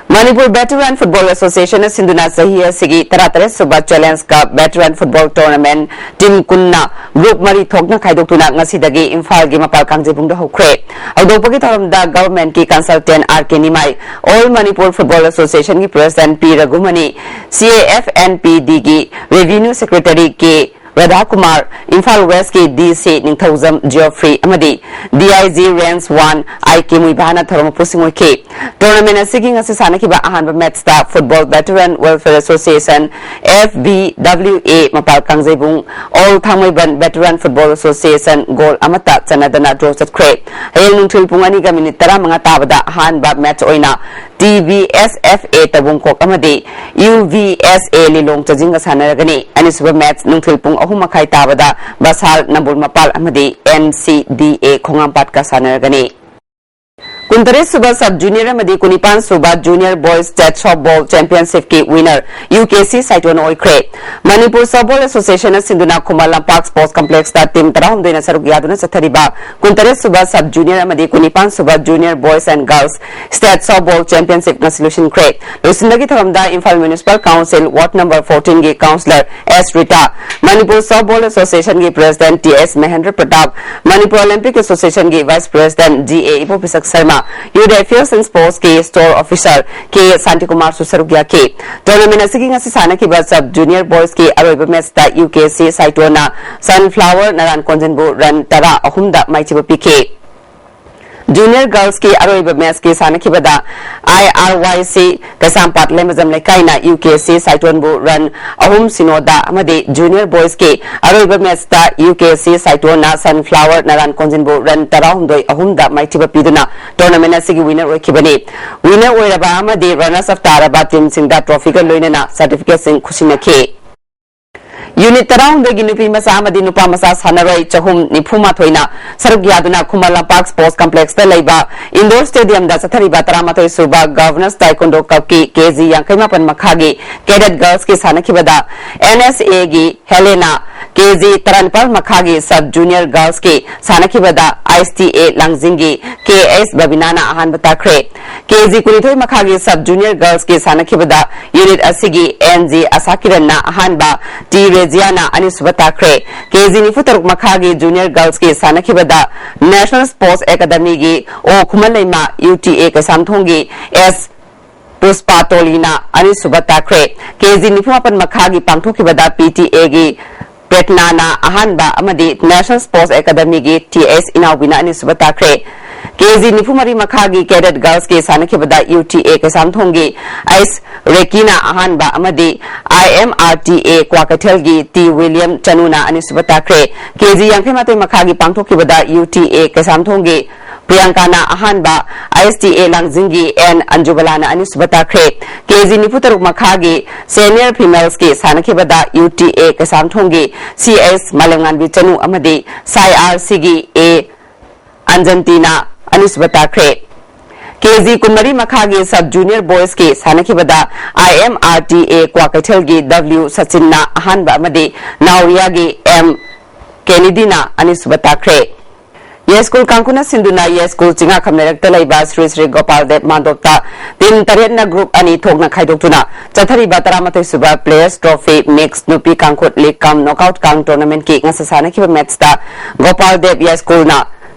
Manipur veteran football ꯑꯦꯁꯣꯁꯤꯌꯦꯁꯟꯅ ꯁꯤꯟꯗꯨꯅ ꯆꯍꯤ ꯑꯁꯤꯒꯤ ꯇꯔꯥꯇꯔꯦꯠ ꯁꯨꯕ challenge cup veteran football tournament team ꯀꯨꯟꯅ ꯒ꯭ꯔꯨꯞ ꯃꯔꯤ ꯊꯣꯛꯅ ꯈꯥꯏꯗꯣꯛꯇꯨꯅ ꯉꯁꯤꯗꯒꯤ ꯏꯝꯐꯥꯜꯒꯤ ꯃꯄꯥꯜ ꯀꯥꯡꯖꯩꯕꯨꯡꯗ ꯍꯧꯈ꯭ꯔꯦ꯫ ꯍꯧꯗꯣꯛꯄꯒꯤ ꯊꯧꯔꯝꯗ ꯒꯚꯔꯟꯃꯦꯟꯠꯀꯤ consultant R K Nimai, all Manipur football ꯑꯦꯁꯣꯁꯤꯌꯦꯁꯟꯒꯤ president P Raghumani, C A F N P ꯗꯤꯒꯤ revenue secretary K Radhakumar, Imphal ꯋꯦꯁꯀꯤ ꯗꯤ ꯁꯤ ꯅꯤꯡꯊꯧꯖꯝ ꯖꯤꯑꯣꯐ꯭ꯔꯤ ꯑꯃꯗꯤ D I G range one I K ꯃꯨꯏꯚꯥꯅ ꯊꯧꯔꯝ ꯃꯄꯨꯁꯤꯡ ꯑꯣꯏꯈꯤ꯫ ꯇꯣꯔꯅꯥꯃꯦꯟ ꯑꯁꯤꯒꯤ ꯉꯁꯤ ꯁꯥꯟꯅꯈꯤꯕ ꯑꯍꯥꯟꯕ ꯃꯦꯠꯆꯇ football veteran welfare association, F V W A, ꯃꯄꯥꯜ Kangjeibung all Thangmeiband veteran football association goal ꯑꯃꯠꯇ ꯆꯟꯅꯗꯅ ꯗ꯭ꯔꯣ ꯆꯠꯈ꯭ꯔꯦ꯫ ꯍꯌꯦꯡ ꯅꯨꯡꯊꯤꯜ ꯄꯨꯡ ꯑꯅꯤꯒ ꯃꯤꯅꯤꯠ ꯇꯔꯥꯃꯉꯥ ꯇꯥꯕꯗ ꯑꯍꯥꯟꯕ ꯃꯦꯠꯆ ꯑꯣꯏꯅ T V S F A ꯇꯧꯕꯨꯡꯈꯣꯛ ꯑꯃꯗꯤ ꯌꯨ ꯚꯤ ꯑꯦꯁ ꯑꯦ ꯂꯤꯂꯣꯡ ꯆꯥꯖꯤꯡꯒ ꯁꯥꯟꯅꯔꯒꯅꯤ꯫ ꯑꯅꯤꯁꯨꯕ ꯃꯦꯠꯆ ꯅꯨꯡꯊꯤꯜ ꯄꯨꯡ ꯑꯍꯨꯝ ꯃꯈꯥꯏ ꯇꯥꯕꯗ ꯕꯁꯥꯜ ꯅꯝꯕꯨꯜ ꯃꯄꯥꯜ ꯑꯃꯗꯤ ꯑꯦꯟ ꯁꯤ ꯗꯤ ꯑꯦ ꯈꯣꯡꯉꯥꯝꯄꯥꯠꯀ ꯁꯥꯟꯅꯔꯒꯅꯤ꯫ ꯀꯨꯟꯇꯔꯦꯠ ꯁꯨꯕ ꯁꯕ ꯖꯨꯅꯤꯌꯔ ꯑꯃꯗꯤ ꯀꯨꯟꯅꯤꯄꯥꯟ sub junior boys state softball ꯆꯦꯝꯄꯤꯌꯟꯁꯤꯞꯀꯤ winner U K C Saiton ꯑꯣꯏꯈ꯭ꯔꯦ꯫ ꯃꯅꯤꯄꯨꯔ ꯁꯣꯐꯕꯣꯜ ꯑꯦꯁꯣꯁꯤꯌꯦꯁꯟꯅ ꯁꯤꯟꯗꯨꯅ ꯈꯨꯃꯟ ꯂꯝꯄꯥꯛ ꯁ꯭ꯄꯣꯔꯠꯁ ꯀꯝꯄ꯭ꯂꯦꯛꯁꯇ ꯇꯤꯝ ꯇꯔꯥꯍꯨꯝꯗꯣꯏꯅ ꯁꯔꯨꯛ ꯌꯥꯗꯨꯅ ꯆꯠꯊꯔꯤꯕ ꯀꯨꯟꯇꯔꯦꯠ ꯁꯨꯕ ꯁꯕ ꯖꯨꯅꯤꯌꯔ ꯑꯃꯗꯤ ꯀꯨꯟꯅꯤꯄꯥꯟ sub junior boys and girls state softball championship ꯉꯁꯤ ꯂꯣꯏꯁꯤꯟꯈ꯭ꯔꯦ꯫ ꯂꯣꯏꯁꯤꯟꯕꯒꯤ ꯊꯧꯔꯝꯗ Imphal municipal council ward number ꯐꯣꯔꯇꯤꯟꯒꯤ councillor S Rita, Manipur softball ꯑꯦꯁꯣꯁꯤꯌꯦꯁꯟꯒꯤ president T S Mahendra Pratap, Manipur olympic ꯑꯦꯁꯣꯁꯤꯌꯦꯁꯟꯒꯤ vice president G A Ibopishak Sharma, youth affairs and ꯁ꯭ꯄꯣꯔꯠꯁꯀꯤ ꯁ꯭ꯇꯣꯔ ꯑꯣꯐꯤꯁꯔ ꯀꯦ ꯁꯥꯟꯇꯤꯀꯨꯃꯥꯔꯁꯨ ꯁꯔꯨꯛ ꯌꯥꯈꯤ꯫ ꯇꯣꯔꯅꯥꯃꯦꯟ ꯑꯁꯤꯒꯤ ꯉꯁꯤ ꯁꯥꯟꯅꯈꯤꯕ ꯁꯕ ꯖꯨꯅꯤꯌꯔ ꯕꯣꯏꯁꯀꯤ ꯑꯔꯣꯏꯕ ꯃꯦꯆꯇ ꯌꯨ ꯀꯦ ꯁꯤ ꯁꯥꯏꯇꯣꯟꯅ ꯁꯟꯐ꯭ꯂꯥꯋꯔ ꯅꯔꯥꯟ ꯀꯣꯟꯖꯤꯟꯕꯨ ꯔꯟ ꯇꯔꯥ ꯑꯍꯨꯝꯗ ꯃꯥꯏꯊꯤꯕ ꯄꯤꯈꯤ꯫ ꯖꯨꯅꯤꯌꯔ ꯒꯔꯜꯁꯀꯤ ꯑꯔꯣꯏꯕ ꯃꯦꯆꯀꯤ ꯁꯥꯟꯅꯈꯤꯕꯗ ꯑꯥꯏ ꯑꯥꯔ ꯋꯥꯏ ꯁꯤ ꯀꯩꯁꯥꯝꯄꯥꯠ ꯂꯩꯃꯖꯝ ꯂꯩꯀꯥꯏꯅ ꯌꯨ ꯀꯦ ꯁꯤ ꯁꯥꯏꯇꯣꯟꯕꯨ ꯔꯟ ꯑꯍꯨꯝ ꯁꯤꯅꯣꯗ ꯑꯃꯗꯤ ꯖꯨꯅꯤꯌꯔ ꯕꯣꯏꯁꯀꯤ ꯑꯔꯣꯏꯕ ꯃꯦꯆꯇ ꯌꯨ ꯀꯦ ꯁꯤ ꯁꯥꯏꯇꯣꯟꯅ ꯁꯟꯐ꯭ꯂꯥꯋꯔ ꯅꯔꯥꯟ ꯀꯣꯟꯖꯤꯟꯕꯨ ꯔꯟ ꯇꯔꯥꯍꯨꯝꯗꯣꯏ ꯑꯍꯨꯝꯗ ꯃꯥꯏꯊꯤꯕ ꯄꯤꯗꯨꯅ ꯇꯣꯔꯅꯥꯃꯦꯟ ꯑꯁꯤꯒꯤ ꯋꯤꯅꯔ ꯑꯣꯏꯈꯤꯕꯅꯤ꯫ ꯋꯤꯅꯔ ꯑꯣꯏꯔꯕ ꯑꯃꯗꯤ ꯔꯅꯔꯁ ꯑꯞ ꯇꯥꯔꯕ ꯇꯤꯝꯁꯤꯡꯗ ꯇ꯭ꯔꯣꯐꯤꯒ ꯂꯣꯏꯅꯅ ꯁꯥꯔꯇꯤꯐꯤꯀꯦꯠꯁꯤꯡ ꯈꯨꯠꯁꯤꯟꯅꯈꯤ꯫ ꯌꯨꯅꯤꯠ ꯇꯔꯥꯍꯨꯝꯗꯣꯏꯒꯤ ꯅꯨꯄꯤ ꯃꯆꯥ ꯑꯃꯗꯤ ꯅꯨꯄꯥ ꯃꯆꯥ ꯁꯥꯟꯅꯔꯣꯏ ꯆꯍꯨꯝ ꯅꯤꯐꯨ ꯃꯥꯊꯣꯏꯅ ꯁꯔꯨꯛ ꯌꯥꯗꯨꯅ ꯈꯨꯃꯟ ꯂꯝꯄꯥꯛ ꯁ꯭ꯄꯣꯔꯠꯁ ꯀꯝꯄ꯭ꯂꯦꯛꯁꯇ ꯂꯩꯕ ꯏꯟꯗꯣꯔ ꯁ꯭ꯇꯦꯗꯤꯌꯝꯗ ꯆꯠꯊꯔꯤꯕ ꯇꯔꯥꯃꯥꯊꯣꯏ ꯁꯨꯕ ꯒꯚꯔꯅꯔꯁ ꯇꯥꯏꯀꯣꯟꯗꯣ ꯀꯞꯀꯤ ꯀꯦ ꯖꯤ ꯌꯥꯡꯈꯩ ꯃꯥꯄꯟ ꯃꯈꯥꯒꯤ ꯀꯦꯗꯦꯠ ꯒꯔꯜꯁꯀꯤ ꯁꯥꯟꯅꯈꯤꯕꯗ ꯑꯦꯟ ꯑꯦꯁ ꯑꯦꯒꯤ ꯍꯦꯂꯦꯅꯥ ꯀꯦ ꯖꯤ ꯇꯔꯥꯅꯤꯄꯥꯜ ꯃꯈꯥꯒꯤ Sub Junior Girls ꯀꯤ ꯁꯥꯟꯅꯈꯤꯕꯗ ꯑꯥꯏ ꯑꯦꯁ ꯇꯤ ꯑꯦ ꯂꯥꯡꯖꯤꯡꯒꯤ ꯀꯦ ꯑꯦꯁ ꯕꯕꯤꯅꯥꯅ ꯑꯍꯥꯟꯕ ꯇꯥꯈ꯭ꯔꯦ꯫ ꯀꯦ ꯖꯤ ꯀꯨꯟꯅꯤꯊꯣꯏ ꯃꯈꯥꯒꯤ Sub Junior Girls ꯀꯤ ꯁꯥꯟꯅꯈꯤꯕꯗ unit ꯑꯁꯤꯒꯤ ꯑꯦꯟ ꯖꯤ ꯑꯁꯥꯀꯤꯔꯟꯅ ꯑꯍꯥꯟꯕ, ꯇꯤ ꯔꯦꯖꯤꯌꯥꯅ ꯑꯅꯤꯁꯨꯕ ꯇꯥꯈ꯭ꯔꯦ꯫ ꯀꯦ ꯖꯤ ꯅꯤꯐꯨ ꯇꯔꯨꯛ ꯃꯈꯥꯒꯤ Junior Girls ꯀꯤ ꯁꯥꯟꯅꯈꯤꯕꯗ National Sports Academy ꯒꯤ ꯑꯣ ꯈꯨꯃꯟꯂꯩꯃ, ꯌꯨ ꯇꯤ ꯑꯦ ꯀꯩꯁꯥꯝꯊꯣꯡꯒꯤ ꯑꯦꯁ ꯄꯨꯁꯄꯥ ꯇꯣꯂꯤꯅ ꯑꯅꯤꯁꯨꯕ ꯇꯥꯈ꯭ꯔꯦ꯫ ꯀꯦ ꯖꯤ ꯅꯤꯐꯨ ꯃꯥꯄꯟ ꯃꯈꯥꯒꯤ ꯄꯥꯡꯊꯣꯛꯈꯤꯕꯗ ꯄꯤ ꯇꯤ ꯑꯦ ꯒꯤ ꯄ꯭ꯔꯦꯠꯅꯥꯅ ꯑꯍꯥꯟꯕ ꯑꯃꯗꯤ National Sports Academy ꯒꯤ ꯇꯤ ꯑꯦꯁ ꯏꯅꯥꯎꯕꯤꯅ ꯑꯅꯤꯁꯨꯕ ꯇꯥꯈ꯭ꯔꯦ꯫ ꯀꯦ ꯖꯤ ꯅꯤꯐꯨ ꯃꯔꯤ ꯃꯈꯥꯒꯤ Cadet Girls ꯀꯤ ꯁꯥꯟꯅꯈꯤꯕꯗ ꯌꯨ ꯇꯤ ꯑꯦ ꯀꯩꯁꯥꯝꯊꯣꯡꯒꯤ ꯑꯩꯁ ꯔꯦꯀꯤꯅ ꯑꯍꯥꯟꯕ ꯑꯃꯗꯤ I M R T A ꯀ꯭ꯋꯥꯀꯩꯊꯦꯜꯒꯤ ꯇꯤ ꯋꯤꯂꯤꯌꯝ ꯆꯅꯨꯅ ꯑꯅꯤꯁꯨꯕ ꯇꯥꯈ꯭ꯔꯦ꯫ ꯀꯦ ꯖꯤ ꯌꯥꯡꯈꯩ ꯃꯥꯊꯣꯏ ꯃꯈꯥꯒꯤ ꯄꯥꯡꯊꯣꯛꯈꯤꯕꯗ ꯌꯨ ꯇꯤ ꯑꯦ ꯀꯩꯁꯥꯝꯊꯣꯡꯒꯤ ꯄ꯭ꯔꯤꯌꯥꯡꯀꯥꯅ ꯑꯍꯥꯟꯕ, ꯑꯥꯏ ꯑꯦꯁ ꯇꯤ ꯑꯦ ꯂꯥꯡꯖꯤꯡꯒꯤ ꯑꯦꯟ ꯑꯟꯖꯨꯕꯂꯥꯅ ꯑꯅꯤꯁꯨꯕ ꯇꯥꯈ꯭ꯔꯦ꯫ ꯀꯦ ꯖꯤ ꯅꯤꯐꯨ ꯇꯔꯨꯛ ꯃꯈꯥꯒꯤ Senior Females ꯀꯤ ꯁꯥꯟꯅꯈꯤꯕꯗ U T A ꯀꯩꯁꯥꯝꯊꯣꯡꯒꯤ C S ꯃꯥꯂꯦꯝꯉꯥꯟꯕꯤ ꯆꯅꯨ ꯑꯃꯗꯤ ꯁꯥꯏ ꯑꯥꯔ ꯁꯤꯒꯤ ꯑꯦ ꯑꯟꯖꯟꯇꯤꯅ ꯑꯅꯤꯁꯨꯕ ꯇꯥꯈ꯭ꯔꯦ꯫ ꯀꯦ ꯖꯤ ꯀꯨꯟꯃꯔꯤ ꯃꯈꯥꯒꯤ Sub Junior Boys ꯀꯤ ꯁꯥꯟꯅꯈꯤꯕꯗ I M R T A ꯀ꯭ꯋꯥꯀꯩꯊꯦꯜꯒꯤ ꯗꯕ꯭ꯂꯤꯎ ꯁꯆꯤꯟꯅ ꯑꯍꯥꯟꯕ ꯑꯃꯗꯤ ꯅꯥꯎꯔꯤꯌꯥꯒꯤ ꯑꯦꯝ ꯀꯦꯅꯤꯗꯤꯅ ꯑꯅꯤꯁꯨꯕ ꯇꯥꯈ꯭ꯔꯦ꯫ ꯌꯥꯏꯁ꯭ꯀꯨꯜ ꯀꯥꯡꯈꯨꯅ ꯁꯤꯟꯗꯨꯅ ꯌꯥꯏꯁ꯭ꯀꯨꯜ ꯆꯤꯡꯉꯥꯈꯝ ꯂꯩꯔꯛꯇ ꯂꯩꯕ ꯁ꯭ꯔꯤ ꯁ꯭ꯔꯤ ꯒꯣꯄꯥꯜ ꯗꯦꯕ ꯃꯥꯟꯗꯣꯞꯇ team ꯇꯔꯦꯠꯅ group ꯑꯅꯤ ꯊꯣꯛꯅ ꯈꯥꯏꯗꯣꯛꯇꯨꯅ ꯆꯠꯊꯔꯤꯕ ꯇꯔꯥꯃꯥꯊꯣꯏ ꯁꯨꯕ Players Trophy Mixed ꯅꯨꯄꯤ ꯀꯥꯡꯈꯨꯠ league cum knockout ꯀꯥꯡ tournament ꯀꯤ ꯉꯁꯤ ꯁꯥꯟꯅꯈꯤꯕ match ꯇ ꯒꯣꯄꯥꯜ ꯗꯦꯕ ꯌꯥꯏꯁ꯭ꯀꯨꯜꯅ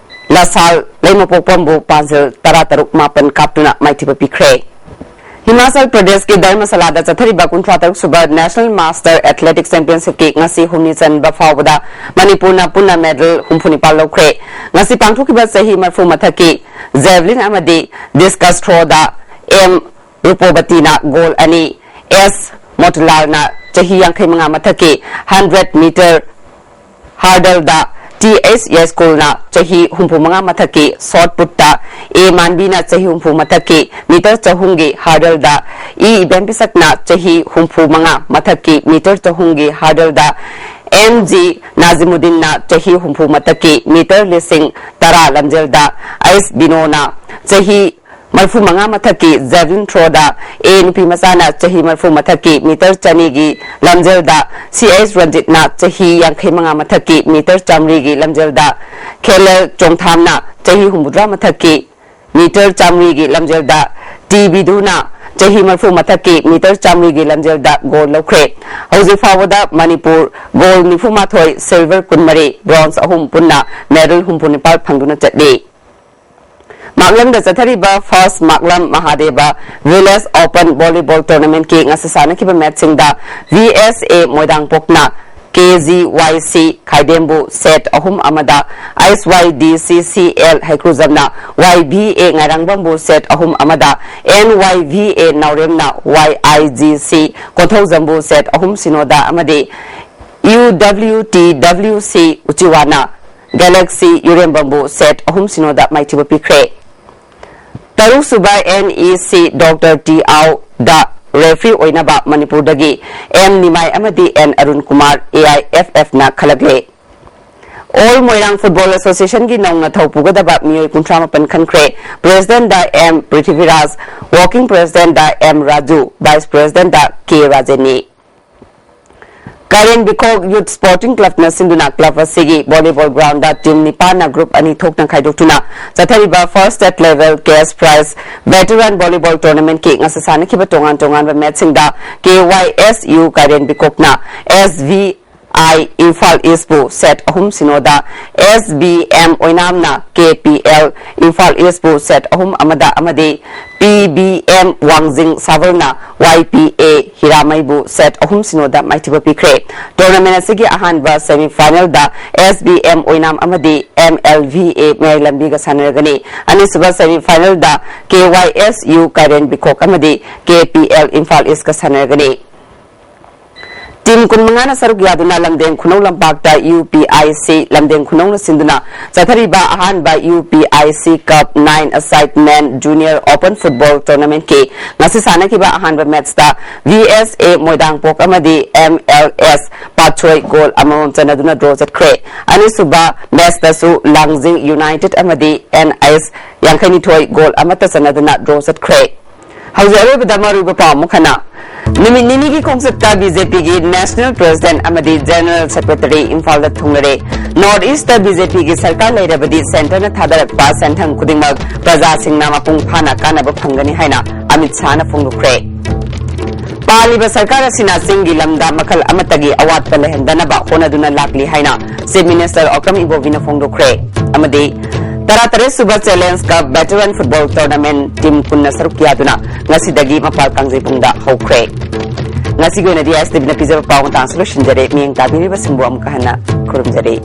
ꯂꯁꯥꯜ ꯂꯩꯃꯄꯣꯛꯄꯝꯕꯨ ꯄꯥꯟꯖꯜ ꯇꯔꯥꯇꯔꯨꯛ ꯃꯥꯄꯟ ꯀꯥꯞꯇꯨꯅ ꯃꯥꯏꯊꯤꯕ ꯄꯤꯈ꯭ꯔꯦ꯫ ꯍꯤꯃꯥꯆꯜ ꯄ꯭ꯔꯗꯦꯁꯀꯤ ꯙꯔꯃꯁꯥꯂꯥꯗ ꯆꯠꯊꯔꯤꯕ ꯀꯨꯟꯊ꯭ꯔꯥ ꯇꯔꯨꯛ ꯁꯨꯕ National Master Athletics Championship ꯀꯤ ꯉꯁꯤ ꯍꯨꯝꯅꯤ ꯆꯟꯕ ꯐꯥꯎꯕꯗ ꯃꯅꯤꯄꯨꯔꯅ ꯄꯨꯟꯅ medal ꯍꯨꯝꯐꯨ ꯅꯤꯄꯥꯜ ꯂꯧꯈ꯭ꯔꯦ꯫ ꯉꯁꯤ ꯄꯥꯡꯊꯣꯛꯈꯤꯕ ꯆꯍꯤ ꯃꯔꯐꯨ ꯃꯊꯛꯀꯤ javelin ꯑꯃꯗꯤ discus throw ꯗ ꯑꯦꯝ ꯔꯨꯄꯣꯕꯇꯤꯅ gold ꯑꯅꯤ, ꯑꯦꯁ ꯃꯣꯇꯤꯂꯥꯜꯅ ꯆꯍꯤ ꯌꯥꯡꯈꯩ ꯃꯉꯥ ꯃꯊꯛꯀꯤ hundred meter hurdle ꯗ ꯇꯤ ꯑꯦꯁ ꯌꯥꯏꯁ꯭ꯀꯨꯜꯅ ꯆꯍꯤ ꯍꯨꯝꯐꯨ ꯃꯉꯥ ꯃꯊꯛꯀꯤ shot put ꯇ, ꯑꯦ ꯃꯥꯟꯕꯤꯅ ꯆꯍꯤ ꯍꯨꯝꯐꯨ ꯃꯊꯛꯀꯤ meter ꯆꯍꯨꯝꯒꯤ hurdle ꯗ, ꯏ ꯏꯕꯦꯝꯄꯤꯁꯛꯅ ꯆꯍꯤ ꯍꯨꯝꯐꯨ ꯃꯉꯥ ꯃꯊꯛꯀꯤ meter ꯆꯍꯨꯝꯒꯤ hurdle ꯗ, ꯑꯦꯝ ꯖꯤ ꯅꯥꯖꯤꯃꯨꯗꯤꯟꯅ ꯆꯍꯤ ꯍꯨꯝꯐꯨ ꯃꯊꯛꯀꯤ meter ꯂꯤꯁꯤꯡ ꯇꯔꯥ ꯂꯝꯖꯦꯜꯗ, ꯑꯩꯁ ꯕꯤꯅꯣꯅ ꯆꯍꯤ ꯃꯔꯤꯐꯨ ꯃꯉꯥ ꯃꯊꯛꯀꯤ ꯖꯦꯚꯂꯤꯟ ꯊ꯭ꯔꯣꯗ ꯑꯦ ꯅꯨꯄꯤ ꯃꯆꯥꯅ ꯆꯍꯤ ꯃꯔꯤꯐꯨ ꯃꯊꯛꯀꯤ ꯃꯤꯇꯔ ꯆꯅꯤꯒꯤ ꯂꯝꯖꯦꯜꯗ ꯁꯤ ꯑꯩꯆ ꯔꯟꯖꯤꯠꯅ ꯆꯍꯤ ꯌꯥꯡꯈꯩ ꯃꯉꯥ ꯃꯊꯛꯀꯤ ꯃꯤꯇꯔ ꯆꯥꯃꯔꯤꯒꯤ ꯂꯝꯖꯦꯜꯗ ꯈꯦꯂꯦꯜ ꯆꯣꯡꯊꯥꯝꯅ ꯆꯍꯤ ꯍꯨꯝꯐꯨꯇꯔꯥ ꯃꯊꯛꯀꯤ ꯃꯤꯇꯔ ꯆꯥꯃꯔꯤꯒꯤ ꯂꯝꯖꯦꯜꯗ ꯇꯤ ꯕꯤꯗꯨꯅ ꯆꯍꯤ ꯃꯔꯤꯐꯨ ꯃꯊꯛꯀꯤ ꯃꯤꯇꯔ ꯆꯥꯃꯔꯤꯒꯤ ꯂꯝꯖꯦꯜꯗ ꯒꯣꯜ ꯂꯧꯈ꯭ꯔꯦ꯫ ꯍꯧꯖꯤꯛ ꯐꯥꯎꯕꯗ ꯃꯅꯤꯄꯨꯔ ꯒꯣꯜ ꯅꯤꯐꯨ ꯃꯥꯊꯣꯏ, ꯁꯤꯜꯚꯔ ꯀꯨꯟꯃꯔꯤ, ꯕ꯭ꯔꯣꯟꯖ ꯑꯍꯨꯝ ꯄꯨꯟꯅ ꯃꯦꯗꯜ ꯍꯨꯝꯐꯨ ꯅꯤꯄꯥꯜ ꯐꯪꯗꯨꯅ ꯆꯠꯂꯤ꯫ ꯃꯥꯛꯂꯪꯗ ꯆꯠꯊꯔꯤꯕ ꯐꯥꯔꯁ ꯃꯥꯛꯂꯝ ꯃꯍꯥꯗꯦꯕ ꯚꯤꯂꯦꯖ ꯑꯣꯄꯟ ꯚꯣꯂꯤꯕꯣꯜ ꯇꯣꯔꯅꯥꯃꯦꯟꯠꯀꯤ ꯉꯁꯤ ꯁꯥꯟꯅꯈꯤꯕ ꯃꯦꯠꯁꯁꯤꯡꯗ ꯚꯤ ꯑꯦꯁ ꯑꯦ ꯃꯣꯏꯔꯥꯡꯄꯣꯛꯅ ꯀꯦ ꯖꯤ ꯋꯥꯏ ꯁꯤ ꯈꯥꯏꯗꯦꯝꯕꯨ ꯁꯦꯠ ꯑꯍꯨꯝ ꯑꯃꯗ, ꯑꯩꯆ ꯋꯥꯏ ꯗꯤ ꯁꯤ ꯁꯤ ꯑꯦꯜ ꯍꯩꯀ꯭ꯔꯨꯖꯝꯅ ꯋꯥꯏ ꯚꯤ ꯑꯦ ꯉꯥꯏꯔꯥꯡꯕꯝꯕꯨ ꯁꯦꯠ ꯑꯍꯨꯝ ꯑꯃꯗ, ꯑꯦꯟ ꯋꯥꯏ ꯚꯤ ꯑꯦ ꯅꯥꯎꯔꯦꯝꯅ ꯋꯥꯏ ꯑꯥꯏ ꯖꯤ ꯁꯤ ꯀꯣꯟꯊꯧꯖꯝꯕꯨ ꯁꯦꯠ ꯑꯍꯨꯝ ꯁꯤꯅꯣꯗ ꯑꯃꯗꯤ ꯌꯨ ꯗꯕ꯭ꯂꯤꯎ ꯇꯤ ꯗꯕ꯭ꯂꯤꯎ ꯁꯤ ꯎꯆꯤꯋꯥꯅ ꯒꯦꯂꯦꯛꯁꯤ ꯌꯨꯔꯦꯝꯕꯝꯕꯨ ꯁꯦꯠ ꯑꯍꯨꯝ ꯁꯤꯅꯣꯗ ꯃꯥꯏꯊꯤꯕ ꯄꯤꯈ꯭ꯔꯦ꯫ ꯇꯔꯨꯛꯁꯨꯕ N E C doctor T ꯑꯥꯎꯗ ꯔꯦꯐ꯭ꯔꯤ ꯑꯣꯏꯅꯕ ꯃꯅꯤꯄꯨꯔꯗꯒꯤ ꯑꯦꯝ ꯅꯤꯃꯥꯏ ꯑꯃꯗꯤ N Arun Kumar A I F ꯑꯦꯐꯅ ꯈꯜꯂꯛꯂꯦ꯫ ꯑꯣꯜ ꯃꯣꯏꯔꯥꯡ ꯐꯨꯠꯕꯣꯜ ꯑꯦꯁꯣꯁꯤꯌꯦꯁꯟꯒꯤ ꯅꯧꯅ ꯊꯧ ꯄꯨꯒꯗꯕ ꯃꯤꯑꯣꯏ ꯀꯨꯟꯊ꯭ꯔꯥ ꯃꯥꯄꯟ ꯈꯟꯈ꯭ꯔꯦ꯫ ꯄ꯭ꯔꯦꯁꯤꯗꯦꯟꯠꯗ ꯑꯦꯝ ꯄ꯭ꯔꯤꯊꯤꯕꯤꯔꯥꯖ, ꯋꯥꯔꯀꯤꯡ ꯄ꯭ꯔꯦꯁꯤꯗꯦꯟꯠꯗ ꯑꯦꯝ ꯔꯥꯖꯨ, ꯚꯥꯏꯁ ꯄ꯭ꯔꯦꯁꯤꯗꯦꯟꯠꯗ ꯀꯦ ꯔꯥꯖꯦꯟꯅꯤ꯫ ꯀꯥꯏꯔꯦꯟ ꯕꯤꯈꯣꯛ ꯌꯨꯠ ꯁ꯭ꯄꯣꯔꯇꯤꯡ ꯀ꯭ꯂꯕꯅ ꯁꯤꯟꯗꯨꯅ ꯀ꯭ꯂꯕ ꯑꯁꯤꯒꯤ ꯚꯣꯂꯤꯕꯣꯜ ꯒ꯭ꯔꯥꯎꯟꯗ ꯇꯤꯝ ꯅꯤꯄꯥꯟꯅ ꯒ꯭ꯔꯨꯞ ꯑꯅꯤ ꯊꯣꯛꯅ ꯈꯥꯏꯗꯣꯛꯇꯨꯅ ꯆꯠꯊꯔꯤꯕ first state level cash prize veteran volleyball ꯇꯣꯔꯅꯥꯃꯦꯟꯠꯀꯤ ꯉꯁꯤ ꯁꯥꯟꯅꯈꯤꯕ ꯇꯣꯉꯥꯟ ꯇꯣꯉꯥꯟꯕ ꯃꯦꯠꯁꯁꯤꯡꯗ ꯀꯦ ꯋꯥꯏ ꯑꯦꯁ ꯌꯨ ꯀꯥꯏꯔꯦꯟ ꯕꯤꯈꯣꯛꯅ ꯑꯦꯁ ꯚꯤ ꯑꯥꯏ ꯏꯝꯐꯥꯜ ꯏꯁꯄꯨ ꯁꯦꯠ ꯑꯍꯨꯝ ꯁꯤꯅꯣꯗ, ꯑꯦꯁ B M ꯑꯣꯏꯅꯥꯝꯅ K P L Imphal ꯏꯁꯄꯨ set ꯑꯍꯨꯝ ꯑꯃꯗ ꯑꯃꯗꯤ ꯄꯤ ꯕꯤ ꯑꯦꯝ ꯋꯥꯡꯖꯤꯡ ꯁꯥꯕꯜꯅ ꯋꯥꯏ ꯄꯤ ꯑꯦ ꯍꯤꯔꯥꯃꯩꯕꯨ ꯁꯦꯠ ꯑꯍꯨꯝ ꯁꯤꯅꯣꯗ ꯃꯥꯏꯊꯤꯕ ꯄꯤꯈ꯭ꯔꯦ꯫ ꯇꯣꯔꯅꯥꯃꯦꯟ ꯑꯁꯤꯒꯤ ꯑꯍꯥꯟꯕ ꯁꯦꯃꯤ ꯐꯥꯏꯅꯦꯜꯗ ꯑꯦꯁ ꯕꯤ ꯑꯦꯝ ꯑꯣꯏꯅꯥꯝ ꯑꯃꯗꯤ ꯑꯦꯝ ꯑꯦꯜ ꯚꯤ ꯑꯦ ꯃꯌꯥꯏ ꯂꯝꯕꯤꯒ ꯁꯥꯟꯅꯔꯒꯅꯤ꯫ ꯑꯅꯤꯁꯨꯕ ꯁꯦꯃꯤ ꯐꯥꯏꯅꯦꯜꯗ ꯀꯦ ꯋꯥꯏ ꯑꯦꯁ ꯌꯨ ꯀꯥꯏꯔꯦꯟ ꯕꯤꯈꯣꯛ ꯑꯃꯗꯤ K P L Imphal ꯏꯁꯀ ꯁꯥꯟꯅꯔꯒꯅꯤ꯫ Team ꯀꯨꯟꯃꯉꯥꯅ ꯁꯔꯨꯛ ꯌꯥꯗꯨꯅ ꯂꯝꯗꯦꯡ ꯈꯨꯅꯧ ꯂꯝꯄꯥꯛꯇ ꯌꯨ ꯄꯤ ꯑꯥꯏ ꯁꯤ ꯂꯝꯗꯦꯡ ꯈꯨꯅꯧꯅ ꯁꯤꯟꯗꯨꯅ ꯆꯠꯊꯔꯤꯕ ꯑꯍꯥꯟꯕ U P I C cup nine-a-side men junior open football tournament-ꯀꯤ ꯉꯁꯤ ꯁꯥꯟꯅꯈꯤꯕ ꯑꯍꯥꯟꯕ ꯃꯦꯠꯁꯇ ꯚꯤ ꯑꯦꯁ ꯑꯦ ꯃꯣꯏꯗꯥꯡꯄꯣꯛ ꯑꯃꯗꯤ ꯑꯦꯝ ꯑꯦꯜ ꯑꯦꯁ ꯄꯥꯠꯁꯣꯏ ꯒꯣꯜ ꯑꯃꯃꯝ ꯆꯟꯅꯗꯨꯅ ꯗ꯭ꯔꯣ ꯆꯠꯈ꯭ꯔꯦ꯫ ꯑꯅꯤꯁꯨꯕ ꯃꯦꯠꯁꯇꯁꯨ ꯂꯥꯡꯖꯤꯡ ꯌꯨꯅꯥꯏꯇꯦꯗ ꯑꯃꯗꯤ ꯑꯦꯟ ꯑꯦꯁ ꯌꯥꯡꯈꯩꯅꯤꯊꯣꯏ ꯒꯣꯜ ꯑꯃꯠꯇ ꯆꯟꯅꯗꯨꯅ ꯗ꯭ꯔꯣ ꯆꯠꯈ꯭ꯔꯦ꯫ ꯍꯧꯖꯤꯛ ꯑꯔꯣꯏꯕꯗ ꯃꯔꯨꯑꯣꯏꯕ ꯄꯥꯎ ꯑꯃꯨꯛ ꯍꯟꯅ꯫ ꯅꯨꯃꯤꯠ ꯅꯤꯅꯤꯒꯤ ꯈꯣꯡꯆꯠꯇ ꯕꯤ ꯖꯦ ꯄꯤꯒꯤ ꯅꯦꯁꯅꯦꯜ ꯄ꯭ꯔꯦꯁꯤꯗꯦꯟꯠ ꯑꯃꯗꯤ ꯖꯦꯅꯔꯦꯜ ꯁꯦꯀ꯭ꯔꯦꯇꯔꯤ ꯏꯝꯐꯥꯜꯗ ꯊꯨꯡꯂꯔꯦ꯫ ꯅꯣꯔꯠ ꯏꯁꯇ ꯕꯤ ꯖꯦ ꯄꯤꯒꯤ ꯁꯔꯀꯥꯔ ꯂꯩꯔꯕꯗꯤ ꯁꯦꯟꯇꯔꯅ ꯊꯥꯗꯔꯛꯄ ꯁꯦꯟꯊꯪ ꯈꯨꯗꯤꯡꯃꯛ ꯄ꯭ꯔꯖꯥꯁꯤꯡꯅ ꯃꯄꯨꯡ ꯐꯥꯅ ꯀꯥꯟꯅꯕ ꯐꯪꯒꯅꯤ ꯍꯥꯏꯅ ꯑꯃꯤꯠ ꯁꯥꯍꯅ ꯐꯣꯡꯗꯣꯛꯈ꯭ꯔꯦ꯫ ꯄꯥꯜꯂꯤꯕ ꯁꯔꯀꯥꯔ ꯑꯁꯤꯅ ꯆꯤꯡꯒꯤ ꯂꯝꯗ ꯃꯈꯜ ꯑꯃꯠꯇꯒꯤ ꯑꯋꯥꯠꯄ ꯂꯩꯍꯟꯗꯅꯕ ꯍꯣꯠꯅꯗꯨꯅ ꯂꯥꯛꯂꯤ ꯍꯥꯏꯅ ꯆꯤꯐ ꯃꯤꯅꯤꯁꯇꯔ ꯑꯣꯀ꯭ꯔꯝ ꯏꯕꯣꯕꯤꯅ ꯐꯣꯡꯗꯣꯛꯈ꯭ꯔꯦ꯫ ꯑꯃꯗꯤ ꯇꯔꯥꯇꯔꯦꯠ ꯁꯨꯕ ꯆꯦꯂꯦꯟꯖ ꯀꯞ ꯚꯦꯇꯔꯟ ꯐꯨꯠꯕꯣꯜ ꯇꯣꯔꯅꯥꯃꯦꯟꯠ ꯇꯤꯝ ꯀꯨꯟꯅ ꯁꯔꯨꯛ ꯌꯥꯗꯨꯅ ꯉꯁꯤꯗꯒꯤ ꯃꯄꯥꯜ ꯀꯥꯡꯖꯩꯕꯨꯡꯗ ꯍꯧꯈ꯭ꯔꯦ꯫ ꯉꯁꯤꯒꯤ ꯑꯣꯏꯅꯗꯤ ꯑꯦꯁ ꯇꯤ ꯚꯤꯅ ꯄꯤꯖꯕ ꯄꯥꯎ ꯃꯇꯥꯡꯁꯨ ꯂꯣꯏꯁꯤꯟꯖꯔꯦ꯫ ꯃꯤꯠꯌꯦꯡ ꯇꯥꯕꯤꯔꯤꯕꯁꯤꯡꯕꯨ ꯑꯃꯨꯛꯀ ꯍꯟꯅ ꯈꯨꯔꯨꯝꯖꯔꯤ꯫